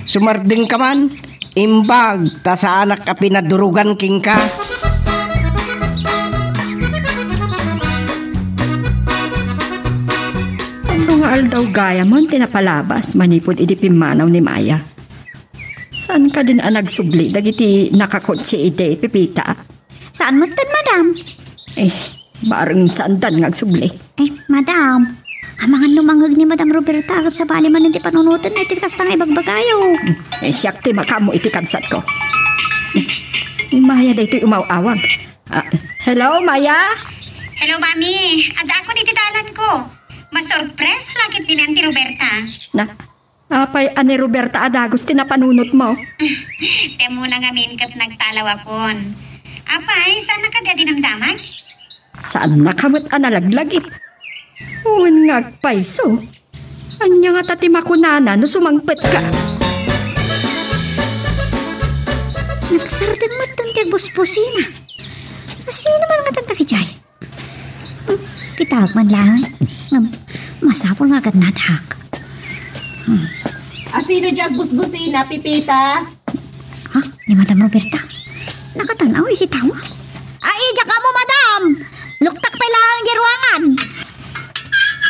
Sumardeng ka man. Imbag, ta saanak a pinadurugan kenka. Ano nga aldaw gayam ti napalabas manipud idi pimmanaw ni Maya? Saan kadin a nagsubli dagiti nakakotse idi, Pepita? Saan metten, madam? Eh, bareng saandan nga agsubli. Eh, madam, amangan no mangngeg ni Madam Roberta, ket sabali manen ti panunotenna iti kasta nga ibagbagayo. Eh, siak ti makaammo iti kabsatko. Ni Maya daytoy umaw-awag. Ah, hello, Maya? Hello, Mami. Addaakon iti dalanko. Masurpresa la ketdi ni Auntie Roberta. Na, apay a ni Roberta a dagus ti napanunotmo? Ti ammona ngamin ket nagtalawakon. Apay, saannak kadi a dinamdamag? Saannak met a nalaglagip. Wen nga agpayso. Ania ngata ti makunana no sumangpetka? Nagsardeng metten ti agbusbusina. Asino man ngata dagiti jay? Hmm, kitaek man laeng. Ngem, masapul nga agannadak. Hmm. Asino diay agbusbusina, Pepita? Ha? Ni Madam Roberta? Nakatan-aw iti tawa? Ay, diak ammo, madam! Luktak pay laeng diay ruangan.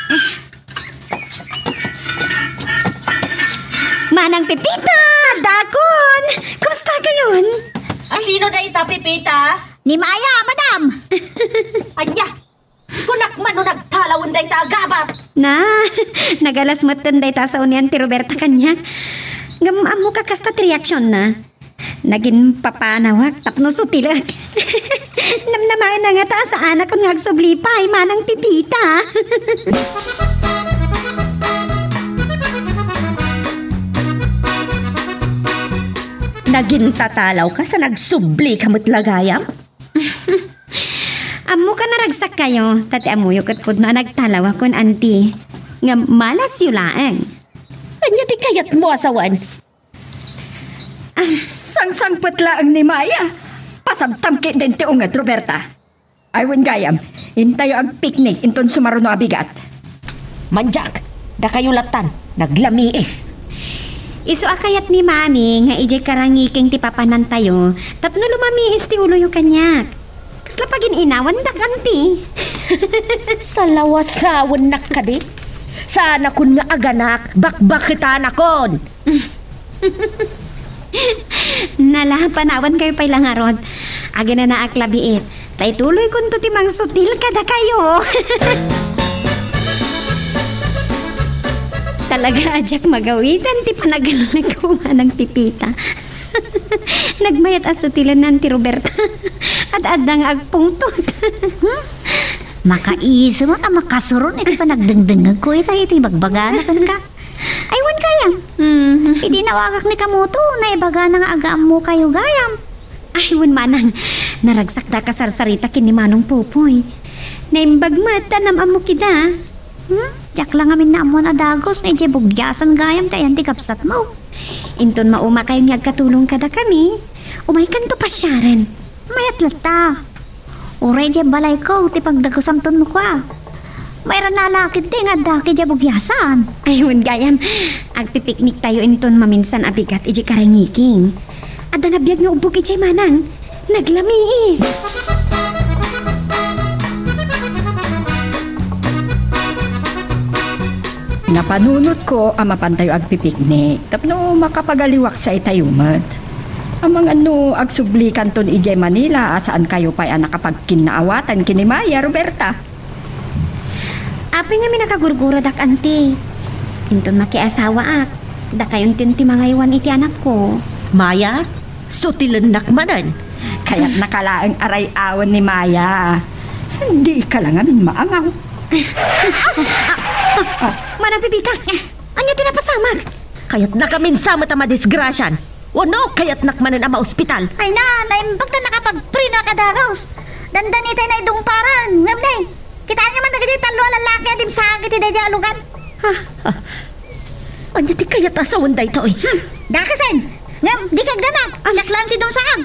Eh. Manang Pepita! Dakon! Kumusta kayon? Asino dayta, Pepita? Ni Maya, madam! Ania? Kunak man no nagtalawen dayta a gabat. Na, nagalas metten dayta a sao ni Auntie Roberta kaniak. Ngem ammoka kasta ti reaksionna. Naginpapanawak tapno sutilek. Namnamaenna ngata a saanakon nga agsubli pay, Manang Pepita. Nagintatalawka sa nagsublika met la gayam? Ammoka, naragsakkayo, ta ti ammoyo ket pudno a nagtalawakon, Auntie. Ngem malasyo laeng. Ania ti kayatmo a sawen? Ah, sangsangpet laeng ni Maya. Pasabtam ketdin ti unget, Roberta. Ay, wen gayam, intayo agpiknik inton sumaruno a bigat. Mandiak, dakayo lattan, naglamiis. Isu a kayat ni Mami nga idiay karangiking ti papanantayo tapno lumamiis ti uloyo kaniak. Kasla pagin-inawandak, Auntie. Salawasawennak kadi? Saanakon nga aganak, bakbaketanakon. Nala, panawankayo pay la ngarud. Aginanaak la biit. Ta ituloykonto ti mangsutil kadakayo. Talaga a diak magawitan ti panagelleko, Manang Pepita. Nagmayat a sutilen ni Auntie Roberta. Ad-adda nga agpungtot. Hmm? Makaiso met a makasuron iti panagdengdengngegko ita iti ibagbagana kenka. Ay, wen gayam. Mm. Idi nawagak ni Kamoto, naibagana nga agaammokayo gayam. Ay, wen manang, naragsakda a kasarsarita ken ni Manong Popoy. Naimbag met ta nam-ammok ida. Hmm? Diak la ngamin naammuan a dagus nga idiay bugiasan gayam ti ayan ti kabsatmo. Inton maumakayon nga agkatulong kadakami, umaykanto pasiaren. Mayat latta. Uray diay balayko ti pagdagusanton no kua. Mairana la ketdi nga addaka idiay bugiasan. Ay, wen gayam, agpipikniktayo inton maminsan a bigat idiay karangiking. Adda nabiag nga ubbog idiay manang. Naglamiis. Napanunotko a mapantayo agpipiknik tapno makapagaliwak sa itayo met. Amangan no agsublikanton idiay Manila a saankayo pay a nakapagkinnaawatan ken ni Maya, Roberta. Apay ngamin a kagurguradak, Auntie? Inton makiasawaak, dakayonton ti mangaywan iti anakko. Maya, sutilennak manen. Kayatnaka laeng a ray-awen ni Maya. Dika la ngamin maangaw. Manang Pepita, ania ti napasamak? Kayatnakamin sa met a madisgrasian. Wenno, kayatnak manen a maospital. Ay na, naimbag ta nakapagpreno a kadagus. Dandani tay naidungparan. Ngem ne, kitaenyo man dagiti tallo a lallaki a dimsaag iti daydiay a lugar. Ha? Ha? Ania ti kayat a sawen daytoy? Hmm, dakasen. Ngem, dika agdanag. Siak laeng ti dumsaag.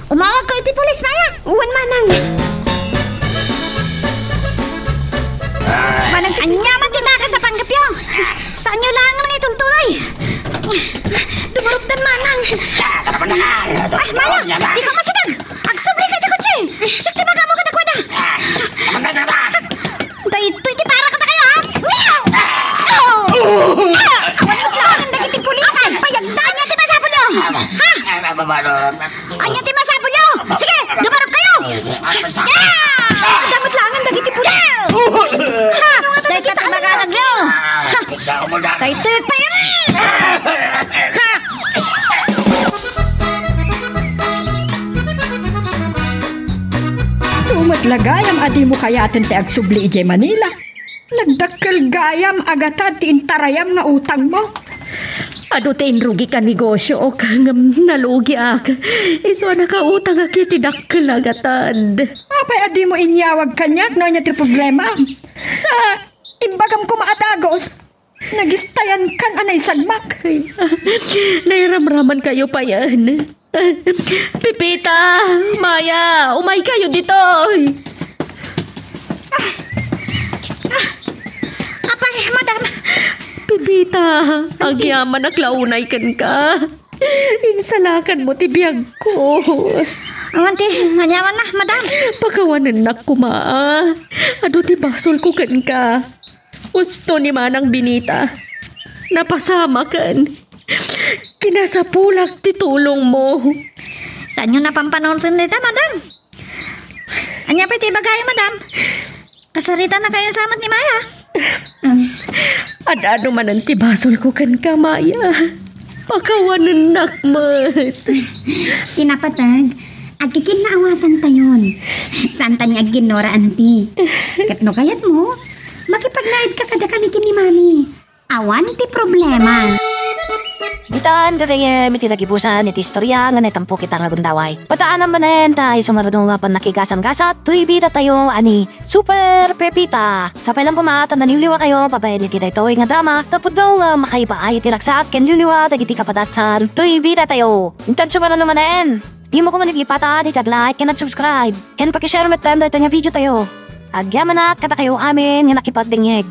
Umawagko iti pulis, Maya. Wen, manang. Manang, ania man ti nakas a panggepyo? Saanyo laeng nga itultuloy. Dumurupdan, manang. Ay, Maya, dika masideg. Agsubli ka iti kotse. Siak ti magamu kadakuada. Daytoy ti para kadakayo, ha? Awan met laeng dagiti pulis. Ay, payagda. Ania ti masapulyo? Ha? Ania ti masapulyo? Sige, dumarupkayo. Ania met laeng dagiti pulis? Ha? Dayta ti maganagyo. Ha? Daytoy pay. Ha? Isu met la gayam a dimo kayaten ti agsubli idiay Manila. Nagdakkel gayam a gatad ti intarayam nga utangmo. Adu ti inrugik a negosiok, ngem nalugiak. Isu a nakautangak iti dakkel a gatad. Apay a dimo inyawag kaniak no ania ti problemaam? Sa imbagam koma a dagus. Nagistayankan a naisagmak. Ay, nairamramankayo payen. Pepita, Maya, umaykayo ditoy. Apay, madam. Pepita, agyamanak la unay kenka. Insalakanmo ti biagko. Awan ti, aniamanna, madam. Pakawanennak koma, a. Adu ti basolko kenka. Usto ni Manang Benita. Napasamaken. Kinasapulak ti tulongmo. Saanyo napampanunoten dayta, madam? Ania pay ti ibagayo, madam? Kasaritanakayo sa met ni Maya. Ad-adu manen ti basolko kenka, Maya. Pakawanennak met. Ti napateg, agkikinnaawatantayon. Saanta ni agkinnuraan ti. Ket no kayatmo, makipagnaedka kadakami ken ni Mami. Awan ti problema. Ditan, gagayyem, iti nagibusan iti istoria nga naitampok ita nga gundaway. Padaanam manen ta isu nga adu nga pannakaigasam-gasat toy bidatayo a ni Super Pepita. Sapay lang koma ta naliwliwatayo babaen iti daytoy nga drama, ta pudno nga makaibaay iti ragsak ken liwliwa dagiti kapadasan toy bidatayo. Intanto manen no manen, dimo koma maglipatan iti ag-like ken ag-subscribe, ken paki-share metten daytoy nga videotayo. Agyamanak kadakayo amin nga nakipagdengngeg.